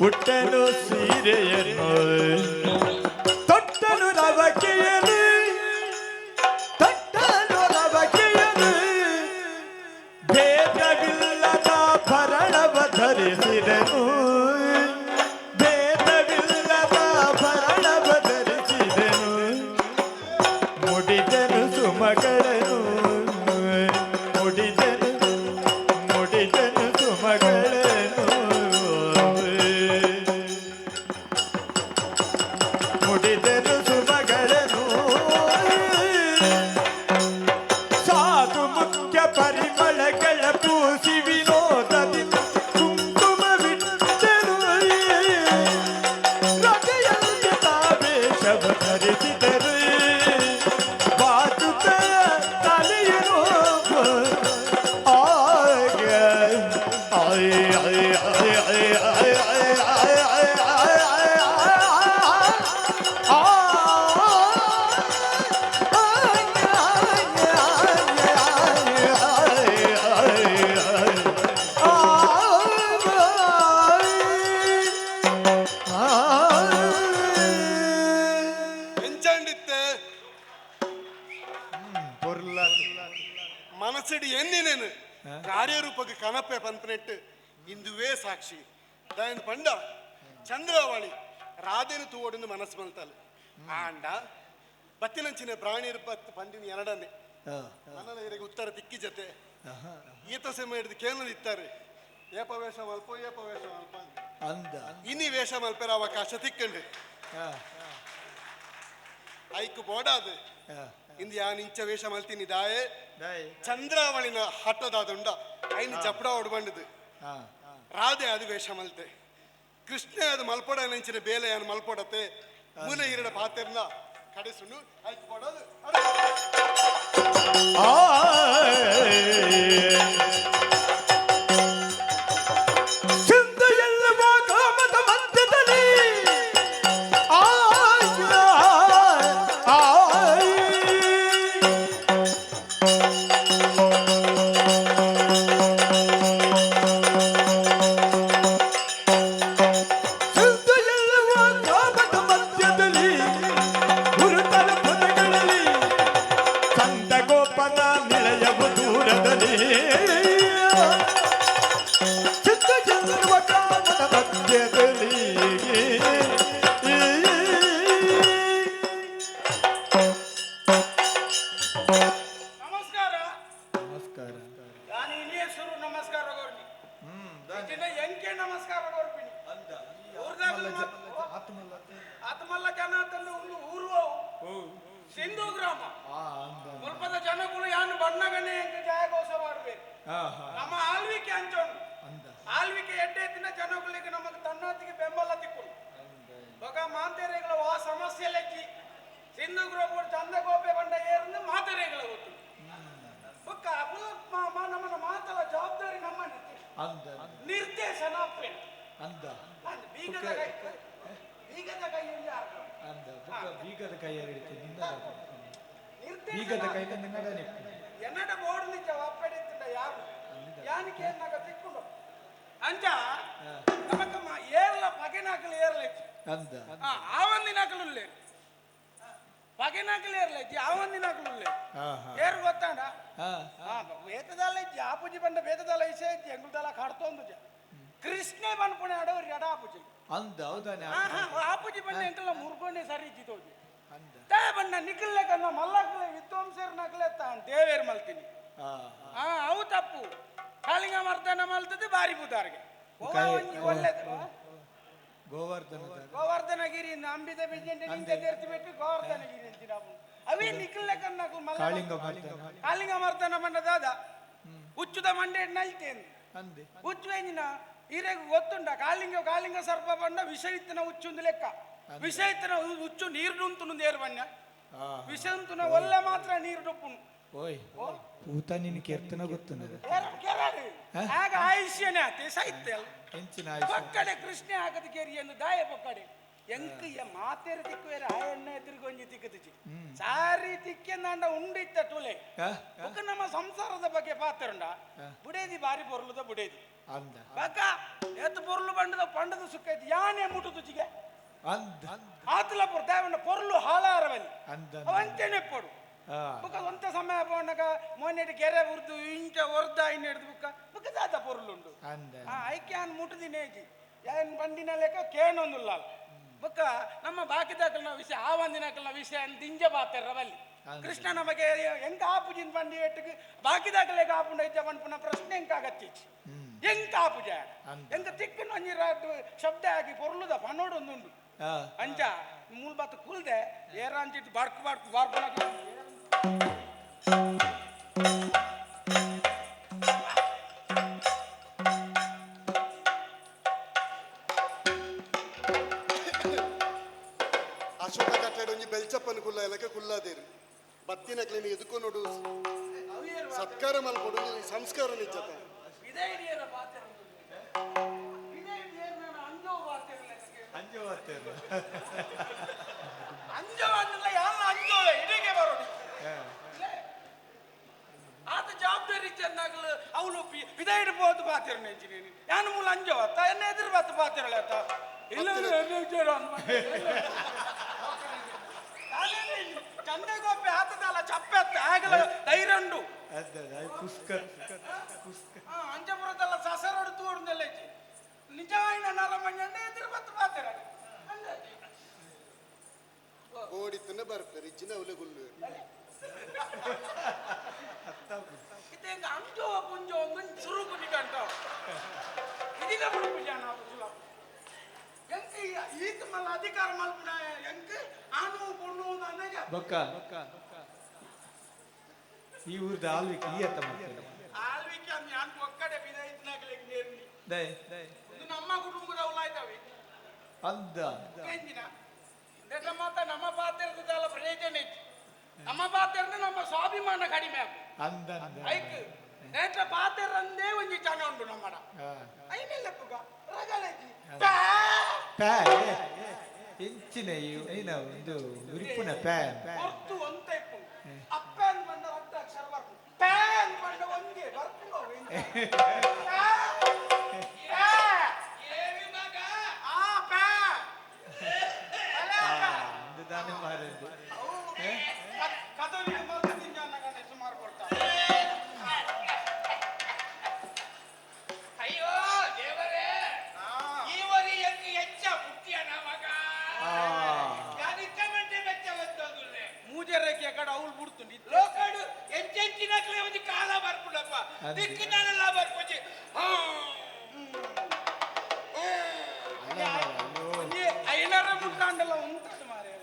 [SPEAKER 1] ಉಟ್ಟನು ಸೀರೆಯನ್ನು ತೊಟ್ಟನು ರವಕೆಯನು ತೊಟ್ಟನು ರವಕೆಯನು ಭೇದವಿಲ್ಲದ ಭರಣವ ಧರಿಸಿದನು ಭೇದವಿಲ್ಲದ ಭರಣವ ಧರಿಸಿದನು ಮುಡಿದನು ಸುಮಗಳನು ಮುಡಿದನು ಮುಡಿದನು ಸುಮಗಳನು ಮುಡಿದನು ಸುಮಗಳನು. ಸಾಧು ಮುಖ್ಯ ಪರಿಮಳಗಳ ಪೂಸಿ ವಿನೋದದಿ ಕುಂಕುಮವಿಟ್ಟನು ರಜೆಯಂತೆ ತಾವೇಶವ ಧರಿಸಿದರು ಬಾಚುತ್ತ ತಲೆಯನು ಆಗ ಆಯ್ ಆಯ್ ಆಯ್ ಆಯ್ ಆಯ್ ಆಯ್ ಆಯ್ ಆಯ್ ಆಯ್ ಆಯ್
[SPEAKER 6] ಎಂಚಾಂಡಿತ್ತೆ ಮನಸ್ಸಿಡಿ ಎನ್ನಿನೇನು ಕಾರ್ಯರೂಪಕ್ಕೆ ಕನಪೆ ಪನ್ಪನೆಟ್ಟು ಇಂದುವೇ ಸಾಕ್ಷಿ ದಾಯನ್ ಪಂಡ ಚಂದ್ರವಾಳಿ ರಾಧೆನು ತೂವೊಡೊಂದು ಮನಸ್ಸು ಮಲ್ತಾಳೆ ಆಂಡ ಬತ್ತಿನಂಚಿನ ಪ್ರಾಣಿ ಬತ್ ಪಂಡಿನ ಎರಡನೇ ನನ್ನ ಇರೆಗೆ ಉತ್ತರ ತಿಕ್ಕಿ ಜೊತೆ ಈತ ಸೆಮ ಹಿಡಿದು ಕೇಳಲು ಇತ್ತಾರೆ ಏಪ ವೇಷ ಮಲ್ಪ ಏಪ ವೇಷ ಮಲ್ಪ
[SPEAKER 1] ಅಂದ
[SPEAKER 6] ಇನಿ ವೇಷ ಮಲ್ಪೆರ ಅವಕಾಶ ತಿಕ್ಕಂಡು ಐಕ್ ಬೋಡಾದು ಇಂದು ಯಾನ್ ಇಂಚ ವೇಷ ಮಲ್ತೀನಿ ದಾಯೆ ಚಂದ್ರಾವಳಿನ ಹಠದಾದುಂಡ ಐನ್ ಜಪಡ ಹೊಡ್ಬಂಡದು ರಾಧೆ ಅದು ವೇಷ ಮಲ್ತೆ ಕೃಷ್ಣ ಅದು ಮಲ್ಪೊಡ ನಂಚಿನ ಬೇಲೆ ಯಾನ್ ಮಲ್ಪೊಡತೆ ಮೂಲೆ ಹಿರಡ ಪಾತೆರ್ನ ಕಡೆಸುಂಡು ಐಕ್ ಬೋಡಾದು
[SPEAKER 1] ಸಿಂಧು ಎಲ್ಲವ ಕಾಮದ ಮಧ್ಯದಲ್ಲಿ ಆಯ್ ಆಯ್.
[SPEAKER 7] ನಾನು ಇನಿಯ ಸುರು ನಮಸ್ಕಾರ ಕೊರ್ನಿ ಎಂಕೆ ನಮಸ್ಕಾರ ಕೊರ್ಪಿನಿ ಆತ್ಮಲ್ಲ ಜನ ತಂದು ಒಂದು ಊರು ಸಿಂಧು ಗ್ರಾಮ ಮುಲ್ಪದ ಜನಗಳು ಯಾನು ಬಣ್ಣಗಣೆ ಎಂಕೆ ಜಯಘೋಷ ಮಾಡಬೇಕು. ನಮ್ಮ ಆಳ್ವಿಕೆ ಅಂಚೋಣ ಆಳ್ವಿಕೆ ಎಡ್ಡೆ ದಿನ ಜನಗಳಿಗೆ ನಮಗೆ ತನ್ನತಿಗೆ ಬೆಂಬಲ ತಿಕ್ಕು ಬಗ ಮಾಂತೇರೆಗಳ ಆ ಸಮಸ್ಯೆ ಲೆಕ್ಕಿ ಸಿಂಧು ಗ್ರಾಮ ಚಂದಗೋಪೆ ಬಂಡ ಏರಂದು ಮಾತೆರೆಗಳ ಗೊತ್ತು ಬೊಕ್ಕ ನಮ್ಮನ ಮಾತಲ ಜವಾಬ್ದಾರಿ ನಮ್ಮ ನಿರ್ದೇಶನ ಬೀಗದ ಕೈ ಬೀಗದ ಕೈಯಲ್ಲಿ
[SPEAKER 1] ಬೀಗದ ಕೈಯಲ್ಲಿ ಬೀಗದ ಕೈ
[SPEAKER 7] ಎನ್ನಡ ಬೋರ್ಡ್ ನಿಜ ಅಪ್ಪಡಿತ್ತಿಂದ ಯಾರು ಯಾನಿಕೆ ನಾಗ ತಿಕ್ಕೊಂಡು ಅಂಜ ನಮಕ ಏರ್ಲ ಪಗೆನಾಕಲು ಏರ್ಲಚ್ಚಿ ಆವಂದಿನಾಕಲು ಪಗೆನಾಕಲು ಏರ್ಲಚ್ಚಿ ಆವಂದಿನಾಕಲು ಏರ್ ಗೊತ್ತಾಂಡ ಬೇತದಲ್ಲ ಇಜ್ಜಿ ಆಪುಜಿ ಬಂಡ ಬೇತದಲ್ಲ ವಿಷಯ ಇಜ್ಜಿ ಎಂಗುದಲ್ಲ ಕಾಡ್ತೊಂದು ಕೃಷ್ಣೆ ಬನ್ಪುಣೆ ಆಡೋರು ಎಡ ಆಪುಜಿ ಆಪುಜಿ ಬಂಡ ಎಂಕಲ್ಲ ಮುರ್ಗೊಂಡೆ ಸರಿ ಇಜ್ಜಿ ತೋಜಿ ತೇ ಬಣ್ಣ ನಿಖಲ್ಲೆ ಕನ್ನ ಮಲ್ಲಕ್ಲೆ ವಿದ್ವಾಂಸರ್ ನಕಲೆ ತಾನ್ ದೇವೇರ್ ಮಲ್ತೀನಿ. ಅವು ತಪ್ಪು ಕಾಳಿಂಗ ಮರ್ದನ ಮಲ್ತದೆ ಬಾರಿ ಬುದಾರ್ಗೆ ಒಳ್ಳೇದು ಗೋವರ್ಧನಗಿರಿ ಅಂಬಿದ ಬಿಜೆಂಟೆ ನಿಂತೆ ತೆರ್ತಿ ಬಿಟ್ಟು ಗೋವರ್ಧನಗಿರಿ ಅಂತೀನಿ ನಾವು ಅವೇ ನಿಖಲ್ಲೆ ಕನ್ನ ಮಲ್ಲ ಕಾಳಿಂಗ ಮರ್ದನ ಮಂಡ ದಾದ ಹುಚ್ಚುದ ಮಂಡೆ ನಲ್ತೇನೆ ಹುಚ್ಚು ಎಂಜಿನ ಈರೆಗ್ ಗೊತ್ತುಂಡ ಕಾಳಿಂಗ ಕಾಳಿಂಗ ಸರ್ಪ ಬಂಡ ವಿಷ ಇತ್ತಿನ ಹುಚ್ಚುಂದು ಲೆಕ್ಕ ವಿಷ ಇತ್ತಿನ ಹುಚ್ಚು ನೀರು ನುಂತು ಏರು ಬಣ್ಣ ವಿಷ ಉಂತುನ ಒಳ್ಳೆ ಮಾತ್ರ ನೀರು ಡೊಪ್ಪುನು.
[SPEAKER 1] ಓಯ್ ಪೂತ ನಿನ್ನ ಕೆರ್ತನ ಗೊತ್ತು
[SPEAKER 7] ಆಗ ಆಯುಷ್ಯನೇ ಆತೆ ಸಾಹಿತ್ಯ ಪಕ್ಕಡೆ ಕೃಷ್ಣೆ ಆಗದ ಕೇರಿ ಎಂದು ದಾಯ ಪಕ್ಕಡೆ ಎಂಕ್ ಮಾತೇರ ತಿಕ್ಕುವೇರ ಆಯಣ್ಣ ಎದುರುಗೊಂಜಿ ತಿಕ್ಕದಿಜಿ ಸಾರಿ ತಿಕ್ಕೆಂದಾಂಡ ಉಂಡಿತ್ತ ಟುಲೆ ಬೊಕ್ಕ ನಮ್ಮ ಸಂಸಾರದ ಬಗ್ಗೆ ಪಾತ್ರಂಡ ಬುಡೇದಿ ಬಾರಿ ಪೊರ್ಲುದ ಬುಡೇದಿ ಬಕ್ಕ ಎತ್ತು ಪೊರ್ಲು ಬಂಡದ ಪಂಡದ ಸುಖ ಐತಿ ಯಾನೆ ಮುಟ್ಟುದುಜಿಗೆ ಆತಲ ಪೊರ್ ದೇವಣ್ಣ ಪೊರ್ಲು ಹಾಳಾರವಲ್ಲಿ ಅವಂತೇನೆ ಪೊಡು ಬುಕ್ಕ ಒಂತ ಸಮಯ ಪೋಣಗ ಮೊನ್ನೆ ಕೆರೆ ಉರ್ದು ಇಂಚ ಒರ್ದ ಇನ್ನು ಹಿಡಿದು ಬುಕ್ಕ ಬುಕ್ಕ ದಾದ ಪೊರ್ಲುಂಡು ಐಕ್ಯಾನ್ ಮುಟ್ಟುದಿನೇಜಿ ಯಾನ್ ಬಂಡಿನ ಲೆಕ್ಕ ಕೇಣೊಂದುಲ್ಲ ಬುಕ್ಕ ನಮ್ಮ ಬಾಕಿದಾಕಲ್ನ ವಿಷಯ ಆ ಒಂದಿನಕಲ್ನ ವಿಷಯ ದಿಂಜ ಬಾತೆರವಲ್ಲಿ ಕೃಷ್ಣ ನಮಗೆ ಎಂಕ ಆಪುಜಿನ ಬಂಡಿ ಎಟ್ಟುக்கு ಬಾಕಿದಾಕಲೆಗ ಆಪುಂಡ ಇಜ್ಜ ಪನ್ಪುನ ಪ್ರಶ್ನೆ ಎಂಕ ಆಗತ್ತಿಚ್ಚಿ ಎಂಕ ಆಪುಜ ಎಂಕ ತಿಕ್ಕನ ಒಂಜಿ ಶಬ್ದ ಆಗಿ ಪೊರ್ಲುದ ಪನೋಡೊಂದುಂಡು ಅಂಚ ಮೂಲ ಬಾತು ಕೂಲ್ದೆ ಏರ ಅಂಚಿಟ್ಟು ಬಾರ್ಕು ಬಾರ್ಕು ಬಾರ್ಕು
[SPEAKER 6] ಅಶೋಕ ಕಟ್ಟಡ ಒಂಜಿ ಬೆಲ್ಚಪ್ಪನ ಕುಲ್ಲ ಎಲಕ ಕುಲ್ಲಾದೇರು ಬತ್ತಿನಕ್ಲೇನು ಎದುಕೊನೋಡು ಸತ್ಕಾರ ಮಲ್ಪೊಡು ಸಂಸ್ಕಾರ ನಿಜ್ಜತ
[SPEAKER 7] ಆತ ಜವಾಬ್ದಾರಿ ಚೆನ್ನಾಗಲು ಅವಳು ಇಡ್ಬೋದು ಬಾತಿರ ನೆಂಚಿನೇನು ಯಾನು ಮೂಲ ಅಂಜೋ ಅತ್ತ ಎನ್ನ ಎದುರು ಬಾತು ಬಾತಿರಲ್ಲ ಅತ್ತ ಇಲ್ಲ ಚಂದಗೋಪೆ ಆತದಲ್ಲ ಚಪ್ಪೆ ಅತ್ತ ಆಗಲ ಧೈರ್ಯ ಉಂಡು ಅಂಜಪುರದಲ್ಲ ಸಸರೊಡು ತೂಡುಂದೆಲ್ಲ ನಿಜವಾಯಿನ ನರಮಂಜಂಡ ಎದುರು ಬತ್ತು ಬಾತಿರ
[SPEAKER 6] ಓಡಿತ್ತನ್ನ ಬರ್ತಾರೆ ಇಜ್ಜಿನ ಅವಲೆ ಗುಲ್ಲು
[SPEAKER 7] ಇದೇಂಗ ಅಂಜೋ ಪುಂಜೋ ಒಂದು ಸುರುಕು ನಿಗಂಟ ಇದೀಗ ಬಿಡುಪು ಜನ ಎಂಕ್ ಈತ ಮಲ್ಲ ಅಧಿಕಾರ ಮಲ್ಪುನ ಎಂಕ್ ಆನು ಪೊಣ್ಣು ಅನ್ನಜ
[SPEAKER 1] ಬೊಕ್ಕ ಈ ಊರ್ದ ಆಲ್ವಿಕೆ ಈ ಅತ್ತ ಮಾಡ್ತಾರೆ
[SPEAKER 7] ಆಲ್ವಿಕೆ ಅಂದ್ ಯಾನ್ ಒಕ್ಕಡೆ ಬಿದೈತ್ನಾಗಲಿಕ್ಕೆ ನೇರ್ನಿ
[SPEAKER 1] ದೈ
[SPEAKER 7] ಇದು ನಮ್ಮ ಕುಟುಂಬದ ಅವಲಾಯ್ತವೆ
[SPEAKER 1] ಅಂದ
[SPEAKER 7] ಎಂಜಿನ ಅಂದ್ರೆ ಮಾತ ನಮ್ಮ ಪಾತ್ರದ ಪ್ರಯೋಜನ ಇತ್ತು ನಮ್ಮ ಪಾತ್ರೆ ನಮ್ಮ ಸ್ವಾಭಿಮಾನ ಕಡಿಮೆ ಆಗ
[SPEAKER 1] ಅಂದ
[SPEAKER 7] ಐಕ್ ನೇತ್ರ ಪಾತ್ರೆ ಅಂದೇ ಒಂಜಿ ಜನ ಉಂಟು ನಮ್ಮಡ ಐನೆಲ್ಲ ಪುಗ ರಗಲಜಿ
[SPEAKER 1] ಪ್ಯಾ ಎಂಚಿನ ಏನ ಒಂದು ಉರಿಪುನ ಪ್ಯಾ
[SPEAKER 7] ಹೊರ್ತು ಒಂತ ಇಪ್ಪು ಅಪ್ಪ ಅಂದ್ ಬಂದ ರಕ್ತ ಅಕ್ಷರ ಬರ್ಪು ಪ್ಯಾ ಅಂದ್ ಬಂದ ಒಂದೇ ಬರ್ಪು
[SPEAKER 1] ದಾನೆ ಮಾರದ್ದು
[SPEAKER 7] ಸುಮಾರು ಕೊಡ್ತಾರೆ.
[SPEAKER 8] ಅಯ್ಯೋ ದೇವರೇ, ಈವರಿ ಎಂಕ್ ಹೆಚ್ಚ ಪುಟ್ಟಿಯನ ಮಗ ಯಾನಿತ್ತ ಬೆಚ್ಚ ಬಂತಂದುಲ್ಲೆ
[SPEAKER 7] ಮೂಜೆರಕ್ಕೆ ಕಡೆ ಅವಳು ಬಿಡ್ತು
[SPEAKER 8] ಲೋಕಡು ಎಂಚೆಂಚಿನಕ್ಲೆ ಒಂದು ಕಾಲ ಬರ್ಪುಡಪ್ಪ. ದಿಕ್ಕಿನಾನೆಲ್ಲ ಬರ್ಪುಜಿ.
[SPEAKER 7] ಐನರ ಮುಟ್ಟಾಂಡಲ ಉಂಟು ಮಾರ್ರೆ.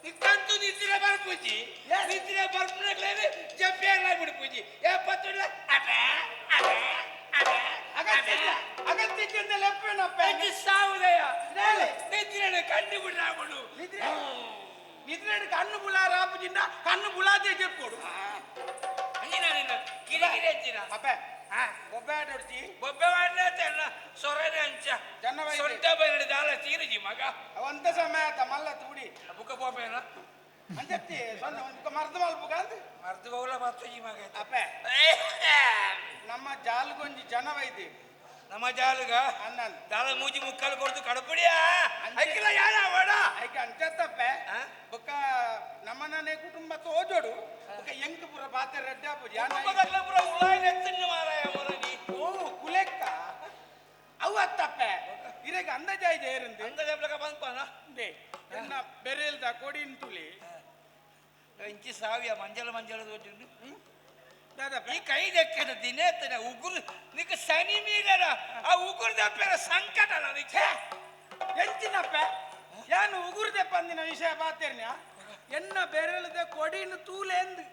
[SPEAKER 8] ನಿಕ್ಕಂತೂ ನಿದ್ರೆ ಬರ್ಪುಜಿ. ನಿದ್ರೆ ಬರ್ಪುನಕ್ಲೇನೆ ಜಪ್ಪೆ ಬಿಡ್ಪುಜಿ. ಏಪತ್ತುಲ್ಲ ಅಬೆ ಅಬೆ ಅಬೆ.
[SPEAKER 7] ಅಗತ್ಯ ಅಗತ್ಯದಿಂದ ಲೆಪ್ಪೇನಪ್ಪ
[SPEAKER 8] ಸಾವುದಯ ನಿದ್ರೆ ಕಣ್ಣು ಬಿಡ್ರಾಗುಡು.
[SPEAKER 7] ನಿದ್ರೆ ನಿದ್ರೆ ಕಣ್ಣು ಬುಲಾರ ಆಪುಜಿಂದ ಕಣ್ಣು ಬುಲಾದೆ చెప్పుడు.
[SPEAKER 8] ಕಿರಿಕಿರಿ ಹಚ್ಚಿನ
[SPEAKER 7] ಅಪ್ಪೆ ಬೊಬ್ಬೆ ಆಟ ಹೊಡ್ತಿ.
[SPEAKER 8] ಬೊಬ್ಬೆ ಮಾಡ್ಲತ್ತಲ್ಲ ಸೊರನೆ ಅಂಚ ಸೊಂಟ ಬೈನಡಿ ದಾಲ ತೀರುಜಿ ಮಗ.
[SPEAKER 7] ಅವಂತ ಸಮಯ ಆತ ಮಲ್ಲ ತೂಡಿ
[SPEAKER 8] ಬುಕ್ಕ ಬೋಪೇನ
[SPEAKER 7] ಅಂಚತ್ತಿ ಸೊನ್ನೆ ಒಂದು ಮರ್ದು ಮಲ್ಪುಗ ಅಂದ್
[SPEAKER 8] ಮರ್ದು ಬೌಲ ಮತ್ತುಜಿ ಮಗ.
[SPEAKER 7] ಅಪ್ಪೆ ನಮ್ಮ ಜಾಲ್ಗೊಂಜಿ ಜನ ವೈದ್ಯ
[SPEAKER 8] ನಮ್ಮ ಜಾಲುಗ
[SPEAKER 7] ಅನ್ನ
[SPEAKER 8] ದಾಲ ಮೂಜಿ ಮುಕ್ಕಲು ಕೊಡ್ದು ಕಡಪುಡಿಯಾ ಐಕಿಲ್ಲ ಯಾರ ಅವಡ
[SPEAKER 7] ಐಕೆ ಅಂಚತ್ತಪ್ಪೆ ಬೊಕ್ಕ ನಮ್ಮನೇ ಕುಟುಂಬ ತೋಜೋಡು ಬೊಕ್ಕ ಎಂಕ್ ಪೂರ ಬಾತೆ ರೆಡ್ಡಿ ಆಪುಜಿ.
[SPEAKER 8] ಕುಟುಂಬದಲ್ಲ ಪೂರ ಉಳಾಯಿ ನೆತ್ತಿನ್ನು ಮಾರಾಯ ಮೊರನಿ.
[SPEAKER 7] ಓ ಕುಲೆಕ್ಕ ಅವು ಅತ್ತಪ್ಪೆ ಇರೆಗ್ ಅಂದಾಜಾಯಿ ಜೇರಿಂದು
[SPEAKER 8] ಅಂದಾಜ ಬಂದ್ಪಾನ
[SPEAKER 7] ಎನ್ನ ಬೆರೆಲ್ದ ಕೊಡಿನ್ ತುಳಿ
[SPEAKER 8] ಇಂಚಿ ಸಾವಿಯ ಮಂಜಲ ಮಂಜಲ ತೋಜುಂಡು. ಈ ಕೈ ದೆಕ್ಕದ ದಿನೇತನ ಉಗುರು ನಿಕ್ಕ ಸನಿ ಮೀರರ ಆ ಉಗುರು ದಪ್ಪೆರ ಸಂಕಟ ನಿಕ್ಕೆ
[SPEAKER 7] ಎಂಚಿನಪ್ಪ ಯಾನು ಉಗುರು ದೆಪ್ಪಂದಿನ ವಿಷಯ ಬಾತೇರ್ನ ಎನ್ನ ಬೆರಳದ ಕೊಡಿನ ತೂಲೆಂದು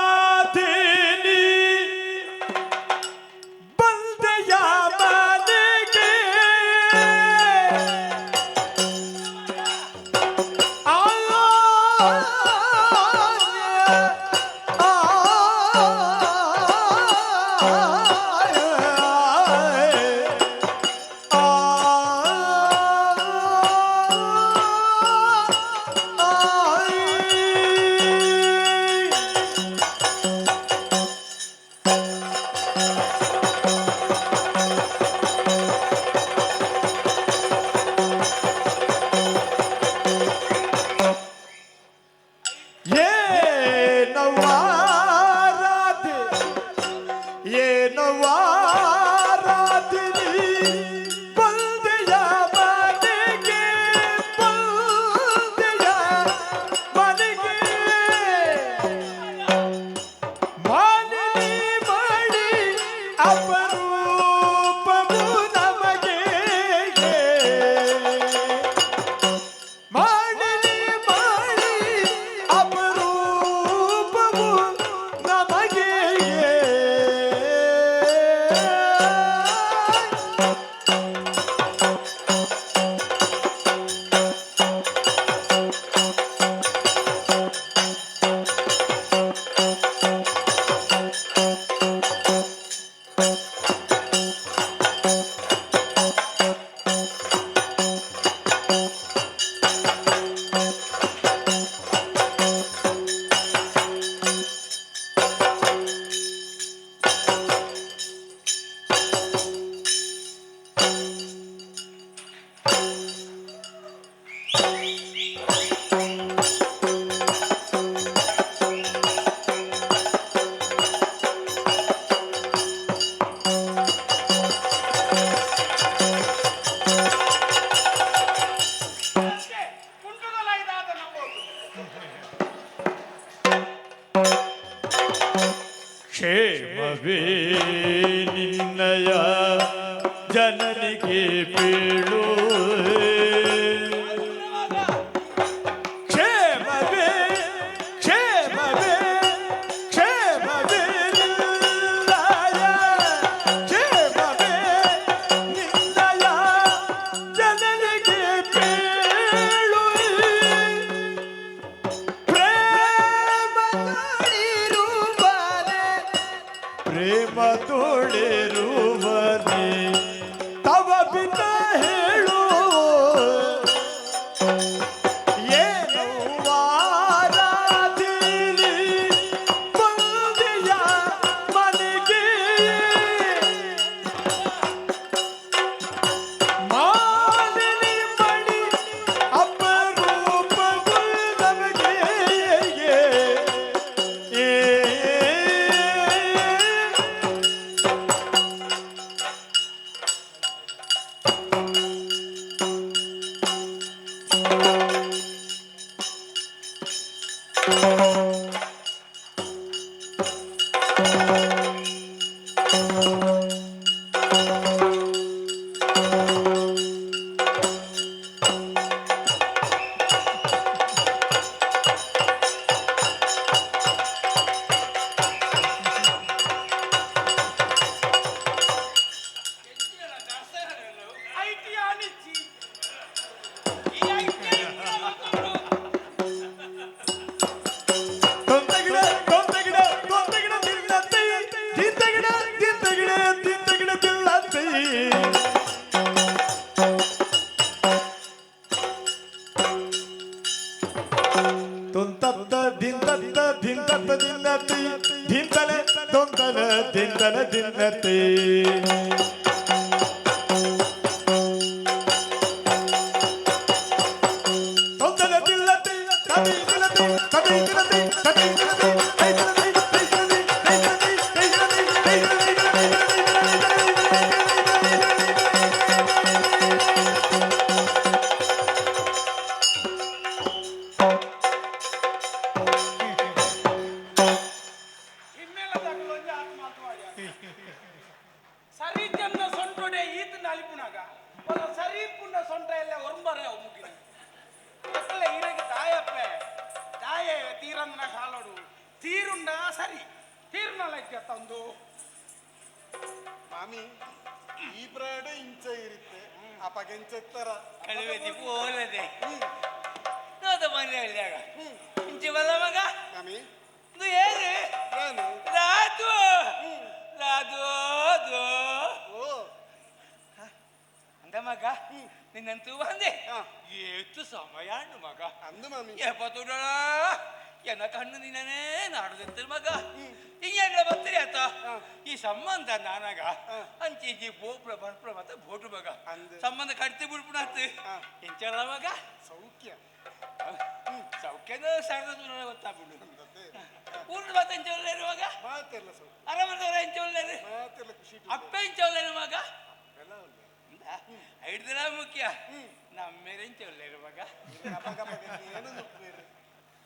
[SPEAKER 1] ಏನವಾರಾಧೇನಿ ಬಂದೆಯ ಮನೆಗೆ ಆ ಕ್ಷೇಮವೇ ನಿನ್ನಯ ಜನನಿಗೆ ಬೀಳು, ಕ್ಷೇಮವೇ ಕ್ಷೇಮವೇ ಕ್ಷೇಮವೇ ನಿನ್ನಯ, ಕ್ಷೇಮವೇ ನಿನ್ನಯ ಜನನಿಗೆ ಬೀಳು. ಪ್ರೇಮ ತೋಳಿರುವನೆ ತವ ಪಿತ ಹೇಳು, ಏನು ವಾರಾಧಿಲಿ ಬಂದೆಯ ಮನೆಗೆ, ಮಾಲಿನಿ ಮಣಿ ದಿಂದನ ದಿನ್ನತೆ ತೊಂದನ ದಿಲ್ಲತೆ ತದೆ ದಿಲ್ಲತೆ ತದೆ ದಿಲ್ಲತೆ ತದೆ ದಿಲ್ಲತೆ ತೈ ದಿಲ್ಲತೆ ತೈ ದಿಲ್ಲತೆ ತೈ ದಿಲ್ಲತೆ ತೈ ದಿಲ್ಲತೆ ತೈ ದಿಲ್ಲತೆ.
[SPEAKER 7] ಸರಿ ಜನ ಸೊಂಟೊಡೆ ಈತನ ಅಲಿಪುನಾಗ ಒಲ ಸರಿ ಪುಣ್ಣ ಸೊಂಟ ಎಲ್ಲ ಒರಂಬಾರೆ ಅವು ಮುಗಿನ ಅಕ್ಕಲ ಇರಗೆ ತಾಯಪ್ಪೆ ತಾಯೇ ತೀರಂದನ ಕಾಲೋಡು ತೀರುಂಡ ಸರಿ ತೀರ್ನಲಕ್ಕೆ ತಂದು
[SPEAKER 6] ಮಾಮಿ ಈ ಪ್ರಾಡ ಇಂಚ ಇರುತ್ತೆ ಅಪಗೆಂಚೆತ್ತರ
[SPEAKER 8] ಕಳುವೆ ಪೋಲದೆ ನೋದ ಮನೆ ಅಲ್ಲಿಯಾಗ ಇಂಚಿ ಬಲ್ಲ ಮಗ
[SPEAKER 6] ಮಾಮಿ
[SPEAKER 8] ಇದು ಏನು
[SPEAKER 6] ನಾನು
[SPEAKER 8] ರಾದು ರಾದು ದೋ
[SPEAKER 6] ಓ
[SPEAKER 8] ಅಂದ ಮಗ ನಿನ್ನಂತೂ ಬಂದೆ ಏತು ಸಮಯ ಅಣ್ಣು ಮಗ
[SPEAKER 6] ಅಂದು ಮಾಮಿ
[SPEAKER 8] ಎಪ್ಪತ್ತುಡಳ ಎನ್ನ ಕಣ್ಣು ನಿನ್ನನೇ ನಾಡುದಿತ್ತು ಮಗ ಹಿಂಗೆಲ್ಲ ಬರ್ತೀರಿ ಆತ ಈ ಸಂಬಂಧ ನಾನಾಗ ಅಂಚಿ ಬೋಪ್ರ ಬರ್ಪ್ರ ಮತ್ತೆ ಬೋಟು ಮಗ ಸಂಬಂಧ ಕಟ್ತಿ ಬಿಡ್ಬಿಡಾತು ಇಂಚಲ್ಲ ಮಗ
[SPEAKER 6] ಸೌಖ್ಯ
[SPEAKER 8] ಸೌಖ್ಯದ ಸಾರದ ಗೊತ್ತಾಗ್ಬಿಡು ಊರು ಮಾತು ಇಂಚೊಲ್ಲೇರು ಮಗ
[SPEAKER 6] ಮಾತೆಲ್ಲ ಸೌಖ್ಯ
[SPEAKER 8] ಅರಮದವರ ಇಂಚೊಲ್ಲೇರು
[SPEAKER 6] ಮಾತೆಲ್ಲ ಖುಷಿ
[SPEAKER 8] ಅಪ್ಪ ಇಂಚೊಲ್ಲೇರು ಮಗ ಐದು ಮುಖ್ಯ ನಮ್ಮೇಲೆ ಇಂಚೊಲ್ಲೇರು ಮಗ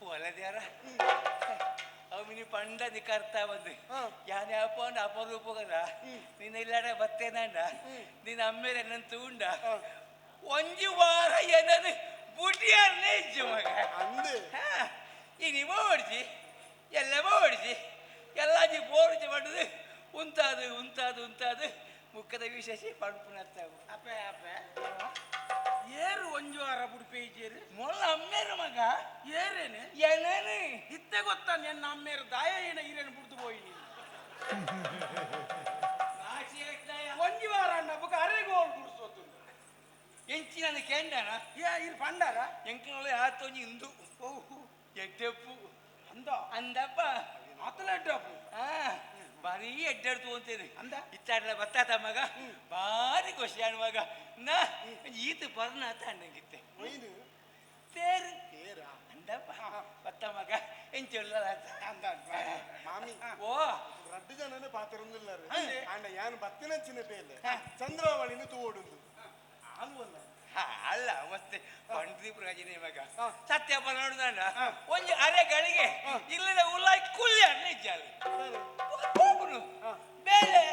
[SPEAKER 8] ಒಲದ್ಯಾರ ಅವು ಪಂಡ ನಿಕರ್ತ ಬಂದು ಯಾನೆ ಅಪ್ಪ ಅಂಡ ಅಪರೂಪಗದ ನಿನ್ನ ಇಲ್ಲಾಡ ಬತ್ತೇನಂಡ ನಿನ್ನ ಅಮ್ಮೇಲೆ ನನ್ನ ತೂಂಡ ಒಂಜಿ ವಾರ ಏನದು ಬುಟಿಯಾರನೇ ಇಜ್ಜು ಮಗ ಈ ನೀವು ಓಡಿಸಿ ಎಲ್ಲ ಓಡಿಸಿ ಎಲ್ಲಾಜಿ ಬೋರ್ಜಿ ಪಡೆದು ಉಂತಾದು ಉಂತಾದು ಉಂತಾದು ಮುಖದ ವಿಶೇಷ ಪಂಪುನತ್ತಾವು
[SPEAKER 7] ಅಪ್ಪೆ ಅಪ್ಪೆ ಏರು ಒಂಜು ವಾರ ಬುಡ್ಪೆ ಇಜ್ಜೇರು
[SPEAKER 8] ಮೊಲ್ಲ ಅಮ್ಮೇರು ಮಗ
[SPEAKER 7] ಏರೇನೆ
[SPEAKER 8] ಏನೇನು
[SPEAKER 7] ಇತ್ತೆ ಗೊತ್ತಾ ನಿನ್ನ ಅಮ್ಮೇರು ದಾಯ ಏನ ಈರೇನು ಬುಡ್ದು ಪೋಯಿ ನೀನು ಒಂಜಿ ವಾರ ಅಣ್ಣ ಬುಕ್ಕ ಅರೆಗೋಲ್ ಗುಡ್ಸೋತು
[SPEAKER 8] ಎಂಚಿ ನಾನು ಕೇಂಡಣ
[SPEAKER 7] ಏ ಇರ್ ಪಂಡಾರ
[SPEAKER 8] ಎಂಕನೊಳೆ ಆತೊಂಜಿ ಇಂದು ಓಹ್ ಎಡ್ಡೆಪ್ಪು
[SPEAKER 7] ಅಂದ
[SPEAKER 8] ಅಂದಪ್ಪ
[SPEAKER 7] ಆತಲ ಎಡ್ಡಪ್ಪು
[SPEAKER 8] ಆ ಭಾರಿ ಎಡ್ಡಾಡ್ತು ಅಂತೇನೆ
[SPEAKER 7] ಅಂದ
[SPEAKER 8] ಇತ್ತಾಡ್ಲ ಬತ್ತಾತ ಮಗ ಭಾರಿ ಖುಷಿ ಅಣ್ಣ ಮಗ ನಾ ಈತ ಪರ್ಣ ಆತ ಅಣ್ಣಂಗಿತ್ತೆ ತೇರು ಅಂದಪ್ಪ ಬತ್ತ ಮಗ ಎಂಚೊಲ್ಲ
[SPEAKER 7] ಅಂದ
[SPEAKER 6] ಮಾಮಿ
[SPEAKER 8] ಓ
[SPEAKER 6] ರಡ್ಡು ಜನನೇ ಪಾತಿರೊಂದಿಲ್ಲ ಅಂಡ ಯಾನ್ ಬತ್ತಿನಂಚಿನ ಪೇಲೆ ಚಂದ್ರಾವಳಿನ ತೂವೊಡುಂದು
[SPEAKER 8] ಅಲ್ಲ ಮತ್ತೆ ಪಂಡ್ರಿ ಪ್ರಯೋಜನ ಮಗ ಸತ್ಯಪ್ಪ ನೋಡುದಣ್ಣ ಒಂಜಿ ಅರೆ ಗಳಿಗೆ ಇಲ್ಲದ ಉಲ್ಲಾಯಿ ಕುಲ್ಲಿ ಅಣ್ಣ ಇಜ್ಜಾಲು ಹೋಗುನು ಬೇಲೆ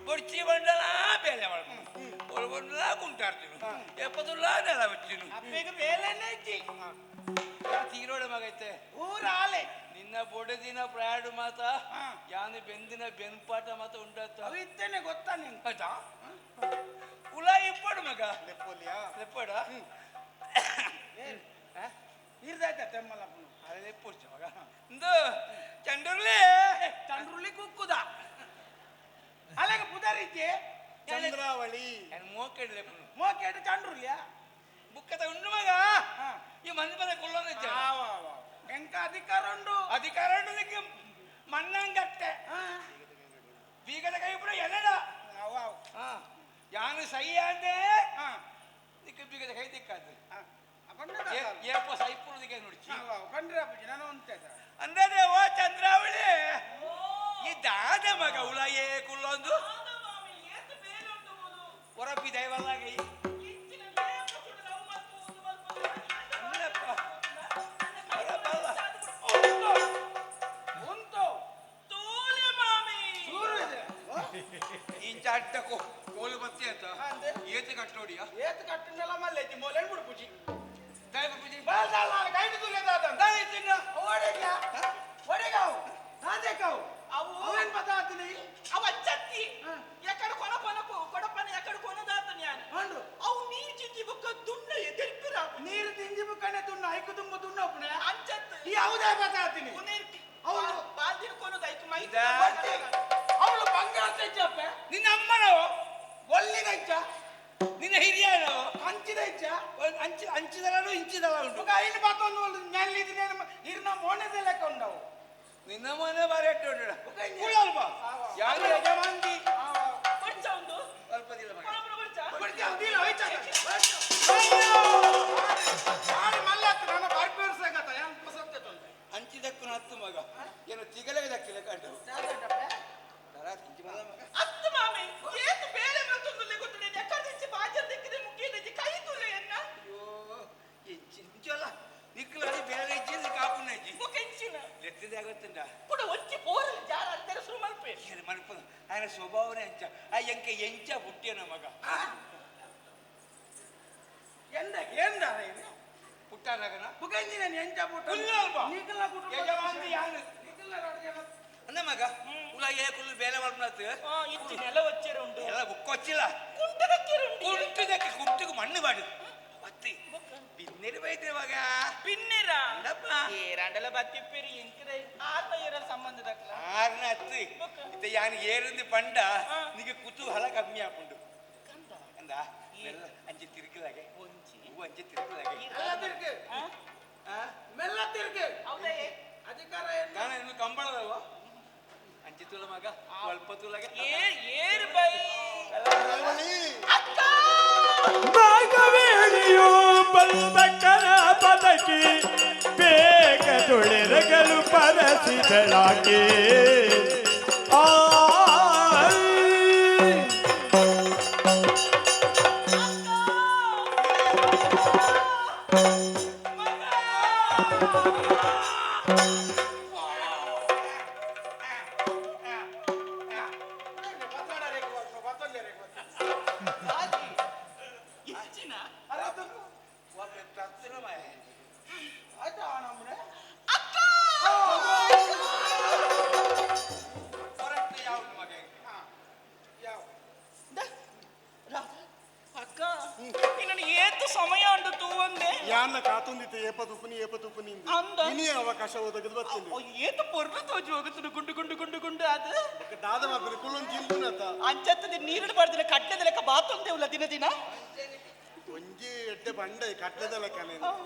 [SPEAKER 8] ಬೊಡ್ಚಿ ಬಂಡಲ ಬೇಲೆ ಮಾಡ್ಕೊಂಡು ಬಂಡಲ ಕುಂಟಾಡ್ತೀನಿ ಎಪ್ಪತ್ತುಲ್ಲ ನೆಲ ಬಚ್ಚಿನು
[SPEAKER 7] ಅಪ್ಪೆಗೆ ಬೇಲೆನೇ ಇಜ್ಜಿ
[SPEAKER 8] ತೀರೋಡ ಮಗೈತೆ
[SPEAKER 7] ಊರಾಲೆ
[SPEAKER 8] ನಿನ್ನ ಬೊಡದಿನ ಪ್ರಯಾಣ ಮಾತ ಯಾನು ಬೆಂದಿನ ಬೆನ್ಪಾಟ ಮಾತ ಉಂಡಾತ
[SPEAKER 7] ಅವು ಇತ್ತೇನೆ ಗೊತ್ತಾ ನಿಂಗೆ
[SPEAKER 8] ಆಯ್ತಾ ಉಲ ಇಪ್ಪಡು ಮಗ ಲೆಪ್ಪಡ
[SPEAKER 7] ಇರ್ದಾಯ್ತ ತೆಮ್ಮಲಪ್ಪನು
[SPEAKER 8] ಅದೇ ಲೆಪ್ಪುಡ್ಚ ಮಗ ಇಂದು ಚಂಡುರ್ಲಿ
[SPEAKER 7] ಚಂಡ್ರುಲಿ ಕುಕ್ಕುದ ಅಲೆಗ ಪುದರಿಜ್ಜೆ
[SPEAKER 6] ಚಂದ್ರಾವಳಿ
[SPEAKER 8] ಮೋಕೆಡ್ ಲೆಪ್ಪುನು
[SPEAKER 7] ಮೋಕೆಡ್ ಚಂಡ್ರುಲಿಯಾ
[SPEAKER 8] ಬುಕ್ಕದ ಉಂಡು ಮಗ ಈ ಮಂದಿ ಪದ ಕುಳ್ಳೋನ
[SPEAKER 7] ಎಂಕ ಅಧಿಕಾರ ಉಂಡು
[SPEAKER 8] ಅಧಿಕಾರ ಉಂಡು ನಿಕ್ಕೆ ಮಣ್ಣಂಗಟ್ಟೆ ಬೀಗದ ಕೈ ಬಿಡ ಎನ್ನಡ ಯಾನು ಸೈ ಅಂದೆ ನಿಕ್ಕೆ ಬೀಗದ ಕೈ ದಿಕ್ಕಾದು ಏಪ ಸೈಪುರು ದಿಕ್ಕ ನೋಡ್ಚಿ
[SPEAKER 7] ಕಂಡ್ರೆ ಅಪ್ಪಾಜಿ ನಾನು ಅಂತ
[SPEAKER 8] ಅಂದ್ರೆ ಓ ಚಂದ್ರಾವಳಿ ಈ ದಾದ ಮಗ ಉಲಯೇ ಕುಲ್ಲೊಂದು ಹೊರಪಿ ದೈವಲ್ಲಾಗೈ ಇಂಚ ಅಡ್ಡ ಕೋಲು ಬತ್ತಿ ಅಂತ ಏತು ಕಟ್ಟೋಡಿಯ
[SPEAKER 7] ಏತು ಕಟ್ಟುಂಡಲ ಮಲ್ಲೇಜಿ ಮೋಲೆನ್ ಬಿಡ್ಪುಜಿ
[SPEAKER 8] ದೈವ ಪೂಜೆ
[SPEAKER 7] ಕೈದು ತುಲೆದಾದ ಓಡೆಗ ಓಡೆಗಾವು ನಾದೇಕಾವು
[SPEAKER 9] ಅವು
[SPEAKER 7] ಅವೇನ್ ಪದಾರ್ಥನಿ
[SPEAKER 9] ಅವ ಚತ್ತಿ ಎಕಡ ಕೊನ ಕೊನಕು ಕೊಡಪನ ಎಕಡ ಕೊನದಾತನ ಯಾನ
[SPEAKER 7] ಅಂಡು
[SPEAKER 9] ಅವು ನೀರು ಚಿಂಜಿ ಬುಕ್ಕ ದುಣ್ಣ ಎದೆರ್ಪಿರ
[SPEAKER 7] ನೀರು ತಿಂಜಿ ಬುಕ್ಕನೆ ದುಣ್ಣ ಐಕು ತುಂಬ ದುಣ್ಣ ಒಪ್ಪನೆ
[SPEAKER 9] ಅಂಚತ್
[SPEAKER 7] ಈ ಯಾವುದೇ ಪದಾರ್ಥನಿ
[SPEAKER 9] ಅವಳು ಬಾಲ್ದಿನ ಕೊನದ ಐಕು ಮೈ
[SPEAKER 7] ಅವಳು ಬಂಗಾರ ತೆಚ್ಚಪ್ಪ
[SPEAKER 8] ನಿನ್ನ ಅಮ್ಮನವು
[SPEAKER 7] ಒಲ್ಲಿದ ಇಚ್ಚ
[SPEAKER 8] ನಿನ್ನ ಹಿರಿಯನವು
[SPEAKER 7] ಹಂಚಿದ ಇಚ್ಚ
[SPEAKER 8] ಅಂಚಿ ಅಂಚಿದಲೂ ಇಂಚಿದಲ ಉಂಟು
[SPEAKER 7] ಐನು ಪಾತೊಂದು ಮೆಲ್ಲಿದಿನ ಇರ್ನ ಮೋಣದ ಲೆಕ್ಕ ಉಂಡವು
[SPEAKER 8] ನಿನ್ನ ಮನೆ ಬಾರಿ ಎಟ್ಟು ಉಂಟು ಯಾರು ಯಜಮಾನ್ತಿ
[SPEAKER 9] ಬರ್ಚಾ ಉಂಡು
[SPEAKER 8] ಸ್ವಲ್ಪ ದಿನ ಮಗ.
[SPEAKER 9] ಬರ್ಚಾ
[SPEAKER 7] ಬರ್ಚಾ ಉಂದಿಲ್ಲ ಹೋಯ್ತಾ
[SPEAKER 8] ಅಂಚಿದಕ್ಕೂ ಹತ್ತು ಮಗ ಏನು ತಿಗಲೆಗೆ ದಕ್ಕಿಲ್ಲ ಕಂಡು
[SPEAKER 9] ಅತ್ತು ಮಾಮಿ ಏತು ಬೇಳೆ ಮತ್ತೊಂದು ಗೊತ್ತಿಲ್ಲ ಎಕ್ಕಡಿಂಚಿ ಬಾಜರ್ ದಿಕ್ಕಿದೆ ಮುಗಿಯದೆ ಕೈ ತುಲೆ ಎನ್ನ
[SPEAKER 8] ಅಯ್ಯೋ ಎಂಚಿಂಚಲ್ಲ ನಿಕ್ಕಲಾಡಿ ಬೇರೆ ಇಜ್ಜಿ ಕಾಪುನಾಜಿ
[SPEAKER 9] ಮುಖೆಂಚಿನ
[SPEAKER 8] ಲೆತ್ತದೆ ಆಗುತ್ತಂಡ
[SPEAKER 9] ಕೂಡ ಒಂಚಿ ಪೋರಲ್ ಜಾರ ಅಂತಾರೆ ಶುರು ಮಲ್ಪೆ
[SPEAKER 8] ಏನು ಮಲ್ಪ ఆయన ಸ್ವಭಾವನೆ ಎಂಚ ಆ ಎಂಕ ಎಂಚ ಪುಟ್ಟಿಯನ ಮಗ
[SPEAKER 7] ಎಂದ ಎಂದ
[SPEAKER 8] ಪುಟ್ಟನಗನ
[SPEAKER 7] ಮುಖೆಂಚಿನ ಎಂಚ ಪುಟ್ಟ
[SPEAKER 8] ಕುಲ್ಲಲ್ವಾ?
[SPEAKER 7] ನಿಕ್ಕಲ ಕುಟುಂಬ
[SPEAKER 8] ಯಜಮಾನ್ತಿ ಯಾನು
[SPEAKER 7] ನಿಕ್ಕಲ ಜನ
[SPEAKER 8] ಅಂದ ಮಗ ಉಲ ಏ ಕುಲ್ಲು ಬೇಲೆ ಮಲ್ಪನತ್ತು
[SPEAKER 9] ಇಚ್ಚಿ ನೆಲ ವಚ್ಚರ ಉಂಡು
[SPEAKER 8] ಎಲ್ಲ ಬುಕ್ಕೊಚ್ಚಿಲ್ಲ
[SPEAKER 9] ಕುಂಟದಕ್ಕಿರುಂಡು
[SPEAKER 8] ಕುಂಟುದಕ್ಕೆ ಕುಂಟುಗೆ ಮಣ್ಣು ಬಾಡು ಬತ್ತಿ ಬಿನ್ನೆರು ಬೈದ್ರೆ ಮಗ
[SPEAKER 9] ಬಿನ್ನೆರ
[SPEAKER 8] ಅಂದಪ್ಪ
[SPEAKER 9] ಏರಾಂಡಲ ಬತ್ತಿಪ್ಪೇರಿ ಎಂಕರೆ ಆರ್ನ ಏರ ಸಂಬಂಧದಕ್ಲ
[SPEAKER 8] ಆರ್ನ ಅತ್ತು ಇತ್ತ ಯಾನು ಏರಿಂದ ಪಂಡ ನಿಗೆ ಕುತೂಹಲ ಕಮ್ಮಿ ಆಪುಂಡು ಅಂದ ಮೆಲ್ಲ ಅಂಚೆ ತಿರುಕಲಾಗೆ ಹೂವು ಅಂಚೆ ತಿರುಕಲಾಗೆ
[SPEAKER 7] ಮೆಲ್ಲ ತಿರುಕು ಮೆಲ್ಲ ತಿರುಕು
[SPEAKER 9] ಹೌದಾ
[SPEAKER 7] ಅಧಿಕಾರ
[SPEAKER 8] ನಾನು ಇನ್ನು ಕಂಬಳದಲ್ವ ಅಂಚೆ ತುಲ ಮಗ ಸ್ವಲ್ಪ ತುಲಗೆ
[SPEAKER 9] ಏರ್ ಏರ್ ಬೈ ಅಕ್ಕ
[SPEAKER 1] ನಾಗವೇಣಿಯು ಬಂದಕ್ಕನ ಪದಕಿ ಬೇಗ ತುಳಿರಗಲು ಪರಸಿದಳಾಕೆ ಆ
[SPEAKER 9] ಅಕ್ಕ ನಿನ್ನ ಏತು ಸಮಯ ಉಂಟು ತೂವಂದೆ
[SPEAKER 6] ಯಾನ್ನ ಕಾತೊಂದಿತ್ತೆ ಏಪ ತುಪ್ಪುನಿ ಏಪ ತುಪ್ಪುನಿ
[SPEAKER 9] ಅಂದ.
[SPEAKER 6] ಇನಿ ಅವಕಾಶ ಒದಗದು ಬರ್ತೇನೆ
[SPEAKER 9] ಏತು ಪೊರ್ಲು ತೋಜು ಹೋಗುತ್ತದೆ ಗುಂಡು ಗುಂಡು ಗುಂಡು ಗುಂಡು ಅದು
[SPEAKER 6] ದಾದ ಮಾತ್ರ ಕುಲ್ಲೊಂದು ಜಿಂಪುನತ
[SPEAKER 9] ಅಂಚತ್ತದ ನೀರು ಬಾರ್ದಿನ ಕಡ್ಲೆದ ಲೆಕ್ಕ ಬಾತೊಂದೇವಲ್ಲ ದಿನ ದಿನ
[SPEAKER 6] ಒಂಜಿ ಎಡ್ಡೆ ಬಂಡೆ ಕಡ್ಲೆದ ಲೆಕ್ಕನೆ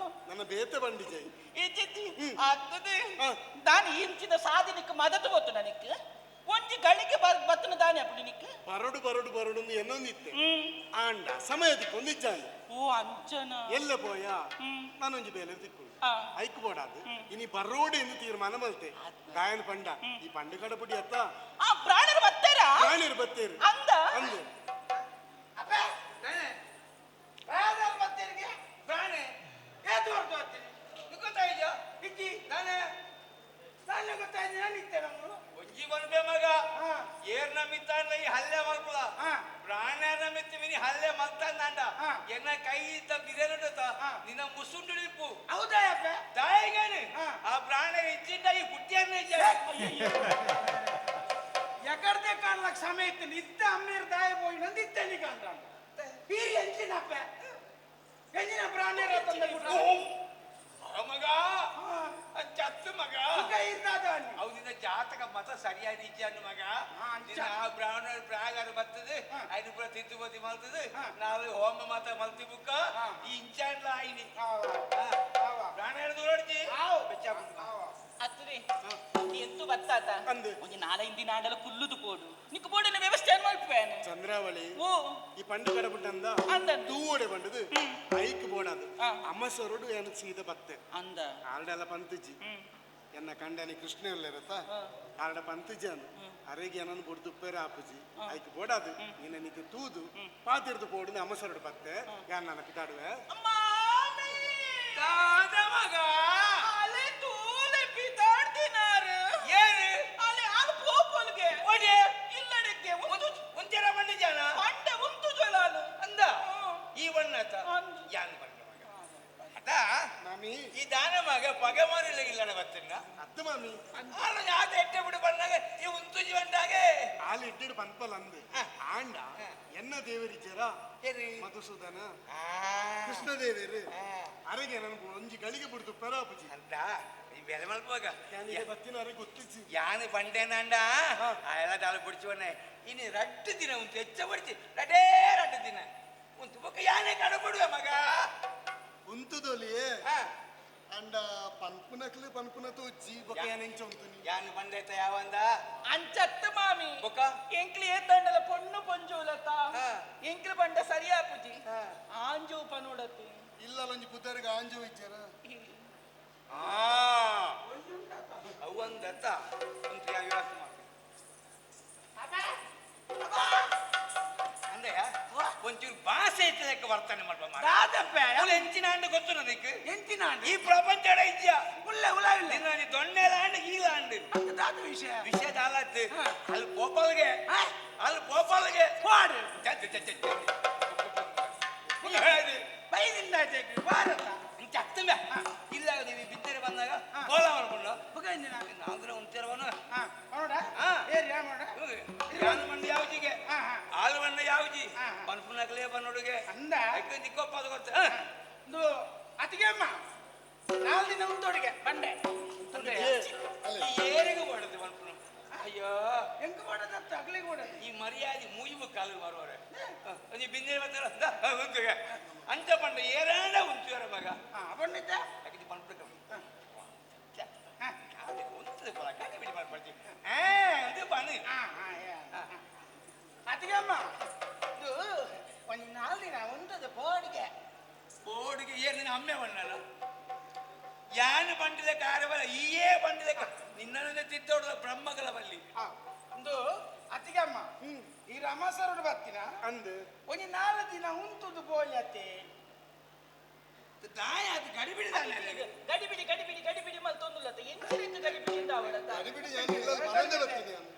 [SPEAKER 6] ನನ್ನ ಬೇತೆ ಬಂಡಿ ಜೈ
[SPEAKER 9] ಇಜ್ಜಿಜ್ಜಿ ಆಗ್ತದೆ ದಾನಿ ಇಂಚಿನ ಸಾಧನಕ್ಕೆ ಮದತು ಗೊತ್ತು ನನಗೆ ಒಂಜಿ ಗಳಿಗೆ ಬತ್ತನ ದಾನಿ ಅಪ್ಪಡಿ ನಿಕ್
[SPEAKER 6] ಬರಡು ಬರಡು ಬರಡು ಎನ್ನೊಂದಿತ್ತೆ ಆಂಡ ಸಮಯ ದಿಕ್ಕೊಂದಿಜ್ಜಾನೆ
[SPEAKER 9] ಓ ಅಂಚನ
[SPEAKER 6] ಎಲ್ಲ ಪೋಯ ನಾನೊಂಜಿ ಬೇಲೆ ತಿಕ್ಕು ಐಕ್ ಬೋಡಾದು ಇನಿ ಬರೋಡು ಎಂದು ತೀರ್ಮಾನ ಮಲ್ತೆ ಗಾಯನ ಪಂಡ ಈ ಪಂಡ ಕಡಪುಡಿ ಅತ್ತ
[SPEAKER 9] ಆ ಪ್ರಾಣರು ಬತ್ತೇರಾ
[SPEAKER 6] ಪ್ರಾಣಿರು ಬತ್ತೇರು
[SPEAKER 9] ಅಂದ
[SPEAKER 6] ಅಂದೆ
[SPEAKER 8] ಪ್ರಾಣೆ
[SPEAKER 7] ಏತು ಹೊರತು ಬರ್ತೀನಿ
[SPEAKER 8] ಗೊತ್ತಾಯ್ತು
[SPEAKER 7] ಇಜ್ಜಿ
[SPEAKER 8] ನಾನೇ
[SPEAKER 7] ನಾನು ಗೊತ್ತಾಯ್ತು ನಾನು ಇತ್ತೆ ನಮ್ಮನು
[SPEAKER 8] ಒಂಜಿ ಮನ್ಪೆ ಮಗ ಏರ್ ನಮಿತ್ತಾನ ಈ ಹಲ್ಲೆ ಮಲ್ಪುಲ ಪ್ರಾಣ ನಮಿತ್ತ ಮಿನಿ ಹಲ್ಲೆ ಮಲ್ತಾಂಡ ಎನ್ನ ಕೈ ಇದ್ದ ಬಿರೆನುಡುತ್ತ ನಿನ್ನ ಮುಸುಂಡು ಇಪ್ಪು
[SPEAKER 7] ಹೌದಾ ಅಪ್ಪ
[SPEAKER 8] ದಾಯಿಗನು ಆ ಪ್ರಾಣ ಇಚ್ಚಿಂಡ ಈ ಪುಟ್ಟಿಯನ್ನ
[SPEAKER 7] ಎಕಡ್ದೆ ಕಾಣ್ಲಕ್ ಸಮಯ ಇತ್ತು ಇತ್ತ ಅಮ್ಮೀರ್ ದಾಯ ಪೋಯಿ ನಂದು ಇತ್ತೆ ನೀ ಕಾಣ್ರ ಬೀರಿ ಎಂಚಿನಪ್ಪ ಎಂಜಿನ ಪ್ರಾಣಿರ ತಂದೆ
[SPEAKER 8] ಮಗ ಚತ್ತು ಮಗ ಅವನಿಂದ ಜಾತಕ ಮತ ಸರಿಯಾದ ಇಜ್ಜಾನು ಮಗ ನಿನ್ನ ಆ ಬ್ರಾಹ್ಮಣ ಪ್ರಾಗಾರ ಬರ್ತದೆ ಐನು ಪೂರ ತಿದ್ದುಪತಿ ಮಲ್ತದೆ ನಾಳೆ ಹೋಮ ಮಾತ ಮಲ್ತಿ ಬುಕ್ಕ ಈ ಇಂಚಾನ್ಲ ಆಯ್ನಿ ಪ್ರಾಣ ದೂರಡ್ಜಿ
[SPEAKER 9] ಅತ್ತುರಿ ಎಂತು ಬತ್ತಾತ ಒಂಜಿ ನಾಲೈದು ದಿನ ಆಂಡಲ ಕುಲ್ಲುದು ಪೋಡು ನಿಕ್ ಬೋಡಿನ ವ್ಯವಸ್ಥೆ ಏನ್ ಮಲ್ಪುವೇನೆ
[SPEAKER 6] ಚಂದ್ರಾವಳಿ
[SPEAKER 9] ಓ
[SPEAKER 6] ಈ ಪಂಡು ಕಡಪುಟ್ಟಂದ ತೂವಡೆ ಬಂಡದು ಐಕ್ ಬೋಡಾದು ಅಮ್ಮಸೊರಡು ಏನು ಸೀದ ಬತ್ತೆ
[SPEAKER 9] ಅಂದ
[SPEAKER 6] ಆರ್ಡೆಲ್ಲ ಪಂತುಜಿ ಎನ್ನ ಕಂಡನಿ ಕೃಷ್ಣ ಇರತ್ತ ಆರ್ಡ ಪಂತುಜಿ ಅನ್ನು ಅರೆಗೆ ಏನನ್ನು ಬುಡ್ದು ಉಪ್ಪೇರ ಆಪುಜಿ ಐಕ್ ಬೋಡಾದು ನಿನ್ನ ನಿಕ್ಕೆ ತೂದು ಪಾತಿರ್ದು ಪೋಡು ಅಮ್ಮಸೊರಡು ಬತ್ತೆ ಯಾನ್ ನನ್ನ ಪಿತಾಡುವೆ
[SPEAKER 8] ದಾದ ಮಗ
[SPEAKER 9] ಅಲೆ ತೂಲೆ ಪಿತಾಡ್ದಿನಾರು
[SPEAKER 8] ಏನು
[SPEAKER 9] ಅಲೆ ಆಲ್ ಪೋಪೊಲ್ಗೆ
[SPEAKER 8] ಓಡೆ
[SPEAKER 9] ಇಲ್ಲಡಕ್ಕೆ ಒಂದು
[SPEAKER 8] ಒಂಜರ ಬಂಡಿ ಜನ
[SPEAKER 9] ಪಂಡ ಉಂತು ಜೊಲಾಲು
[SPEAKER 8] ಅಂದ ಈ ಬಣ್ಣತ ಯಾನ್ ಬಂಡ ಮಗ ಅದ
[SPEAKER 6] ಮಾಮಿ
[SPEAKER 8] ಈ ದಾನ ಮಗ ಪಗೆ ಮಾರಿಲ್ಲ ಇಲ್ಲಡ ಬತ್ತಿನ
[SPEAKER 6] ಅತ್ತ ಮಾಮಿ
[SPEAKER 8] ಆಲ ಯಾತ ಎಟ್ಟೆ ಬಿಡು ಬಂದಾಗ ಈ ಉಂತುಜಿ ಬಂದಾಗೆ
[SPEAKER 6] ಆಲ್ ಇಡ್ಡಿಡು ಪಂಪಲ್ ಅಂದೆ ಆಂಡ ಎನ್ನ ದೇವರಿಜ್ಜರ ಮಧುಸೂದನ ಕೃಷ್ಣ ದೇವರು ಅರೆಗೆ ನನ್ ಒಂಜಿ ಗಳಿಗೆ ಬಿಡ್ದು ಪೆರಾಪುಜಿ
[SPEAKER 8] ಅಂದ ಈ ಬೆಲೆ ಮಲ್ಪುವಾಗ
[SPEAKER 6] ಯಾನಿಗೆ ಬತ್ತಿನ ಅರೆ ಗೊತ್ತಿಜ್ಜಿ
[SPEAKER 8] ಯಾನು ಬಂಡೇನಾಂಡ ಆಯೆಲ್ಲ ದಾಳ ಬಿಡ್ಚುವನೆ ಇನ್ನು ರಡ್ಡು ದಿನ ಉಂಟು ಹೆಚ್ಚ ಬಿಡ್ಚಿ ರಡೇ ರಡ್ಡು ದಿನ ಉಂಟು ಬೊಕ್ಕ ಯಾನೇ ಕಡಬಿಡುವ ಮಗ
[SPEAKER 6] ಉಂತುದೊಲಿಯೇ ಅಂಡ ಪನ್ಪುನಕ್ಲು ಪನ್ಪುನ ತೋಜ್ಜಿ ಬೊಕ್ಕ ಯಾನೆಂಚ ಉಂತುನಿ
[SPEAKER 8] ಯಾನ್ ಬಂದೈತ ಯಾವಂದ
[SPEAKER 9] ಅಂಚತ್ತು ಮಾಮಿ
[SPEAKER 8] ಬೊಕ್ಕ
[SPEAKER 9] ಎಂಕ್ಲು ಏತಂಡಲ ಪೊಣ್ಣು ಪೊಂಜೋಲತ ಎಂಕ್ಲು ಬಂಡ ಸರಿಯಾಪುಜಿ ಆಂಜೋ ಪನೋಡತಿ
[SPEAKER 6] ಇಲ್ಲ ಒಂಜಿ ಪುದರ್ಗೆ ಆಂಜೋ ಇಜ್ಜರ
[SPEAKER 8] ಅವೊಂದತ್ತ ಒಂದು ಯಾವ ಅಂದಯ್ಯ ಒಂಚೂರು ಭಾಷೆ ಇತ್ತದಕ್ಕೆ ವರ್ತನೆ ಮಾಡುವ
[SPEAKER 7] ದಾದಪ್ಪೆ
[SPEAKER 8] ಎಂಚಿನ ಅಂಡ ಗೊತ್ತು ನನಗೆ
[SPEAKER 7] ಎಂಚಿನ ಅಂಡ
[SPEAKER 8] ಈ ಪ್ರಪಂಚ ಇಜ್ಜ
[SPEAKER 7] ಉಲ್ಲ ಉಲ್ಲ ಇಲ್ಲ
[SPEAKER 8] ನಿನ್ನ ದೊಣ್ಣೆ ಲಾಂಡ್ ಈ ಲಾಂಡ್
[SPEAKER 7] ದಾದ ವಿಷಯ
[SPEAKER 8] ವಿಷಯ ದಾಲತ್ತು ಅಲ್ಲಿ ಗೋಪಾಲ್ಗೆ ಅಲ್ಲಿ ಗೋಪಾಲ್ಗೆ
[SPEAKER 7] ಪಾಡು
[SPEAKER 8] ಬೈದಿಂದ
[SPEAKER 7] ಭಾರತ
[SPEAKER 8] ಅತ್ತಂಬೆ ಇಲ್ಲ ನೀವು ಬಿದ್ದರೆ ಬಂದಾಗ ಗೋಲ ಮಾಡ್ಕೊಂಡು ನಾಲ್ಕರ ಉಂತಿರವನು ಯಾನು ಮಣ್ಣು ಯಾವ್ಜಿಗೆ ಆಲು ಮಣ್ಣು ಯಾವ್ಜಿ ಪನ್ಪುನಕಲೇ ಬನ್ನೋಡುಗೆ
[SPEAKER 7] ಅಂದ
[SPEAKER 8] ನಿಕ್ಕೊಪ್ಪ ಅದು ಗೊತ್ತ
[SPEAKER 7] ಒಂದು ಅತಿಗೆಮ್ಮ ನಾಲ್ ದಿನ ಉಂತೋಡಿಗೆ ಬಂಡೆ
[SPEAKER 8] ಈ ಏರಿಗೂ ಬಡದು ಪನ್ಪುನ ಅಯ್ಯೋ
[SPEAKER 7] ಹೆಂಗ್ ಮಾಡೋದಂತ ಅಗ್ಲಿಗೆ ಮಾಡೋದು
[SPEAKER 8] ಈ ಮರ್ಯಾದೆ ಮೂಯಿ ಕಾಲು ಬರುವರೆ ನೀ ಬಿಂದಿರ ಬರ್ತಾರ ಅಂಚ ಪಂಡ ಏರಾಂಡ ಉಂಚುವರ ಮಗ
[SPEAKER 7] ಬಂಡಿದ್ದ
[SPEAKER 8] ಯಾಕೆ ಪನ್ಪುಕ ಉಂತದೆ ಪೊಲ ಕಾಣಿ ಬಿಡಿ ಮಾಡ್ಪಡ್ತಿ ಅದು ಬನ್ನಿ
[SPEAKER 7] ಅತಿಗೆಮ್ಮ ಇದು ಒಂದು ನಾಲ್ ದಿನ ಉಂಟದ ಬೋರ್ಡ್ಗೆ
[SPEAKER 8] ಬೋರ್ಡ್ಗೆ ಏನು ನಿನ್ನ ಅಮ್ಮೆ ಬಣ್ಣಲ್ಲ ಯಾನು ಬಂಡಿದ ಕಾರವಲ್ಲ ಈಯೇ ಬಂಡಿದ ನಿನ್ನನ್ನೇ ತಿದ್ದೋಡ್ದ ಬ್ರಹ್ಮಗಳ ಬಲ್ಲಿ
[SPEAKER 7] ಒಂದು ಅತಿಗಮ್ಮ ಈ ರಮಾಸರುಡು ಬರ್ತೀನ
[SPEAKER 6] ಅಂದು
[SPEAKER 7] ಒಂಜಿ ನಾಲ್ ದಿನ ಉಂತುದು ಬೋಯತೆ
[SPEAKER 8] ದಾಯ ಅದು ಗಡಿಬಿಡಿ ದಾನೆ
[SPEAKER 9] ಗಡಿಬಿಡಿ ಗಡಿಬಿಡಿ ಗಡಿಬಿಡಿ ಮಲ್ತೊಂದುಲತ ಎಂಚಿನ ಗಡಿಬಿಡಿ ಅಂತ ಅವಳತ
[SPEAKER 6] ಗಡಿಬಿಡಿ ಯಾನ್ ಇಲ್ಲ ಪನಂದೆ ಬರ್ತೀನಿ ನಾನು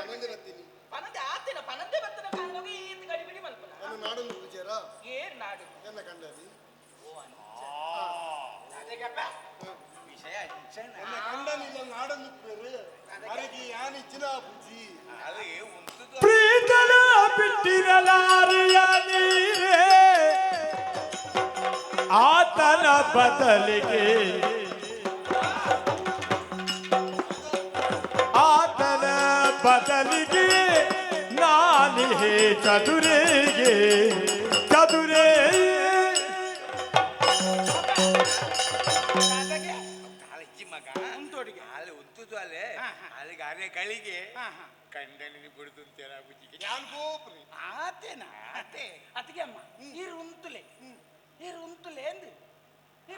[SPEAKER 6] ಪನಂದೆ ಬರ್ತೀನಿ
[SPEAKER 9] ಪನಂದೆ ಆತೇನ ಪನಂದೆ ಬರ್ತನ ಕಾರಣವಾಗಿ ಈತ ಗಡಿಬಿಡಿ ಮಲ್ಪನ
[SPEAKER 6] ನಾನು ನಾಡೊಂದು ಪೂಜಾರ
[SPEAKER 9] ಏರ್ ನಾಡು
[SPEAKER 6] ಎನ್ನ ಕಂಡದಿ
[SPEAKER 8] ವಿಷಯ
[SPEAKER 6] ಎನ್ನ ಕಂಡನಿಲ್ಲ ನಾಡೊಂದು ಪೇರು ಅರಗಿ ಯಾನ್ ಇಚ್ಚಿನ ಪೂಜಿ
[SPEAKER 8] ಅದು ಉಂತುದು
[SPEAKER 1] ಪ್ರೀತನ ಬಿಟ್ಟಿರಲಾರೆಯ ನೀರೇ ಆತನ ಬದಲಿಗೆ ಆತನ ಬದಲಿಗೆ ನಾನಿಹೆ ಚದುರೆಗೆ ಚದುರೇ
[SPEAKER 8] ಅಜ್ಜಿ ಮಗ
[SPEAKER 7] ಉಂತೋಡಿಗೆ
[SPEAKER 8] ಅಲ್ಲಿ ಉಂತುದು ಅಲ್ಲೇ ಅಲ್ಲಿಗೆ ಅರೆ ಗಳಿಗೆ ಕಂಡನಿಗೆ ಬಿಡುದು ಅಂತೀರ ಬುಜ್ಜಿಗೆ
[SPEAKER 6] ಯಾನ್ ಗೋಪ್ರಿ
[SPEAKER 7] ಆತೇನ ಆತೆ ಅತಿಗೆಮ್ಮ ಈರು ಉಂತುಲೆ ಈರು ಉಂತುಲೆ ಅಂದು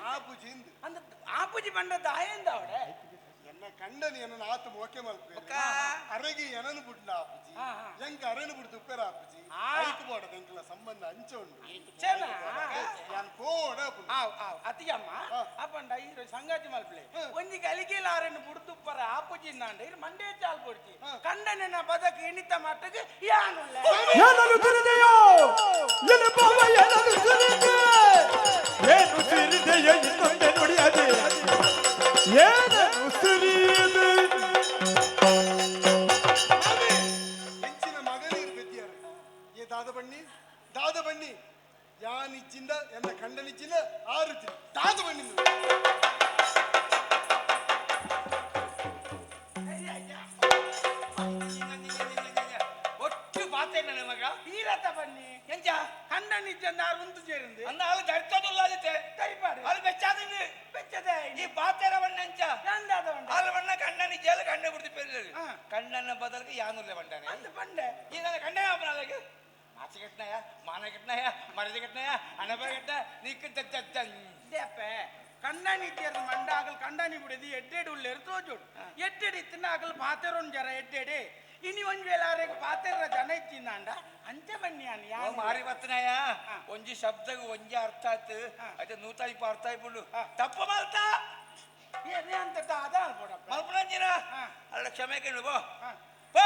[SPEAKER 6] ಆ ಪೂಜಿ ಇಂದು
[SPEAKER 7] ಅಂದ ಆ ಪೂಜಿ ಬಂಡ ದಾಯಂದ ಅವಡೆ
[SPEAKER 6] ಎನ್ನ ಕಂಡನಿ ಎನ್ನ ಆತ ಮೋಕೆ ಮಲ್ಪೆ ಅರಗಿ ಎನನು ಬುಡ್ಲ ಆಪುಜಿ ಎಂಕ ಅರೆನು ಬುಡ್ದು ಉಪ್ಪೆರ ಆಪುಜಿ ಐಕ್ ಬೋಡದ ಎಂಕಲ ಸಂಬಂಧ ಅಂಚ ಉಂಡು
[SPEAKER 7] ಚೆನ್ನ
[SPEAKER 6] ಯಾನ್ ಕೋಡ
[SPEAKER 7] ಆವ್ ಆವ್ ಅತಿಗಮ್ಮ ಅಪ್ಪಂಡ ಈರು ಸಂಗಾತಿ ಮಲ್ಪಲೆ ಒಂಜಿ ಗಲಿಗೆಲ ಆರನ್ನು ಬುಡ್ದುಪ್ಪರ ಆಪುಜಿ ನಾಂಡ ಇರು ಮಂಡೇ ಚಾಲ್ ಪೊಡ್ಚಿ ಕಂಡನ ಬದಕ್ ಇಣಿತ ಮಟ್ಟಗೆ ಯಾನುಲ್ಲ
[SPEAKER 1] ಏನನು ತುರಿದೆಯೋ ಎಲೆ ಬಾವ ಏನನು ತುರಿದೆ ಏನು ಸುರಿದೆಯೋ ಇನ್ನೊಂದೆ ನುಡಿಯದೆ ಏನನು ಸುರಿದೆ
[SPEAKER 6] ಎಂಚಿನ ಮಗನೀರು ಬೆದ್ದಿಯಾರ ಏ ದಾದ ಬಣ್ಣಿ ದಾದ ಬಣ್ಣಿ ಯಾನಿಚ್ಚಿಂದ ಎನ್ನ ಕಂಡನಿಚ್ಚಿಂದ ಆರುಚಿ ದಾದ ಬಣ್ಣಿ
[SPEAKER 8] ಒಟ್ಟು ಬಾತೆ ನನ್ನ ಮಗ
[SPEAKER 7] ಈರತ ಬನ್ನಿ
[SPEAKER 8] ಎಂಚ
[SPEAKER 7] ಕಂಡನಿಜ್ಜಂದ ಆರು ಉಂತು ಸೇರಿಂದು
[SPEAKER 8] ಅಂದ ಆಳು ದಡ್ತದುಲ್ಲ ಅದಕ್ಕೆ
[SPEAKER 7] ತರಿಪಾಡು
[SPEAKER 8] ಅದು ಬೆಚ್ಚಾದನ್ನು
[SPEAKER 7] ಬೆಚ್ಚದೆ
[SPEAKER 8] ಈ ಬಾತೆರ ಬಣ್ಣ ಅಂಚ
[SPEAKER 7] ಎಂದಾದ ಬಂಡ
[SPEAKER 8] ಆಳು ಬಣ್ಣ ಕಣ್ಣನ ಜೇಲು ಕಣ್ಣ ಬಿಡ್ದು ಪೆಲ್ಲರು ಕಣ್ಣನ್ನ ಬದಲಿಗೆ ಯಾನುಲ್ಲ ಬಂಡಾನೆ
[SPEAKER 7] ಅಂದ ಬಂಡೆ
[SPEAKER 8] ಈ ನನ್ನ ಕಣ್ಣೇ ಅಪ್ಪನಾಗೆ ಮಾಚಿ ಕಟ್ನಾಯ ಮಾನ ಕಟ್ನಾಯ ಮರದಿ ಕಟ್ನಾಯ ಹಣಬರ ಕಟ್ಟ ನಿಕ್ಕ
[SPEAKER 7] ದೇಪೆ ಕಂಡನಿ ಇದ್ದೇರ್ದು ಮಂಡ ಆಗಲ್ ಕಂಡನಿ ಬಿಡದು ಎಡ್ಡೆಡ್ ಉಳ್ಳೇರು ತೋಜೋಡು ಎಡ್ಡೆಡ್ ಇತ್ತಿನ ಆಗಲ್ ಪಾತೆರೊಂದು ಜರ ಎಡ್ಡೆಡೆ ಇನಿ ಒಂಜ್ ವೇಳೆ ಆರೆಗ್ ಪಾತೆರ ಜನ ಇತ್ತಿಂದಾಂಡ ಅಂಚೆ ಬನ್ನಿ ಅನ್
[SPEAKER 8] ಓ ಮಾರಿ ಬತ್ತನಾಯ ಒಂಜಿ ಶಬ್ದಗ್ ಒಂಜಿ ಅರ್ಥ ಆತು ಅದೇ ನೂತಾಯಿಪ್ಪ ಅರ್ಥ ಆಯ್ಪುಂಡು ತಪ್ಪು ಮಲ್ತ
[SPEAKER 7] ಏನೇ ಅಂತ ದಾದ ಅಲ್ಬೋಡಪ್ಪ
[SPEAKER 8] ಮಲ್ಪುನಂಜಿನ ಅಲ್ಲ ಕ್ಷಮೆ ಕೇಳು ಬೋ ಬೋ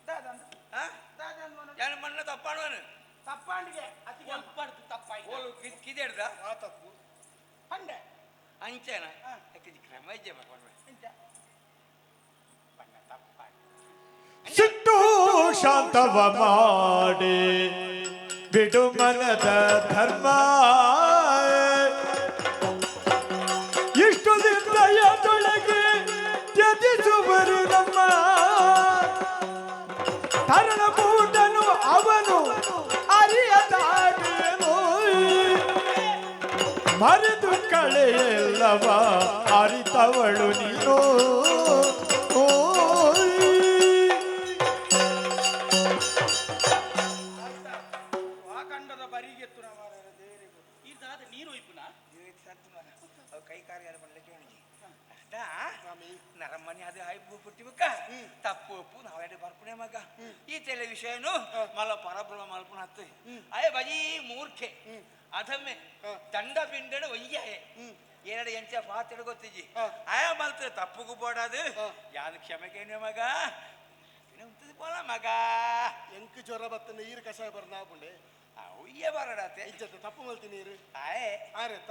[SPEAKER 7] ದಾದ ಅಂದ
[SPEAKER 8] ಆ?
[SPEAKER 7] ದಾದ ಅಂದ್
[SPEAKER 8] ಯಾನು ಮಣ್ಣ ತಪ್ಪಾಣವನು
[SPEAKER 7] ತಪ್ಪಾಂಡಿಗೆ ಅತಿಗೆ
[SPEAKER 9] ಒಲ್ಪಡ್ದು ತಪ್ಪಾಯ್ತು
[SPEAKER 8] ಓಲು ಕಿದೆಡ್ದ
[SPEAKER 6] ಆ ತಪ್ಪು
[SPEAKER 7] ಪಂಡೆ
[SPEAKER 8] ಅಂಚೆನ ಯಾಕೆ ಕ್ರಮ ಇಜ್ಜೆ ಮಗ
[SPEAKER 7] ಇಂಚ
[SPEAKER 8] ಬಣ್ಣ ತಪ್ಪಾಣಿ
[SPEAKER 1] ಸಿಟ್ಟು ಶಾಂತವ ಮಾಡಿ ಬಿಡು ಮನದ ಧರ್ಮ ಇಷ್ಟು ನಿರ್ದಯದೊಳಗೆ ತ್ಯಜಿಸುವರು ನಮ್ಮ ತರಣಬೂಟನು ಅವನು ಅರಿಯದಾಗೇನು ಮರೆತು ಕಳೆಯಲ್ಲವ ಅರಿತವಳು ನೀನು.
[SPEAKER 8] ಅವು ಕೈ ಕಾರ್ಯ ಪಂಡಕ್ಕೆ ನರಮ್ಮನಿ ಅದು ಹಾಯ್ ಪುಟ್ಟಿ ಬಕ್ಕ ತಪ್ಪು ಒಪ್ಪು ನಾವೆರಡು ಬರ್ಪುಣೆ ಮಗ ಈ ತೆಲೆ ವಿಷಯನು ಮಲ್ಲ ಪರಬ್ರಹ್ಮ ಮಲ್ಪುಣ ಹತ್ತು ಅಯ್ಯ ಬಜೀ ಮೂರ್ಖೆ ಅದಮ್ಮೆ ದಂಡ ಪಿಂಡಣ ಒಯ್ಯಾಯೆ ಎರಡು ಎಂಚ ಪಾತ್ರ ಗೊತ್ತಿಜಿ ಆಯ ಮಲ್ತ ತಪ್ಪುಗು ಬೋಡದು ಯಾರು ಕ್ಷಮೆಕೇನೆ ಮಗ ಉಂಟದ ಪೋಲ ಮಗ
[SPEAKER 6] ಎಂಕ್ ಜ್ವರ ಬತ್ತ ನೀರು ಕಷಾಯ ಬರ್ನ ಆಪುಂಡೆ
[SPEAKER 8] ಒಯ್ಯ ಬರಡತ್ತೆ
[SPEAKER 6] ಇಜ್ಜತ್ತೆ ತಪ್ಪು ಮಲ್ತಿ ನೀರು
[SPEAKER 8] ಆಯೆ
[SPEAKER 6] ಆರೆತ್ತ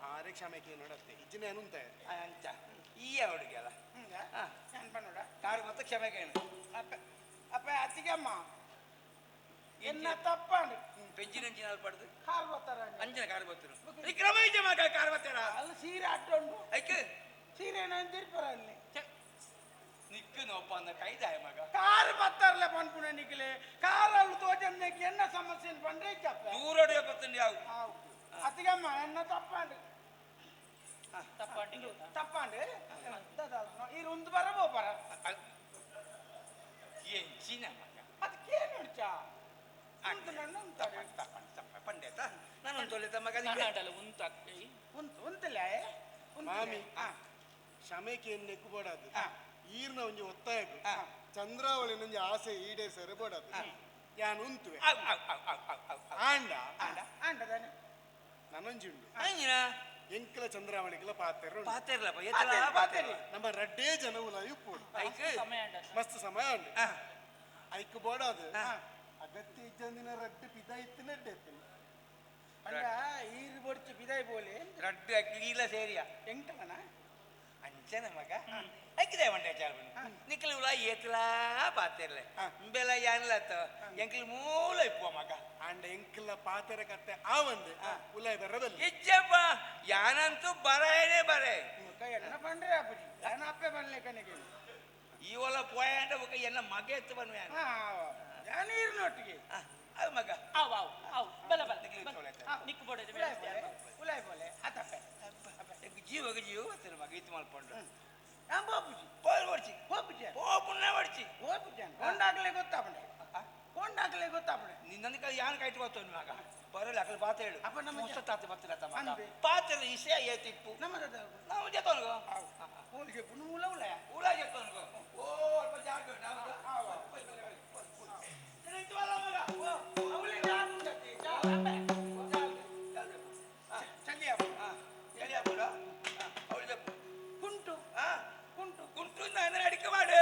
[SPEAKER 6] ಆರೆ ಕ್ಷಮೆಕೆ ನೋಡತ್ತೆ ಇಜ್ಜಿನ ಅನುಂತ
[SPEAKER 8] ಅಂಚ ಈಯ ಹುಡುಗಿಯಲ್ಲ ಕಾರು ಮತ್ತೆ ಕ್ಷಮೆಕೇನು
[SPEAKER 7] ಅಪ್ಪ ಅಪ್ಪ ಅತ್ತಿಗೆಮ್ಮ ಎನ್ನ ತಪ್ಪಾಂಡು
[SPEAKER 8] ಪೆಂಜಿನ ಅಂಚಿನ ಪಡ್ದು
[SPEAKER 7] ಕಾರ್ ಬರ್ತಾರ
[SPEAKER 8] ಅಂಚಿನ ಕಾರ್ ಬರ್ತಿರು ವಿಕ್ರಮ ಇಜ್ಜ ಮಗ ಕಾರ್ ಬರ್ತಾರ
[SPEAKER 7] ಅಲ್ಲಿ ಸೀರೆ ಅಡ್ಡೊಂಡು
[SPEAKER 8] ಐಕ್
[SPEAKER 7] ಸೀರೆ ತಿರ್ಪರ ಅಲ್ಲಿ
[SPEAKER 8] ನಿಕ್ಕು ನೋಪ್ಪ ಅಂದ ಕೈದಾಯ ಮಗ
[SPEAKER 7] ಕಾರ್ ಬರ್ತಾರಲ್ಲ ಪನ್ಪುಣ ನಿಕ್ಲೆ ಕಾರಲ್ಲಿ ತೋಜನ್ನೆಗೆ ಎನ್ನ ಸಮಸ್ಯೆ ಪಂಡ್ರೆ ಇಚ್ಚಪ್ಪ
[SPEAKER 8] ದೂರೊಡೆಯ ಬತ್ತಂಡಿ ಯಾವ
[SPEAKER 7] ಅತ್ತಿಗೆಮ್ಮ ಎನ್ನ ತಪ್ಪಾಂಡು
[SPEAKER 9] ತಪ್ಪಾಂಡು
[SPEAKER 7] ತಪ್ಪಾಂಡು ಈ ಒಂದು ಬರ ಬೋಪರ
[SPEAKER 8] ಎಂಚಿನ ಮಗ
[SPEAKER 7] ಅದಕ್ಕೇನು ನೋಡ್ಚಾ
[SPEAKER 8] ಪಂಡೇತ ನಾನು ತೊಲೆತ ಮಗ
[SPEAKER 9] ನಾನಾಡಲ್ಲ ಉಂತು ಅಕ್ಕ
[SPEAKER 7] ಉಂತು ಉಂತಲ್ಲ
[SPEAKER 6] ಮಾಮಿ ಕ್ಷಮೆಕೆ ನೆಕ್ಕು ಬೋಡದು ಈರ್ನ ಒಂಜಿ ಒತ್ತಾಯಗು ಚಂದ್ರಾವಳಿ ನಂಜಿ ಆಸೆ ಈಡೇರಿಸರೆ ಬೋಡದು ಯಾನ್ ಉಂತುವೆ ಆಂಡ
[SPEAKER 7] ಆಂಡದಾನೆ
[SPEAKER 6] ನನೊಂಜಿ ಉಂಡು
[SPEAKER 8] ಅಂಜಿನ
[SPEAKER 6] ಎಂಕಲ ಚಂದ್ರಾವಳಿಗೆಲ್ಲ ಪಾತೆರು
[SPEAKER 8] ಪಾತೆರ್ಲಪ್ಪ ಎತ್ತಲ ಪಾತೆರ್
[SPEAKER 6] ನಮ್ಮ ರಡ್ಡೇ ಜನ ಉಲಾಯಿ ಉಪ್ಪುಡು
[SPEAKER 8] ಐಕ್
[SPEAKER 9] ಸಮಯ ಅಂಡ
[SPEAKER 6] ಮಸ್ತ್ ಸಮಯ ಉಂಡು ಐಕ್ ಬೋಡದು ಅಗತ್ಯ ಇಜ್ಜಂದಿನ ರಡ್ಡು ಪಿದ ಇತ್ತು ನಡ್ಡೆ ಇತ್ತು
[SPEAKER 7] ಪಂಡ ಈರು ಬೊಡ್ಚಿ ಪಿದಾಯಿ ಬೋಲೆ
[SPEAKER 8] ರಡ್ಡು ಅಕ್ಕಿಲ ಸೇರಿಯ
[SPEAKER 7] ಎಂಟವನ
[SPEAKER 8] ಅಂಚನ ಮಗ ಐಕಿದೆ ಮಂಡೆ ಚಾಲ್ಬನು ನಿಕ್ಕಲು ಉಲ ಏತ್ಲಾ ಪಾತೆರ್ಲೆ ಇಂಬೆಲ ಯಾನ್ಲತ್ತ ಎಂಕಲ್ ಮೂಲ ಇಪ್ಪುವ ಮಗ
[SPEAKER 6] ಆಂಡ ಎಂಕಲ ಪಾತೆರ ಕತ್ತೆ ಆ ಒಂದು ಉಲಾಯಿ ಬರಬಲ್ಲಿ
[SPEAKER 8] ಇಜ್ಜಪ್ಪ ಯಾನಂತೂ ಬರಯೇ ಬರೆ
[SPEAKER 7] ಎನ್ನ ಪಂಡ್ರೆ ಅಪ್ಪಜಿ ಯಾನ ಅಪ್ಪೆ ಬನ್ಲೆ ಕನೆಗೆ
[SPEAKER 8] ಈ ಒಲ ಪೋಯಾಂಡ ಬೊಕ ಎನ್ನ ಮಗ ಎತ್ತು ಬನ್ವೆ
[SPEAKER 7] ಯಾನ ಈರ್ನೊಟ್ಟಿಗೆ
[SPEAKER 8] ಅದು ಮಗ
[SPEAKER 9] ಅವ್ ಅವ್ ಅವ್ ಬಲ ಬಲ ನಿಕ್ಕು ಬೋಡದೆ
[SPEAKER 7] ಉಲಾಯಿ ಬೋಲೆ ಉಲಾಯಿ ಬೋಲೆ ಆತಪ್ಪೆ
[SPEAKER 8] ಜೀವಗ ಜೀವ ಬರ್ತಾರೆ ಮಗ ಇತ್ತು ಮಲ್ಪಂಡು
[SPEAKER 7] ನಾನು ಬೋಪುಜಿ
[SPEAKER 8] ಪೋಲ್ ಬಡ್ಚಿ
[SPEAKER 7] ಹೋಪುಜಿ
[SPEAKER 8] ಪೋಪುಣ್ಣ ಬಡ್ಚಿ
[SPEAKER 7] ಹೋಪುಜಿ ಕೊಂಡಾಗ್ಲೆ ಗೊತ್ತಾಪಂಡೆ ಕೊಂಡಾಗ್ಲೆ ಗೊತ್ತಾಪಂಡೆ
[SPEAKER 8] ನಿನ್ನಂದ ಯಾನ್ ಕೈಟ್ ಬರ್ತಾನೆ ಮಗ ಬರಲ್ಲ ಅಕಲ್ ಪಾತ್ರ ಹೇಳು
[SPEAKER 7] ಅಪ್ಪ ನಮ್ಮ
[SPEAKER 8] ಹೊಸ ತಾತ ಬರ್ತಿಲ್ಲ ಮಗ
[SPEAKER 7] ಅಂದೆ.
[SPEAKER 8] ಪಾತ್ರ ಇಸೆ ಏತಿಪ್ಪು
[SPEAKER 7] ನಮ್ಮ
[SPEAKER 8] ನಾವು ಜೊತನ್ಗೋ
[SPEAKER 7] ಹೋಲಿಗೆ ಪುಣ್ಣ ಉಲ ಉಲ
[SPEAKER 8] ಉಳ ಜೊತನ್ಗೋ ಓ ಅಲ್ಪ ಜಾಗ
[SPEAKER 7] ಕುಂಟು ಕುಂಟು
[SPEAKER 8] ಕುಂಟು ನಾನು ಅಡಿಕೆ ಮಾಡು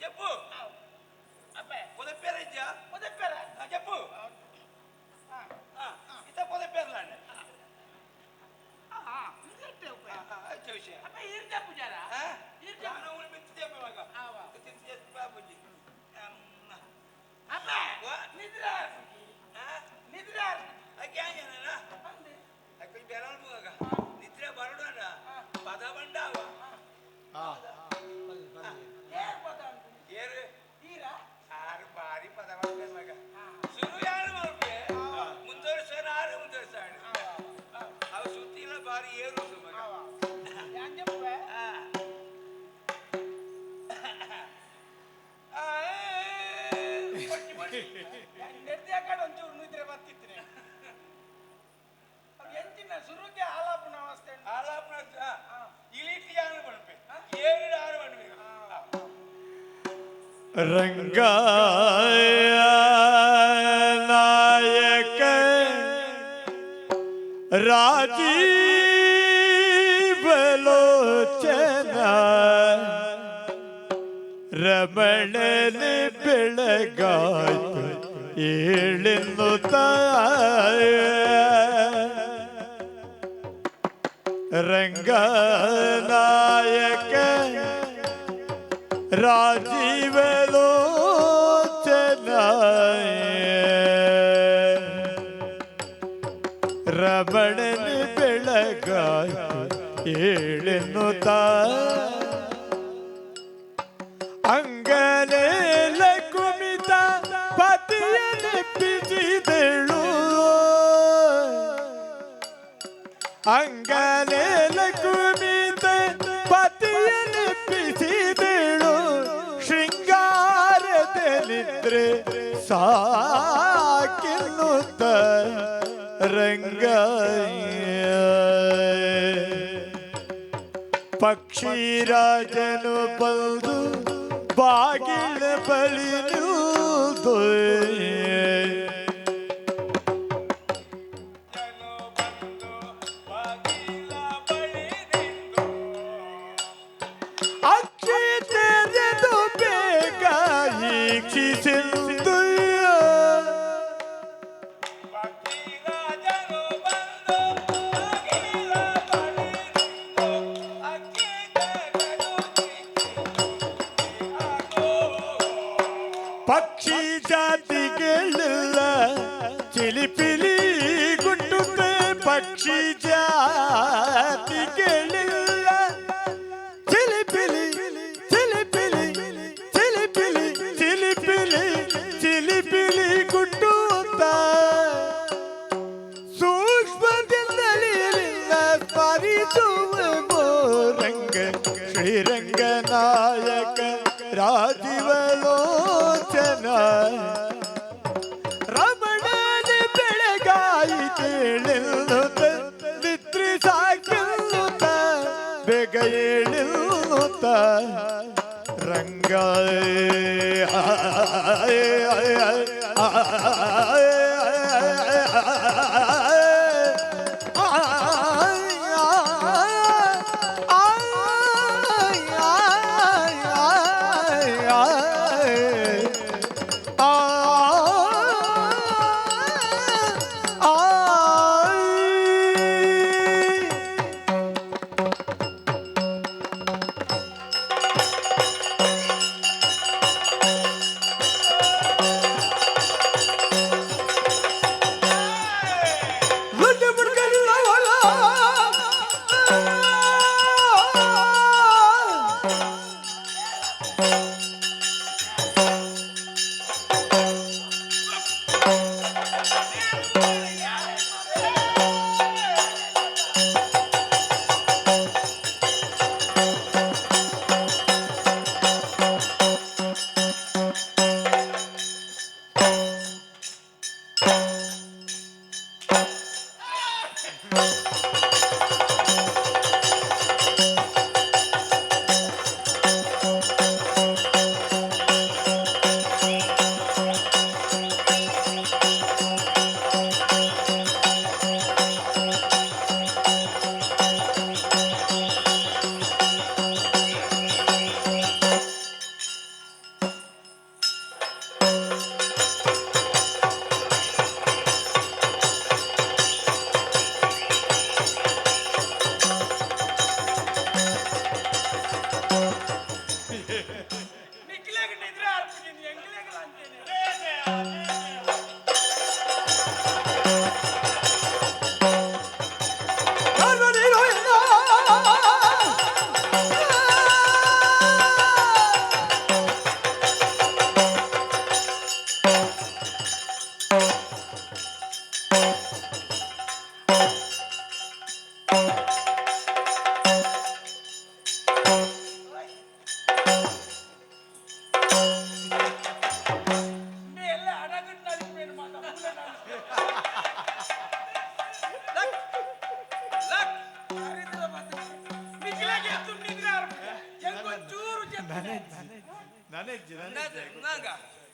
[SPEAKER 8] చెప్పు పొదపేర ఇచ్చా
[SPEAKER 7] పొదపేర
[SPEAKER 8] చెప్పు ఇత పొదపేరలాండి ನಿದ್ರೆ ಬರೋಣ ಪದ ಬಂಡಾವ ಏರು ಆರು ಬಾರಿ ಪದ ಮಾಡ್ತಾರೆ ಮಗ ಶುರು ಯಾರು ಮಾಡ್ಪೆ ಮುಂದುವರ್ಸಾನ ಆರು ಮುಂದುವರ್ಸಾಣ ಅವು ಸುತ್ತಿಲ್ಲ ಬಾರಿ ಏರು ಮಗ
[SPEAKER 7] ಒಂಚೂರು ನಿದ್ರೆ ಬರ್ತಿತ್ತು ಎಂಚಿನ ಸುರುಗೆ ಆಲಾಪನ ಅವಸ್ಥೆ
[SPEAKER 8] ಆಲಾಪನ ಇಳಿಟಿ ಯಾರು ಮಾಡ್ಪೆ ಏರು ಆರು ಮಾಡ್ಬೇಕು
[SPEAKER 1] ರಂಗ ನಾಯಕ ರಾಜೀವ ಲೋಚನ ರಮಣನೆ ಬೆಳಗಾಯ್ತು ಏಳೆನ್ನುತ್ತ ರಂಗನಾಯಕ ರಾಜೀವ ಲೋಚನ ರಮಣನೆ ಬೆಳಗಾಯ್ತು ಏಳೆನ್ನುತ್ತ ಅಂಗನೇಲ ಕುಮಿತ ಪತಿಯ ನೆಪ್ಪಿಸಿದಳು ಅಂಗನೇಲ ಕುಮಿತ ಪತಿಯ ನೆಪ್ಪಿಸಿದಳು ಶೃಂಗಾರದ ನಿದ್ರೆ ಸಾಕಿನ್ನುತ್ತ ರಂಗ ಪಕ್ಷಿರಾಜನು ಬಂದು ಬಾಗಿಲ ಬಳಿ ನಿಲ್ದು ಅಕ್ಷಿ ತೆರೆದು ಬೇಗ ಈಕ್ಷಿಸಿದ್ದು ಪಕ್ಷಿ ಜಾತಿಗಳಿಲ್ಲ ಚಿಲಿಪಿಲಿ ಗುಟ್ಟುತ್ತೆ ಪಕ್ಷಿ ಜಾತಿಗಳಿಲ್ಲ ಚಿಲಿಪಿಲಿ ಚಿಲಿಪಿಲಿ ಚಿಲಿಪಿಲಿ ಚಿಲಿಪಿಲಿ ಚಿಲಿಪಿಲಿ ಗುಟ್ಟುತ್ತ ಸೂಕ್ಷ್ಮದಿಂದಲೇ ಸ್ಮರಿಸುವ ರಂಗ ಶ್ರೀರಂಗನಾಯಕ ರಾಜೀವಲೋಚನ ರಮಣನ ಬೆಳಗಾಯಿ ತೇಳೆಲ್ಲುತ್ತ ನಿದ್ರಿ ಸಾಕೆಲ್ಲುತ್ತ ಬೇಗ ಏಳೆಲ್ಲುತ್ತ ರಂಗ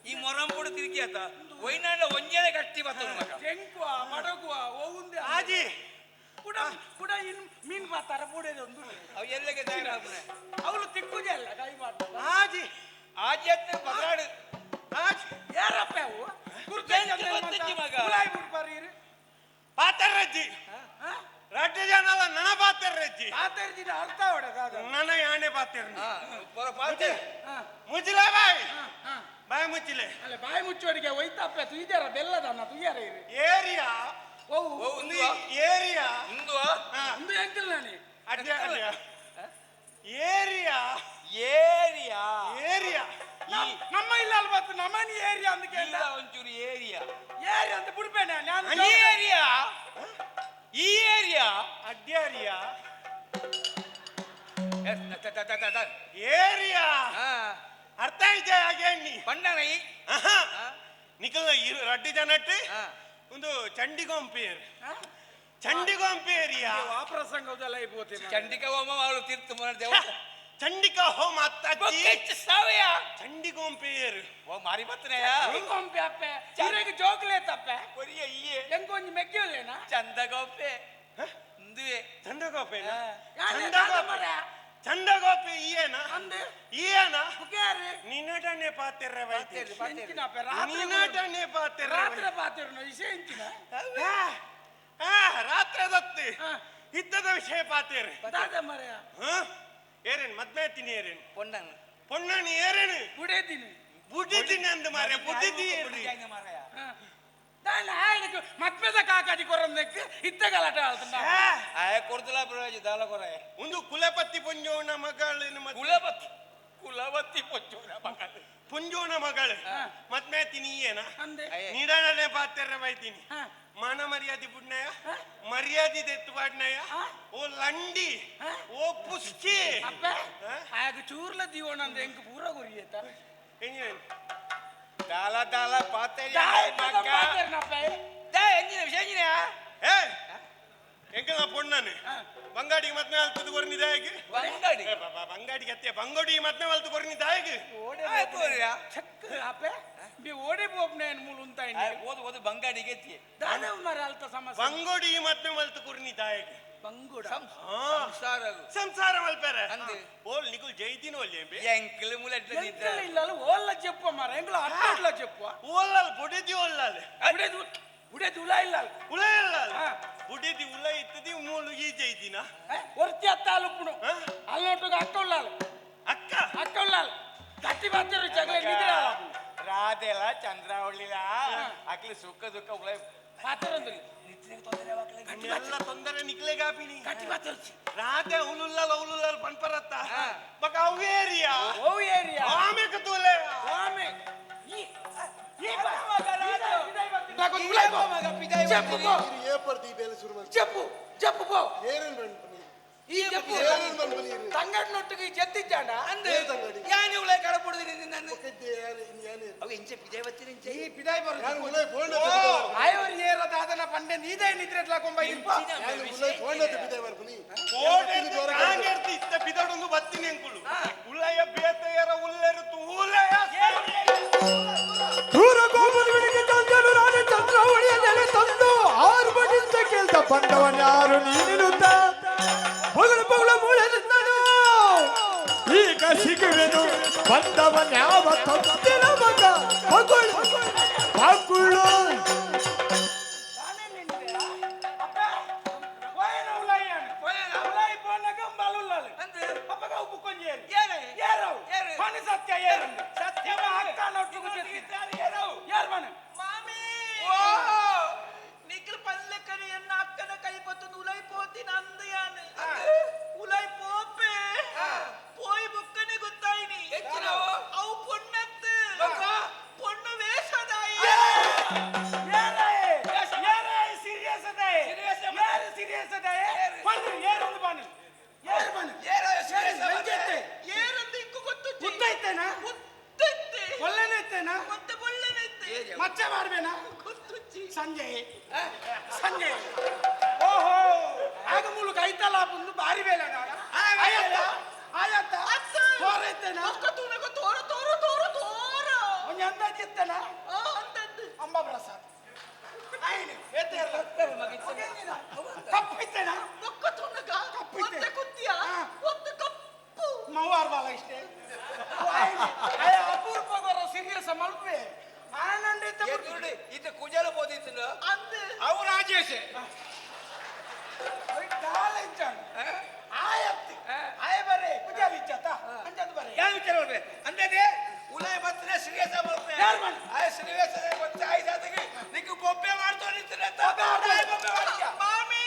[SPEAKER 8] ಈ ಮೊರಂಪುಡು ತಿರುಗಿ ಆತ ಒಯ್ನಾಂಡ ಒಂಜೇನೆ ಗಟ್ಟಿ ಬರ್ತದೆ ಮಗ.
[SPEAKER 7] ಕೆಂಕುವ ಮಡಗುವ ಒವುಂದೆ
[SPEAKER 4] ಆಜಿ
[SPEAKER 7] ಕುಡ ಕುಡ ಇನ್ ಮೀನ್ ಬಾತಾರ ಪೂಡೇದು ಒಂದು
[SPEAKER 8] ಅವು ಎಲ್ಲಗೆ ತಯಾರಾಗ್ಬಿಡೆ.
[SPEAKER 7] ಅವಳು ತಿಕ್ಕುದೇ ಅಲ್ಲ ಕೈ ಮಾಡ್ತಾರೆ
[SPEAKER 4] ಆಜಿ
[SPEAKER 8] ಆಜಿ ಅತ್ತೆ ಬದಲಾಡು
[SPEAKER 4] ಆಜಿ
[SPEAKER 7] ಯಾರಪ್ಪ ಅವು
[SPEAKER 8] ಎಂತ ಗೊತ್ತಿಜ್ಜಿ ಮಗ?
[SPEAKER 7] ಗುಲಾಯಿ ಬಿಡ್ಪಾರಿ
[SPEAKER 4] ಪಾತರಜ್ಜಿ ರಡ್ಡು ಜನ ಅಲ್ಲ ನನ ಪಾತರಜ್ಜಿ
[SPEAKER 7] ಪಾತರ್ಜಿನ ಅರ್ಥ ಹೊಡೆದ ಅದು.
[SPEAKER 4] ನನ ಯಾಣೆ ಪಾತರ್ನಿ
[SPEAKER 8] ಹಾ, ಪೊರ ಪಾತೆ.
[SPEAKER 4] ಮುಚ್ಚಿಲೆ ಬಾಯ್ ಬಾಯ್ ಮುಚ್ಚಿಲೆ
[SPEAKER 7] ಅಲ್ಲ ಬಾಯಿ ಮುಚ್ಚೋಡಿಗೆ ಒಯ್ತಪ್ಪ ತುಯ್ದಾರ ಬೆಲ್ಲದನ್ನ ತುಯ್ಯಾರ ಇರಿ
[SPEAKER 4] ಏರಿಯಾ
[SPEAKER 7] ಒವು
[SPEAKER 8] ಓ, ಉಂದುವಾ?
[SPEAKER 4] ಏರಿಯಾ
[SPEAKER 8] ಉಂದುವಾ?
[SPEAKER 7] ಒಂದು ಎಂಕಿಲ್ಲ ನಾನಿ
[SPEAKER 4] ಅಡ್ಡ ಅಡ್ಡ ಏರಿಯಾ
[SPEAKER 8] ಏರಿಯಾ
[SPEAKER 4] ಏರಿಯಾ
[SPEAKER 7] ನಮ್ಮ ಇಲ್ಲ ಅಲ್ವಾ ಬತ್ತು ನಮ್ಮನಿ ಏರಿಯಾ ಅಂತ ಕೇಳ
[SPEAKER 8] ಇಲ್ಲ ಒಂಚೂರು ಏರಿಯಾ
[SPEAKER 7] ಏರಿಯಾ ಅಂತ ಬಿಡ್ಬೇಡ ನಾನು
[SPEAKER 8] ಈ ಏರಿಯಾ ಈ ಏರಿಯಾ
[SPEAKER 4] ಅಡ್ಡಾರಿಯಾ
[SPEAKER 8] ಎಸ್, ತ, ತ, ತ, ತ, ತ.
[SPEAKER 4] ಏರಿಯಾ
[SPEAKER 8] ಹಾ,
[SPEAKER 4] ಅರ್ಥ ಆಯ್ತಾ ಹಾಗೆ ಅನ್ನಿ
[SPEAKER 8] ಪಂಡನ ಈ
[SPEAKER 4] ನಿಖಲ್ ರಡ್ಡು ಜನಟ್ಟು
[SPEAKER 8] ಹಾ.
[SPEAKER 6] ಒಂದು ಚಂಡಿಗೊಂಪೇರ್ ಚಂಡಿಗೊಂಪೇರಿಯಾ
[SPEAKER 7] ಆ ಪ್ರಸಂಗದಲ್ಲ ಇಬೋತೆ
[SPEAKER 8] ಚಂಡಿಕಾ ಹೋಮ ಅವಳು ತೀರ್ಥ ಮನ ದೇವತೆ
[SPEAKER 6] ಚಂಡಿಕಾ ಹೋಮ ಅತ್ತಾಚಿ
[SPEAKER 8] ಸಾವಯ
[SPEAKER 6] ಚಂಡಿಗೊಂಪೇರ್
[SPEAKER 8] ಓ ಮಾರಿ ಬತ್ತನೆಯ
[SPEAKER 7] ಗೊಂಪೆ ಅಪ್ಪೆ ಇರೆಗ್ ಜೋಕ್ಲೆ ತಪ್ಪೆ
[SPEAKER 8] ಒರಿಯ ಇಯ್ಯೆ
[SPEAKER 7] ಎಂಕೊಂಜಿ ಮೆಗ್ಗಿಲ್ಲೇನಾ
[SPEAKER 8] ಚಂದಗೋಪೆ ಇಂದುವೆ
[SPEAKER 6] ಚಂಡಗೋಪೆ
[SPEAKER 7] ಯಾನೆ
[SPEAKER 6] ಚಂಡಗೋಪೆ ಚಂಡಗೋಪೆ ಇಯೇನಾ
[SPEAKER 7] ಅಂದೆ
[SPEAKER 6] ಇಯೇನಾ
[SPEAKER 7] ಬುಕ್ಯಾರೆ
[SPEAKER 6] ನಿನ್ನಟನೆ ಪಾತೆರ್ರೆ ವೈತಿ
[SPEAKER 7] ಎಂಚಿನ ಅಪ್ಪೆ ರಾತ್ರಿ
[SPEAKER 6] ನಿನ್ನಟನೆ ಪಾತೆರ್ರೆ
[SPEAKER 7] ರಾತ್ರಿ ಪಾತಿರ್ನು ಇಸೆ ಎಂಚಿನ
[SPEAKER 6] ಆ ರಾತ್ರಿ ದತ್ತಿ ಇದ್ದದ ವಿಷಯ ಪಾತೇರು
[SPEAKER 7] ದಾದ ಮರೆಯ
[SPEAKER 6] ಏರೇನು ಮದ್ಮೆ ತಿನಿ ಏರೇನು
[SPEAKER 8] ಪೊಣ್ಣನ್
[SPEAKER 6] ಪೊಣ್ಣನಿ ಏರೇನು
[SPEAKER 7] ಬುಡೇದಿನಿ
[SPEAKER 6] ಬುಡ್ಡಿದ್ದೀನಿ ಅಂದ ಮಾರೆ ಬುಡ್ಡಿದ್ದಿ ಏರ್ರಿ
[SPEAKER 7] ದಾನ ಆಯನకు ಮದ್ಮೆದ ಕಾಕಾಜಿ ಕೊರಂದಕ್ಕೆ ಇತ್ತ ಗಲಾಟೆ ಆಳ್ತಂಡ
[SPEAKER 8] ಆಯ ಕೊಡ್ತಲ ಪ್ರಯೋಜ ದಾಲ ಕೊರೆ
[SPEAKER 6] ಒಂದು ಕುಲಪತಿ ಪುಂಜೋಣ ಮಗಳು
[SPEAKER 8] ಕುಲಪತಿ ಕುಲವತಿ ಪೊಂಜೋನ ಮಗಳು
[SPEAKER 6] ಪುಂಜೋಣ ಮಗಳು ಮದ್ಮೆ ತಿನಿ ಏನ
[SPEAKER 7] ಅಂದೆ
[SPEAKER 6] ನಿಡಾಣನೆ ಪಾತೆರ್ರೆ ಬೈತೀನಿ ಮಾನ ಮರ್ಯಾದೆ ಬುಡ್ನಯ ಮರ್ಯಾದೆ ದೆತ್ತು ಬಾಡ್ನಯ ಓ ಲಂಡಿ ಓ ಪುಷ್ಟಿ
[SPEAKER 7] ಅಪ್ಪೆ ಆಯಗ ಚೂರ್ಲ ದಿವೋಣ ಅಂದ ಎಂಕ್ ಪೂರ ಗುರಿಯೇತ
[SPEAKER 6] ಎಂಜಿನ
[SPEAKER 8] ದಾಲ ದಾಲ ಪಾತೆರ್ಯ ಮಗ
[SPEAKER 7] ಪಾತೆರ್ನಪ್ಪೆ
[SPEAKER 8] ದಾ ಎಂಜಿನ ವಿಷಯ ಎಂಜಿನ
[SPEAKER 6] ಏ ಎಂಕಲ ಪೊಣ್ಣನೆ ಬಂಗಾಡಿಗೆ ಮದ್ಮೆ ಅಲ್ತದ ಕೊರ್ನಿ ದಾಯಗೆ
[SPEAKER 8] ಬಂಗಾಡಿ
[SPEAKER 6] ಬಂಗಾಡಿಗೆ ಅತ್ತೆ ಬಂಗೋಡಿ ಮದ್ಮೆ ಅಲ್ತು ಕೊರ್ನಿ ದಾಯಗೆ
[SPEAKER 8] ಆಯ್ತು ಕೊರ್ಯಾ
[SPEAKER 7] ಚಕ್ ಅಪ್ಪೆ ಬಿ ಓಡಿ ಪೋಪ್ನೆ ಮೂಲ ಉಂತಾಯಿನಿ
[SPEAKER 8] ಓದು ಓದು ಬಂಗಾಡಿಗೆ ಎತ್ತಿ
[SPEAKER 7] ದಾದ ಮರ ಅಲ್ತ ಸಮಸ್ಯೆ
[SPEAKER 6] ಬಂಗೋಡಿ ಮದ್ಮೆ ಮಲ್ತು ಕೊರ್ನಿ ದಾಯಗೆ
[SPEAKER 7] ಬಂಗುಡ
[SPEAKER 8] ಸಂಸಾರ
[SPEAKER 6] ಸಂಸಾರ ಮಲ್ಪೆರೆ
[SPEAKER 8] ಅಂದೆ.
[SPEAKER 6] ಓಲ್ ನಿಕುಲ್ ಜೈದಿನ ಒಲ್ಲೆ ಎಂಬೆ
[SPEAKER 8] ಎಂಕಲ್ ಮುಲೆಟ್ಲ ನಿದ್ರ
[SPEAKER 7] ಎಂಕಲ ಇಲ್ಲಲ್ಲ ಓಲ್ಲ ಚೆಪ್ಪ ಮರ ಎಂಕಲ ಅಟ್ಟೋಟ್ಲ ಚೆಪ್ಪ
[SPEAKER 6] ಓಲ್ಲಲ್ ಬುಡಿದಿ ಓಲ್ಲಲ್
[SPEAKER 7] ಬುಡೇದು ಬುಡೇದು ಉಲ ಇಲ್ಲ
[SPEAKER 6] ಉಲ ಇಲ್ಲಲ್ ಬುಡಿದಿ ಉಲ ಇತ್ತದಿ ಮೂಲು ಈ ಜೈದಿನ
[SPEAKER 7] ಒರ್ತಿ ಅತ್ತ ಅಲುಪ್ಪುನು ಅಲ್ಲೊಟ್ಟಿಗೆ ಅಕ್ಕ ಉಳ್ಳಾಲ
[SPEAKER 6] ಅಕ್ಕ
[SPEAKER 7] ಅಕ್ಕ ಉಳ್ಳಾಲ ಗಟ್ಟಿ ಬಾತಿರು ಜಗಳ ನಿದ್ರೆ
[SPEAKER 8] ರಾಧೆಲ ಚಂದ್ರಾವಳಿಲ ಅಕ್ಲಿ ಸುಖ ದುಃಖ ಉಳ
[SPEAKER 7] ಪಾತಿರಂದ್ರಿ
[SPEAKER 6] ಎಲ್ಲ ತೊಂದರೆ ನಿಕ್ಲೆಗಾಪಿನಿ
[SPEAKER 7] ಗಟ್ಟಿ ಬಾತಿರು
[SPEAKER 6] ರಾಧೆ ಉಲುಲ್ಲಲ್ ಉಲುಲ್ಲಲ್ ಪನ್ಪರತ್ತ ಬಕ ಅವು ಏರಿಯಾ
[SPEAKER 7] ಓ ಏರಿಯಾ
[SPEAKER 6] ಆಮೇಕ ತೂಲೆ
[SPEAKER 7] ಆಮೆ ಈ ಈ
[SPEAKER 3] చెప్పు
[SPEAKER 7] చెప్పు చెప్పు పో
[SPEAKER 8] ಈ చెప్పು
[SPEAKER 7] ತಂಗಡ್ನೊಟ್ಟಿಗೆ ಜೆತ್ತಿದ್ದಾಣ
[SPEAKER 8] ಅಂದೆ ಯಾನಿ ಉಳ ಕಡಪುಡುದು ನನ್ನ ಅವು ಇಂಚೆ ಪಿದಾಯ್ ಬತ್ತೀನಿ ಇಂಚೆ
[SPEAKER 7] ಈ ಪಿದಾಯ್ ಬರು ಆಯವರು ಏರ ದಾದನ ಪಂಡೆ ನೀದೇ ನಿದ್ರೆಟ್ಲಾ ಕೊಂಬ ಇಲ್ಪ
[SPEAKER 6] ಕಾಂಗೆಡ್ತಿ ಇತ್ತ ಬಿದಡೊಂದು ಬತ್ತೀನಿ ಅಂಕುಳು ಉಲ್ಲಯ ಬೇತೆಯರ ಉಲ್ಲೆರು ತೂಲೆಯ
[SPEAKER 1] ಕ್ರೂರ ಕೋಪದ ಬಿಡಿಗೆ ಚಂದನು ರಾಣಿ ಚಂದ್ರಾವಳಿಯ ನೆಲೆ ತಂದು ಆರು ಬಡಿಂದ ಕೇಳ್ದ ಬಂದವನ್ಯಾರು ನೀನಿರುತ್ತ ಬೊಗಳ ಬೊಗಳ ಮೂಳೆದಿಂದನು ಈಗ ಸಿಗುವೆನು ಬಂದವನ್ಯಾವ ತಂದಿನ ಮಗ ಮಗಳು ಮಗುಳು
[SPEAKER 7] ಸತ್ಯ ಸತ್ಯ ಯಾರು ಮನೆ
[SPEAKER 9] ಮಾಮಿ ನಿಖಿಲ್ ಪಲ್ಲೆಕ್ಕನೆ ಎನ್ನ ಅಕ್ಕನ ಕೈ ಪತ್ತೊಂದು ಉಲೈ ಪೋತಿನ ಅಂದಯಾನ ಉಲೈ ಪೋಪೆ ಪೋಯ್ ಬುಕ್ಕನೆ ಗೊತ್ತಾಯಿನಿ ಅವು ಪೊಣ್ಣತ್ತು ಪೊಣ್ಣು ವೇಷದಾಯಿ
[SPEAKER 7] ಸೀರಿಯಸ್ ಅದಾಯೆ ಯಾರು ಸೀರಿಯಸ್ ಅದಾಯೆ ಬನ್ನಿ ಏರೊಂದು ಬನ್ನಿ ಏರು ಬನ್ನಿ
[SPEAKER 9] ಏರಂದು ಇಂಕು ಗೊತ್ತು
[SPEAKER 7] ಉತ್ತೈತೇನಾ
[SPEAKER 9] ಉತ್ತೈತೆ
[SPEAKER 7] ಒಳ್ಳೆನೈತೇನಾ
[SPEAKER 9] ಮತ್ತೆ ಒಳ್ಳೆನೈತೆ
[SPEAKER 7] ಮಚ್ಚೆ ಮಾಡ್ಬೇನಾ
[SPEAKER 9] ಗೊತ್ತುಜ್ಜಿ
[SPEAKER 7] ಸಂಜಯ್ ಸಂಜಯ್ ಓಹೋ ಆಗ ಮೂಲಕ ಐತಲ್ಲ ಬಂದು ಬಾರಿ ಬೇಲೆ ಆಯತ್ತ ಆಯತ್ತ ತೋರೈತೇನಾ
[SPEAKER 9] ಅಕ್ಕ ತೂನಗ ತೋರ ತೋರ ತೋರ ತೋರ
[SPEAKER 7] ಒಂಜಿ ಅಂದಾಜು ಇತ್ತನಾ
[SPEAKER 9] ಆ ಅಂದದ್ದು
[SPEAKER 7] ಅಂಬಾ ಪ್ರಸಾದ್ ಕಪ್ಪಿತ್ತೇನಾ
[SPEAKER 9] ಬೊಕ್ಕ ತೂನಗ
[SPEAKER 7] ಕಪ್ಪಿತ್ತೆ.
[SPEAKER 9] ಒತ್ತೆ ಕುತ್ತಿಯ ಒತ್ತೆ ಕಪ್ಪು
[SPEAKER 7] ಮವಾರ್ ಬಾಲ ಇಷ್ಟೇ ಅಪೂರ್ವ ಸೀರಿಯಸ್ ಮಲ್ಪೆ ಆನಂದ
[SPEAKER 8] ಇತ್ತ ಕುಜಲ ಬೋದಿತ್ತು
[SPEAKER 9] ಅಂದು
[SPEAKER 8] ಅವು ರಾಜೇಶ್
[SPEAKER 7] ದಾಲ ಇಚ್ಚಾನು ಆಯತ್ತಿ ಆಯ ಬರೇ ಕುಜಾಲ ಇಚ್ಚಾತ ಅಂಜದ್ ಬರೇ
[SPEAKER 8] ಯಾವ ವಿಚಾರ ಮಾಡ್ಬೇಕು ಅಂದದೆ ಉಲೈ ಬತ್ತನೆ ಶ್ರೀವೇಶ ಬರ್ತೆ
[SPEAKER 7] ಯಾರ್ ಮಾಡ್ತಾರೆ?
[SPEAKER 8] ಆಯ್ ಶ್ರೀವೇಶ ಬತ್ತೆ ಆಯ್ತು ನಿಕ್ಕು ಬೊಬ್ಬೆ ಮಾಡ್ತೋ ನಿಂತಿನ ಬೊಬ್ಬೆ ಮಾಡ್ತೀಯ
[SPEAKER 9] ಮಾಮಿ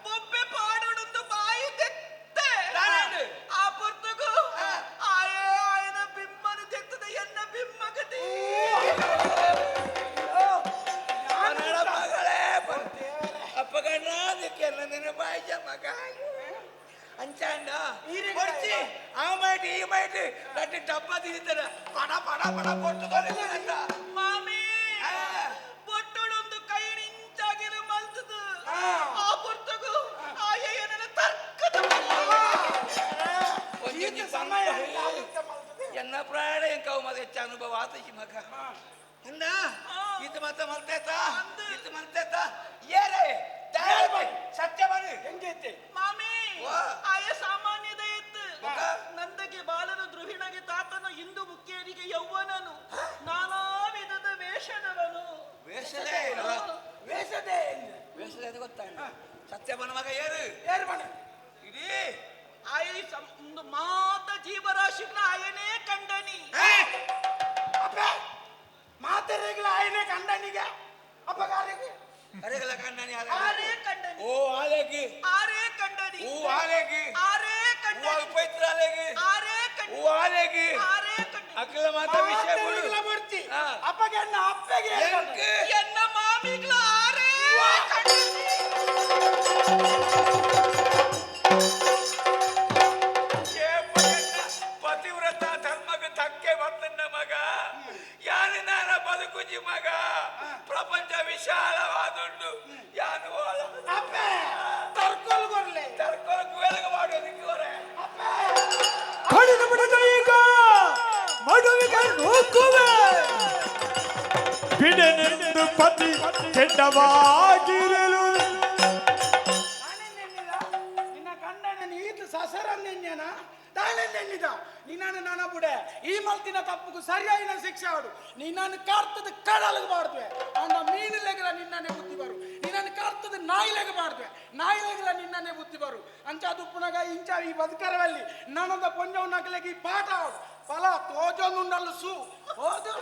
[SPEAKER 9] ಬೊಬ್ಬೆ ಪಾಡೋಣಂದು ಬಾಯಿ ತೆತ್ತೆ
[SPEAKER 8] ನಾನೇನು?
[SPEAKER 9] ಆ ಪೊರ್ತುಗು ಆಯೇ ಆಯನ ಬಿಮ್ಮನು ತೆತ್ತದ ಎನ್ನ ಬಿಮ್ಮಗತಿ
[SPEAKER 8] ಮಗಳ ಮಗಳೇ ಅಪ್ಪಗಣ್ಣ ಅದಕ್ಕೆ ನಿನ್ನ ಬಾಯಿಜ ಮಗ ಅಂಚಾಂಡ ಕೊಡ್ಚಿ ಆ ಮೈಟ್ ಈ ಮೈಟ್ ಗಟ್ಟಿ ಡಬ್ಬ ತಿಂತಾನೆ ಪಡ ಪಡ ಪಡ ಕೊಟ್ಟು
[SPEAKER 9] ಮಾಮಿ ಬೊಟ್ಟೊಡೊಂದು
[SPEAKER 8] ಎನ್ನ ಪ್ರಾಣ ಎಂಕವು ಮದ ಹೆಚ್ಚು ಅನುಭವ ಆತಜಿ ಮಗ ಅಣ್ಣ ಇದು ಮತ್ತ ಮಲ್ತೇತ ಇದು ಮಲ್ತೇತ ಏರೇ ಸತ್ಯ ಬನ್ನಿ
[SPEAKER 7] ಹೆಂಗೈತೆ
[SPEAKER 9] ಮಾಮಿ ಆಯ ಸಾಮಾನ್ಯದ ಎತ್ತು ನಂದಗೆ ಬಾಲನು ದ್ರುಹಿಣಗೆ ತಾತನು ಇಂದು ಮುಖ್ಯರಿಗೆ ಯೌವನನು ನಾನಾ ವಿಧದ ವೇಷದವನು
[SPEAKER 8] ವೇಷದೇ
[SPEAKER 7] ವೇಷದೇ
[SPEAKER 8] ವೇಷದೇ ಅದು ಗೊತ್ತಾಗ ಸತ್ಯ ಬನ್ನ ಮಗ ಏರು
[SPEAKER 7] ಏರು ಬಣ್ಣ
[SPEAKER 8] ಇಡೀ
[SPEAKER 9] ಆಯ ಒಂದು ಮಾತ ಜೀವರಾಶಿಗಳ ಆಯನೇ ಕಂಡನಿ
[SPEAKER 7] ಅಪ್ಪ ಮಾತೆರೆಗಳ ಆಯನೇ ಕಂಡನಿಗೆ ಅಪ್ಪಗಾರಿಗೆ
[SPEAKER 8] ಅರೆಗಳ ಕಂಡನಿ
[SPEAKER 9] ಆರೇ ಕಂಡನಿ
[SPEAKER 8] ಓ ಆಲೇಗಿ
[SPEAKER 9] ಆರೇ ಕಂಡನಿ
[SPEAKER 8] ಓ ಆಲೇಗಿ
[SPEAKER 9] ಆರೇ ಕಂಡನಿ
[SPEAKER 8] ಓ ಪೈತ್ರಾಲೇಗಿ
[SPEAKER 9] ಆರೇ ಕಂಡನಿ
[SPEAKER 8] ಓ ಆಲೇಗಿ
[SPEAKER 9] ಆರೇ ಕಂಡನಿ
[SPEAKER 8] ಅಕ್ಕಲ ಮಾತ ವಿಷಯ
[SPEAKER 7] ಮಾತೆರೆಗಳ ಬಿಡ್ತಿ ಅಪ್ಪಗೆ ಅಣ್ಣ ಅಪ್ಪಗೆ
[SPEAKER 9] ಎನ್ನ ಮಾಮಿಗಳ ಆರೇ ಕಂಡನಿ
[SPEAKER 8] ಪತಿವ್ರತ ಧರ್ಮಕ್ಕೆ ಧಕ್ಕೆ ಬರ್ತನ್ನ ಮಗ ಯಾರು ನಾನ ಬದುಕುಜಿ ಮಗ ಪ್ರಪಂಚ ವಿಶಾಲವಾದುಂಡು ಯಾನು
[SPEAKER 7] ತರ್ಕೊಲ್ ಗೊರ್ಲೆ
[SPEAKER 8] ತರ್ಕೊಲ್ ಗುವೆಲಗ ಮಾಡೋದಕ್ಕೆ ಹೊರೆ
[SPEAKER 1] ಕಡಿದ ಬಿಡದ ಈಗ ಮಡುವಿಗೆ ನೂಕುವೆ ಬಿಡನೆಂದು ಪತಿ ಕೆಂಡವಾಗಿರಲು
[SPEAKER 7] ನಿನ್ನ ಕಂಡನ ಈತ ಸಸರನ್ನೆನ್ಯನ ತಾಳೆನ್ನೆನ್ನಿದ ನಿನ್ನನ್ನು ನಾನ ಬುಡೆ ಈ ಮಲ್ತಿನ ತಪ್ಪುಗೂ ಸರಿಯಾಗಿನ ಶಿಕ್ಷೆ ಆಡು ನಿನ್ನನ್ನು ಕರ್ತದ ಕಡಲಿಗೆ ಬಾರ್ದ್ವೆ ಅಂಡ ಮೀನುಲೆಗಲ ನಿನ್ನನ್ನೇ ಬುದ್ಧಿ ಬರು ನಿನ್ನನ್ನು ಕರ್ತದ ನಾಯಿಲೆಗ ಬಾರ್ದ್ವೆ ನಾಯಿಲೆಗಲ ನಿನ್ನನ್ನೇ ಬುದ್ಧಿ ಬರು ಅಂಚ ದುಪ್ಪುನಗ ಇಂಚ ಈ ಬದುಕರವಲ್ಲಿ ನನ್ನದ ಪೊಂಜವು ನಗಲೆಗೆ ಈ ಪಾಠ ಆಡು ಫಲ ತೋಜೊಂದುಂಡಲ್ಲು ಸು ಹೋದು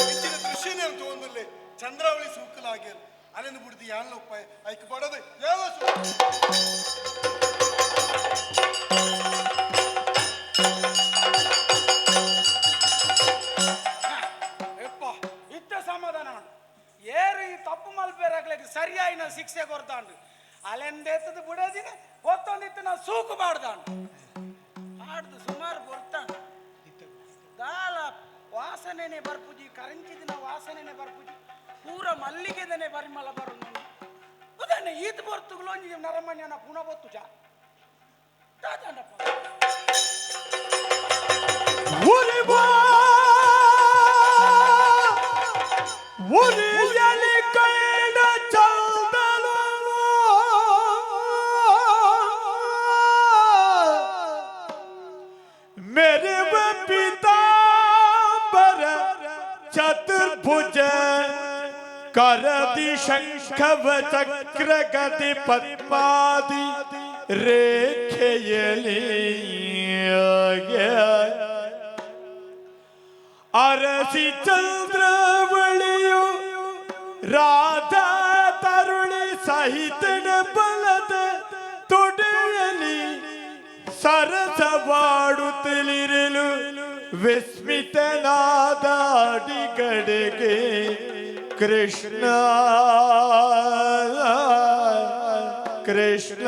[SPEAKER 6] ಇಂಚಿನ ದೃಶ್ಯನೇ ತಗೊಂಡಿರ್ಲಿ ಚಂದ್ರಾವಳಿ ಸೂಕಲಾಗ್ಯಾರ ಅಲ್ಲಿಂದ ಬಿಡ್ದು ಯಾನ್ಲ ಉಪ್ಪಾಯ ಐಕ್ ಬಡದು ಯಾವ ಸೂಕ್
[SPEAKER 7] ಎಪ್ಪ ಇತ್ತ ಸಮಾಧಾನ ಉಂಡು ಏರು ಈ ತಪ್ಪು ಮಲ್ಪೇರಾಗ್ಲಿಕ್ಕೆ ಸರಿಯಾಯಿನ ಶಿಕ್ಷೆ ಕೊಡ್ತಾಂಡು ಅಲೆಂದೇತದ ಬಿಡೋದಿನ ಒತ್ತೊಂದಿತ್ತು ನಾ ಸೂಕು ಬಾಡ್ದಾಂಡು ಆಡ್ದು ಸುಮಾರು ಕೊಡ್ತಾಂಡು ದಾಲ ವಾಸನೆನೆ ಬರ್ಪುಜಿ ಕರಂಚಿದಿನ ವಾಸನೆನೆ ಬರ್ಪುಜಿ ಪೂರ ಮಲ್ಲಿಗೆದನೆ ಪರಿಮಳ ಬರು ಉದಾಹರಣೆ ಈತ ಬರ್ತುಗಳು ಒಂಜಿ ನರಮಣ್ಯನ ಪುಣ ಬೊತ್ತುಜ ದಾದಾಂಡಪ್ಪ
[SPEAKER 1] ಉರಿಯಲಿ ಕೈಡ ಚಂದಲು मेरे पीतांबर चतुर्भुज करदि शंखव चक्र गति पद्मादि ರೇಖೆಯಲಿ ಅರಸಿ ಚಂದ್ರವಳಿಯು ರಾಧಾ ತರುಳಿ ಸಹಿತನ ಬಲದ ತೊಡೆಯಲಿ ಸರಸವಾಡುತ್ತಲಿರಲು ವಿಸ್ಮಿತನಾದ ಅಡಿಗಡೆಗೆ ಕೃಷ್ಣ ಕೃಷ್ಣ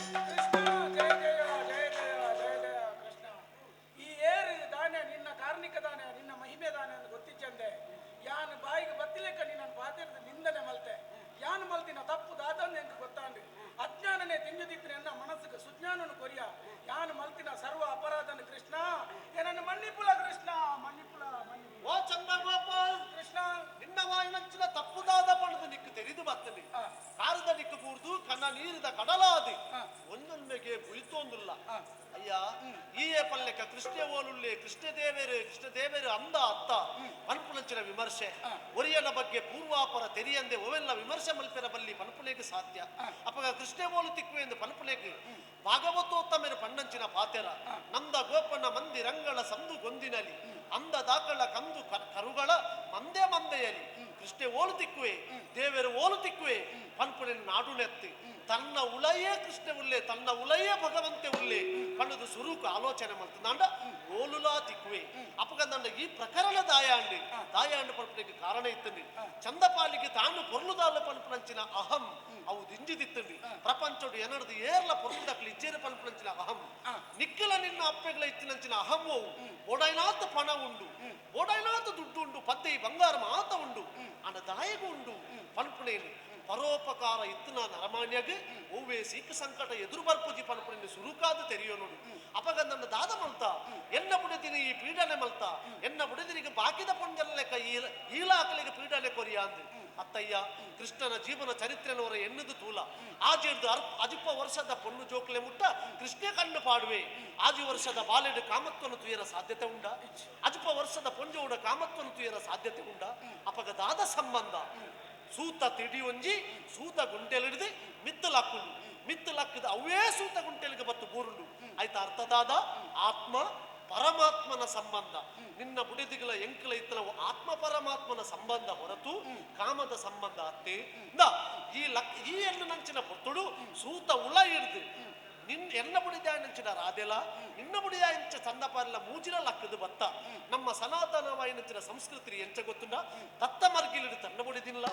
[SPEAKER 7] ಜಯ ಜಯ ಜಯ ಜಯ ಜಯ ಜಯ ಕೃಷ್ಣ. ಈ ಏರು ದಾನೆ ನಿನ್ನ ಕಾರ್ಣಿಕ ದಾನೆ ನಿನ್ನ ಮಹಿಮೆ ದಾನೆ ಅಂತ ಗೊತ್ತಿಚ್ಚಂದೆ ಯಾನ್ ಬಾಯಿಗೆ ಬತ್ತಿಲೆಕ್ಕ ನಿನ್ನ ಪಾತಿರದ ನಿಂದನೆ ಮಲ್ತೆ ಯಾನ್ ಮಲ್ತಿನ ತಪ್ಪು ದಾದನ್ ಎಂಕ್ ಗೊತ್ತಾಂಡು ಅಜ್ಞಾನನೇ ತಿಂಜುದಿತ್ತಿನ ಎನ್ನ ಮನಸ್ಸಿಗೆ ಸುಜ್ಞಾನನು ಕೊರಿಯ ಯಾನ್ ಮಲ್ತಿನ ಸರ್ವ ಅಪರಾಧನ ಕೃಷ್ಣ ಏನನ್ನು ಮನ್ನಿಪುಲ ಕೃಷ್ಣ ಮನ್ನಿಪುಲ ಮನ್ನಿಪುಲ.
[SPEAKER 5] ಓ ಚಂದ್ರಗೋಪಾಲ್
[SPEAKER 7] ಕೃಷ್ಣ
[SPEAKER 5] ನಿನ್ನ ವಾಯಿನಂಚಿನ ತಪ್ಪುದಾದ ಪಣದ ನಿಕ್ಕು ತೆರಿದು ಬರ್ತನೆ ಕಾರದ ನಿಕ್ಕು ಕೂರ್ದು ಕಣ್ಣ ನೀರಿದ ಕಡಲಾದಿ ಒಂದೊಂದೆಗೆ ಬುಳಿತೊಂದುಲ್ಲ ಅಯ್ಯ ಈಯೇ ಪಲ್ಲೆಕ ಕೃಷ್ಣ ಓಲುಳ್ಳೆ ಕೃಷ್ಣ ದೇವೇರೆ ಕೃಷ್ಣ ದೇವರು ಅಂದ ಅತ್ತ ಪನ್ಪುನಂಚಿನ ವಿಮರ್ಶೆ ಒರಿಯನ ಬಗ್ಗೆ ಪೂರ್ವಾಪರ ತೆರಿಯಂದೆ ಒವೆಲ್ಲ ವಿಮರ್ಶೆ ಮಲ್ಪೆರ ಬಲ್ಲಿ ಪನ್ಪುನೇಗೆ ಸಾಧ್ಯ. ಅಪಗ ಕೃಷ್ಣ ಬೋಲು ತಿಕ್ಕುವೆ ಎಂದು ಪನ್ಪುನೇಗೆ ಭಾಗವತೋತ್ತಮರ ಪಣ್ಣಂಚಿನ ಪಾತೆರ ನಂದ ಗೋಪನ ಮಂದಿ ರಂಗಳ ಸಂದು ಗೊಂದಿನಲಿ ಅಂದ ದಾಕಳ ಕಂದು ಕರುಗಳ ಮಂದೆ ಮಂದೆಯಲಿ ಕೃಷ್ಣ ಓಲು ತಿಕ್ಕುವೆ ದೇವರು ಓಲು ತಿಕ್ಕುವೆ ಪನ್ಪುನೆ ನಾಡು ನೆತ್ತಿ ತನ್ನ ಉಲಯೇ ಕೃಷ್ಣ ಉಲ್ಲೆ ತನ್ನ ಉಲಯೇ ಭಗವಂತೆ ಉಲ್ಲೆ ಪಣ್ಣದು ಸುರುಕು ಆಲೋಚನೆ ಮಲ್ತದಾಂಡ ಓಲುಲಾ ತಿಕ್ಕುವೆ. ಅಪಗಂದಂಡ ಈ ಪ್ರಕರಣ ದಾಯಾಂಡಿ ದಾಯಾಂಡು ಪನ್ಪುನೆಗೆ ಕಾರಣ ಇತ್ತಂడి. ಚಂದಪಾಲಿಗೆ ತಾನು ಪೊರ್ಲುದಾಲ ಪನ್ಪುನಂಚಿನ ಅಹಂ ಅವು ದಿಂಜಿದಿತ್ತಂಡಿ. ಪ್ರಪಂಚಡು ಎನರ್ದು ಏರ್ಲ ಪೊರ್ಲುದಕ್ಲು ಇಜ್ಜೇರು ಪನ್ಪುನಂಚಿನ ಅಹಂ ನಿಕ್ಕಲ ನಿನ್ನ ಅಪ್ಪೆಗಳ ಇತ್ತಿನಂಚಿನ ಅಹಂ ಅವು ಬೋಡೈನಾತ ಪಣ ಉಂಡು ಬೋಡೈನಾತ ದುಡ್ಡು ಉಂಡು ಪದ್ದೆ ಬಂಗಾರ ಮಾತ ಉಂಡು ಅನ ದಾಯಗು ಉಂಡು ಪನ್ಪುನೇನು ಪರೋಪಕಾರ ಇತ್ತನ ನರಮಾನ್ಯಗ್ ಒವ್ವೇ ಸೀಕ ಸಂಕಟ ಎದುರು ಬರ್ಪುಜಿ ಪನ್ಪುನೇನು ಸುರುಕಾದ ತೆರಿಯೋನುಡು. ಅಪಗ ನನ್ನ ದಾದ ಮಲ್ತ ಎನ್ನ ಬುಡದಿನಿ ಈ ಪೀಡನೆ ಮಲ್ತ ಎನ್ನ ಬುಡದಿನಿಗೆ ಬಾಕಿದ ಪೊಂಜನ ಲೆಕ್ಕ ಈಲಾಕಲಿಗೆ ಪೀಡನೆ ಕೊರಿಯ ಅಂದು ಅತ್ತಯ್ಯ ಕೃಷ್ಣನ ಜೀವನ ಚರಿತ್ರೆನವರ ಎನ್ನುದು ತೂಲ ಆಜಿಡ್ದು ಅಜಿಪ್ಪ ವರ್ಷದ ಪೊಣ್ಣು ಜೋಕ್ಲೆ ಮುಟ್ಟ ಕೃಷ್ಣ ಕಣ್ಣು ಪಾಡುವೆ. ಆಜಿ ವರ್ಷದ ಬಾಲೆಡು ಕಾಮತ್ವನು ತುಯರ ಸಾಧ್ಯತೆ ಉಂಡ? ಅಜಿಪ್ಪ ವರ್ಷದ ಪೊಂಜೋಡ ಕಾಮತ್ವನು ತುಯರ ಸಾಧ್ಯತೆ ಉಂಡ? ಅಪಗ ದಾದ ಸಂಬಂಧ ಸೂತ ತಿಡಿ ಒಂಜಿ ಸೂತ ಗುಂಟೆಲಿಡಿದು ಮಿತ್ತಲಾಕ್ಕುಂಡು ಮಿತ್ತಲಾಕ್ಕದ ಅವೇ ಸೂತ ಗುಂಟೆಲಿಗೆ ಬತ್ತು ಬೂರುಂಡು. ಆಯ್ತ ಅರ್ಥದಾದ ಆತ್ಮ ಪರಮಾತ್ಮನ ಸಂಬಂಧ ನಿನ್ನ ಬುಡಿದಿಗಳ ಎಂಕಲ ಇತ್ತಲವು ಆತ್ಮ ಪರಮಾತ್ಮನ ಸಂಬಂಧ ಹೊರತು ಕಾಮದ ಸಂಬಂಧ ಅತ್ತೆ. ಈ ಲಕ್ ಈ ಎಣ್ಣು ನಂಚಿನ ಪೊರ್ತುಡು ಸೂತ ಉಳ ಹಿಡ್ದು ನಿನ್ನ ಎನ್ನ ಬುಡಿದಾಯನಂಚಿನ ರಾಧೆಲ ನಿನ್ನ ಬುಡಿದಾಯಂಚ ಚಂದಪಾರಿಲ ಮೂಜಿನ ಲಕ್ಕದು ಬತ್ತ. ನಮ್ಮ ಸನಾತನವಾಯಿನಂಚಿನ ಸಂಸ್ಕೃತಿ ಎಂಚ ಗೊತ್ತುಂಡ ತತ್ತ ಮರ್ಗಿಲಿಡು ತನ್ನ ಬುಡಿದಿಲ್ಲ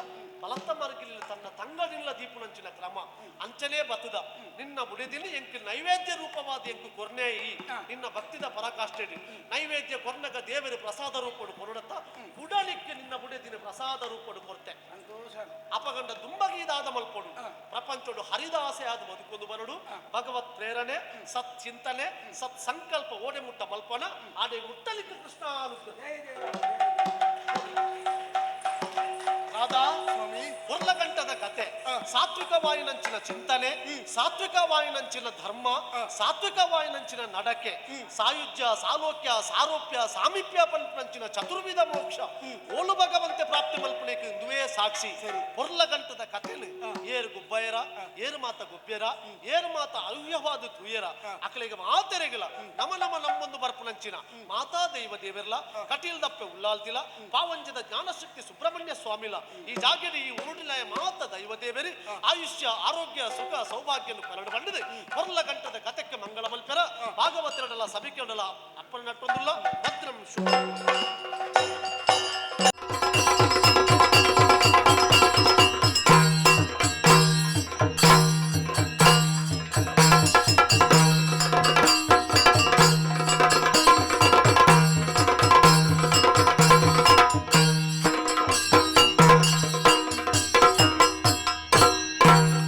[SPEAKER 5] ಬಲತ್ತ ಮರ್ಗಿಲಿಡು ತನ್ನ ತಂಗದಿಲ್ಲ ದೀಪುನಂಚಿನ ಕ್ರಮ ಅಂಚನೇ ಬತ್ತದ. ನಿನ್ನ ಬುಡಿದಿಲ್ಲ ಎಂಕು ನೈವೇದ್ಯ ರೂಪವಾದ ಎಂಕು ಕೊರ್ನೇಯಿ ನಿನ್ನ ಭಕ್ತಿದ ಪರಾಕಾಷ್ಠೆಡಿ ನೈವೇದ್ಯ ಕೊರ್ನಗ ದೇವರು ಪ್ರಸಾದ ರೂಪಡು ಕೊರಡತ್ತ ಕುಡಲಿಕ್ಕೆ ನಿನ್ನ ಬುಡಿದಿನ ಪ್ರಸಾದ ರೂಪಡು ಕೊರ್ತೆ. ಅಪಗಂಡ ದುಂಬಗೀದಾದ ಮಲ್ಪೊಡು ಪ್ರಪಂಚಡು ಹರಿದಾಸೆ ಆದ ಬದುಕೊಂದು ಬರಡು ಭಗವತ್ ಪ್ರೇರಣೆ ಸತ್ ಚಿಂತನೆ ಸತ್ ಸಂಕಲ್ಪ ಓಡೆ ಮುಟ್ಟ ಮಲ್ಪನ ಆಡೆ ಮುಟ್ಟಲಿಕ್ಕೆ ಕೃಷ್ಣ ರಾಧಾ ಕೊರ್ಲಗಂಟದ ಕತೆ ಸಾತ್ವಿಕವಾಯಿನಂಚಿನ ಚಿಂತನೆ ಸಾತ್ವಿಕವಾಯಿನಂಚಿನ ಧರ್ಮ ಸಾತ್ವಿಕವಾಯಿನಂಚಿನ ನಡಕೆ ಸಾಯುಜ್ಯ ಸಾಲೋಕ್ಯ ಸಾರೋಪ್ಯ ಸಾಮೀಪ್ಯ ಪಂಚಿನ ಚತುರ್ವಿಧ ಮೋಕ್ಷ ಓಲು ಭಗವಂತೆ ಪ್ರಾಪ್ತಿ ಮಲ್ಪನೇಕ ಇಂದುವೇ ಸಾಕ್ಷಿ. ಕೊರ್ಲಗಂಟದ ಕಥೆಲು ಏರು ಗುಬ್ಬಯರ ಏರು ಮಾತ ಗುಬ್ಬ್ಯರ ಏರು ಮಾತ ಅವ್ಯವಾದ ತುಯರ ಅಕಲಿಗೆ ಮಾತೆರೆಗಿಲ್ಲ ನಮ ನಮ ನಮ್ಮೊಂದು ಬರ್ಪುನಂಚಿನ ಮಾತಾ ದೈವ ದೇವಿರ್ಲ ಕಟೀಲ್ ದಪ್ಪೆ ಉಲ್ಲಾಲ್ತಿಲ ಪಾವಂಜದ ಜ್ಞಾನಶಕ್ತಿ ಸುಬ್ರಹ್ಮಣ್ಯ ಸ್ವಾಮಿಲ ಈ ಜಾಗೆಡಿ ಈ ಉರುಡಿಲಯ ಮಾತ ದೈವ ದೇವರಿ ಆಯುಷ್ಯ ಆರೋಗ್ಯ ಸುಖ ಸೌಭಾಗ್ಯನು ಕರಡು ಬಂಡಿದೆ. ಕೊರ್ಲ ಗಂಟದ ಕಥೆಕ್ಕೆ ಮಂಗಳ ಮಲ್ಪೆರ ಭಾಗವತರಡಲ ಸಭಿಕೆಡಲ ಅಪ್ಪನ ನಟ್ಟೊಂದುಲ್ಲ ಭದ್ರಂ ಶುಭ.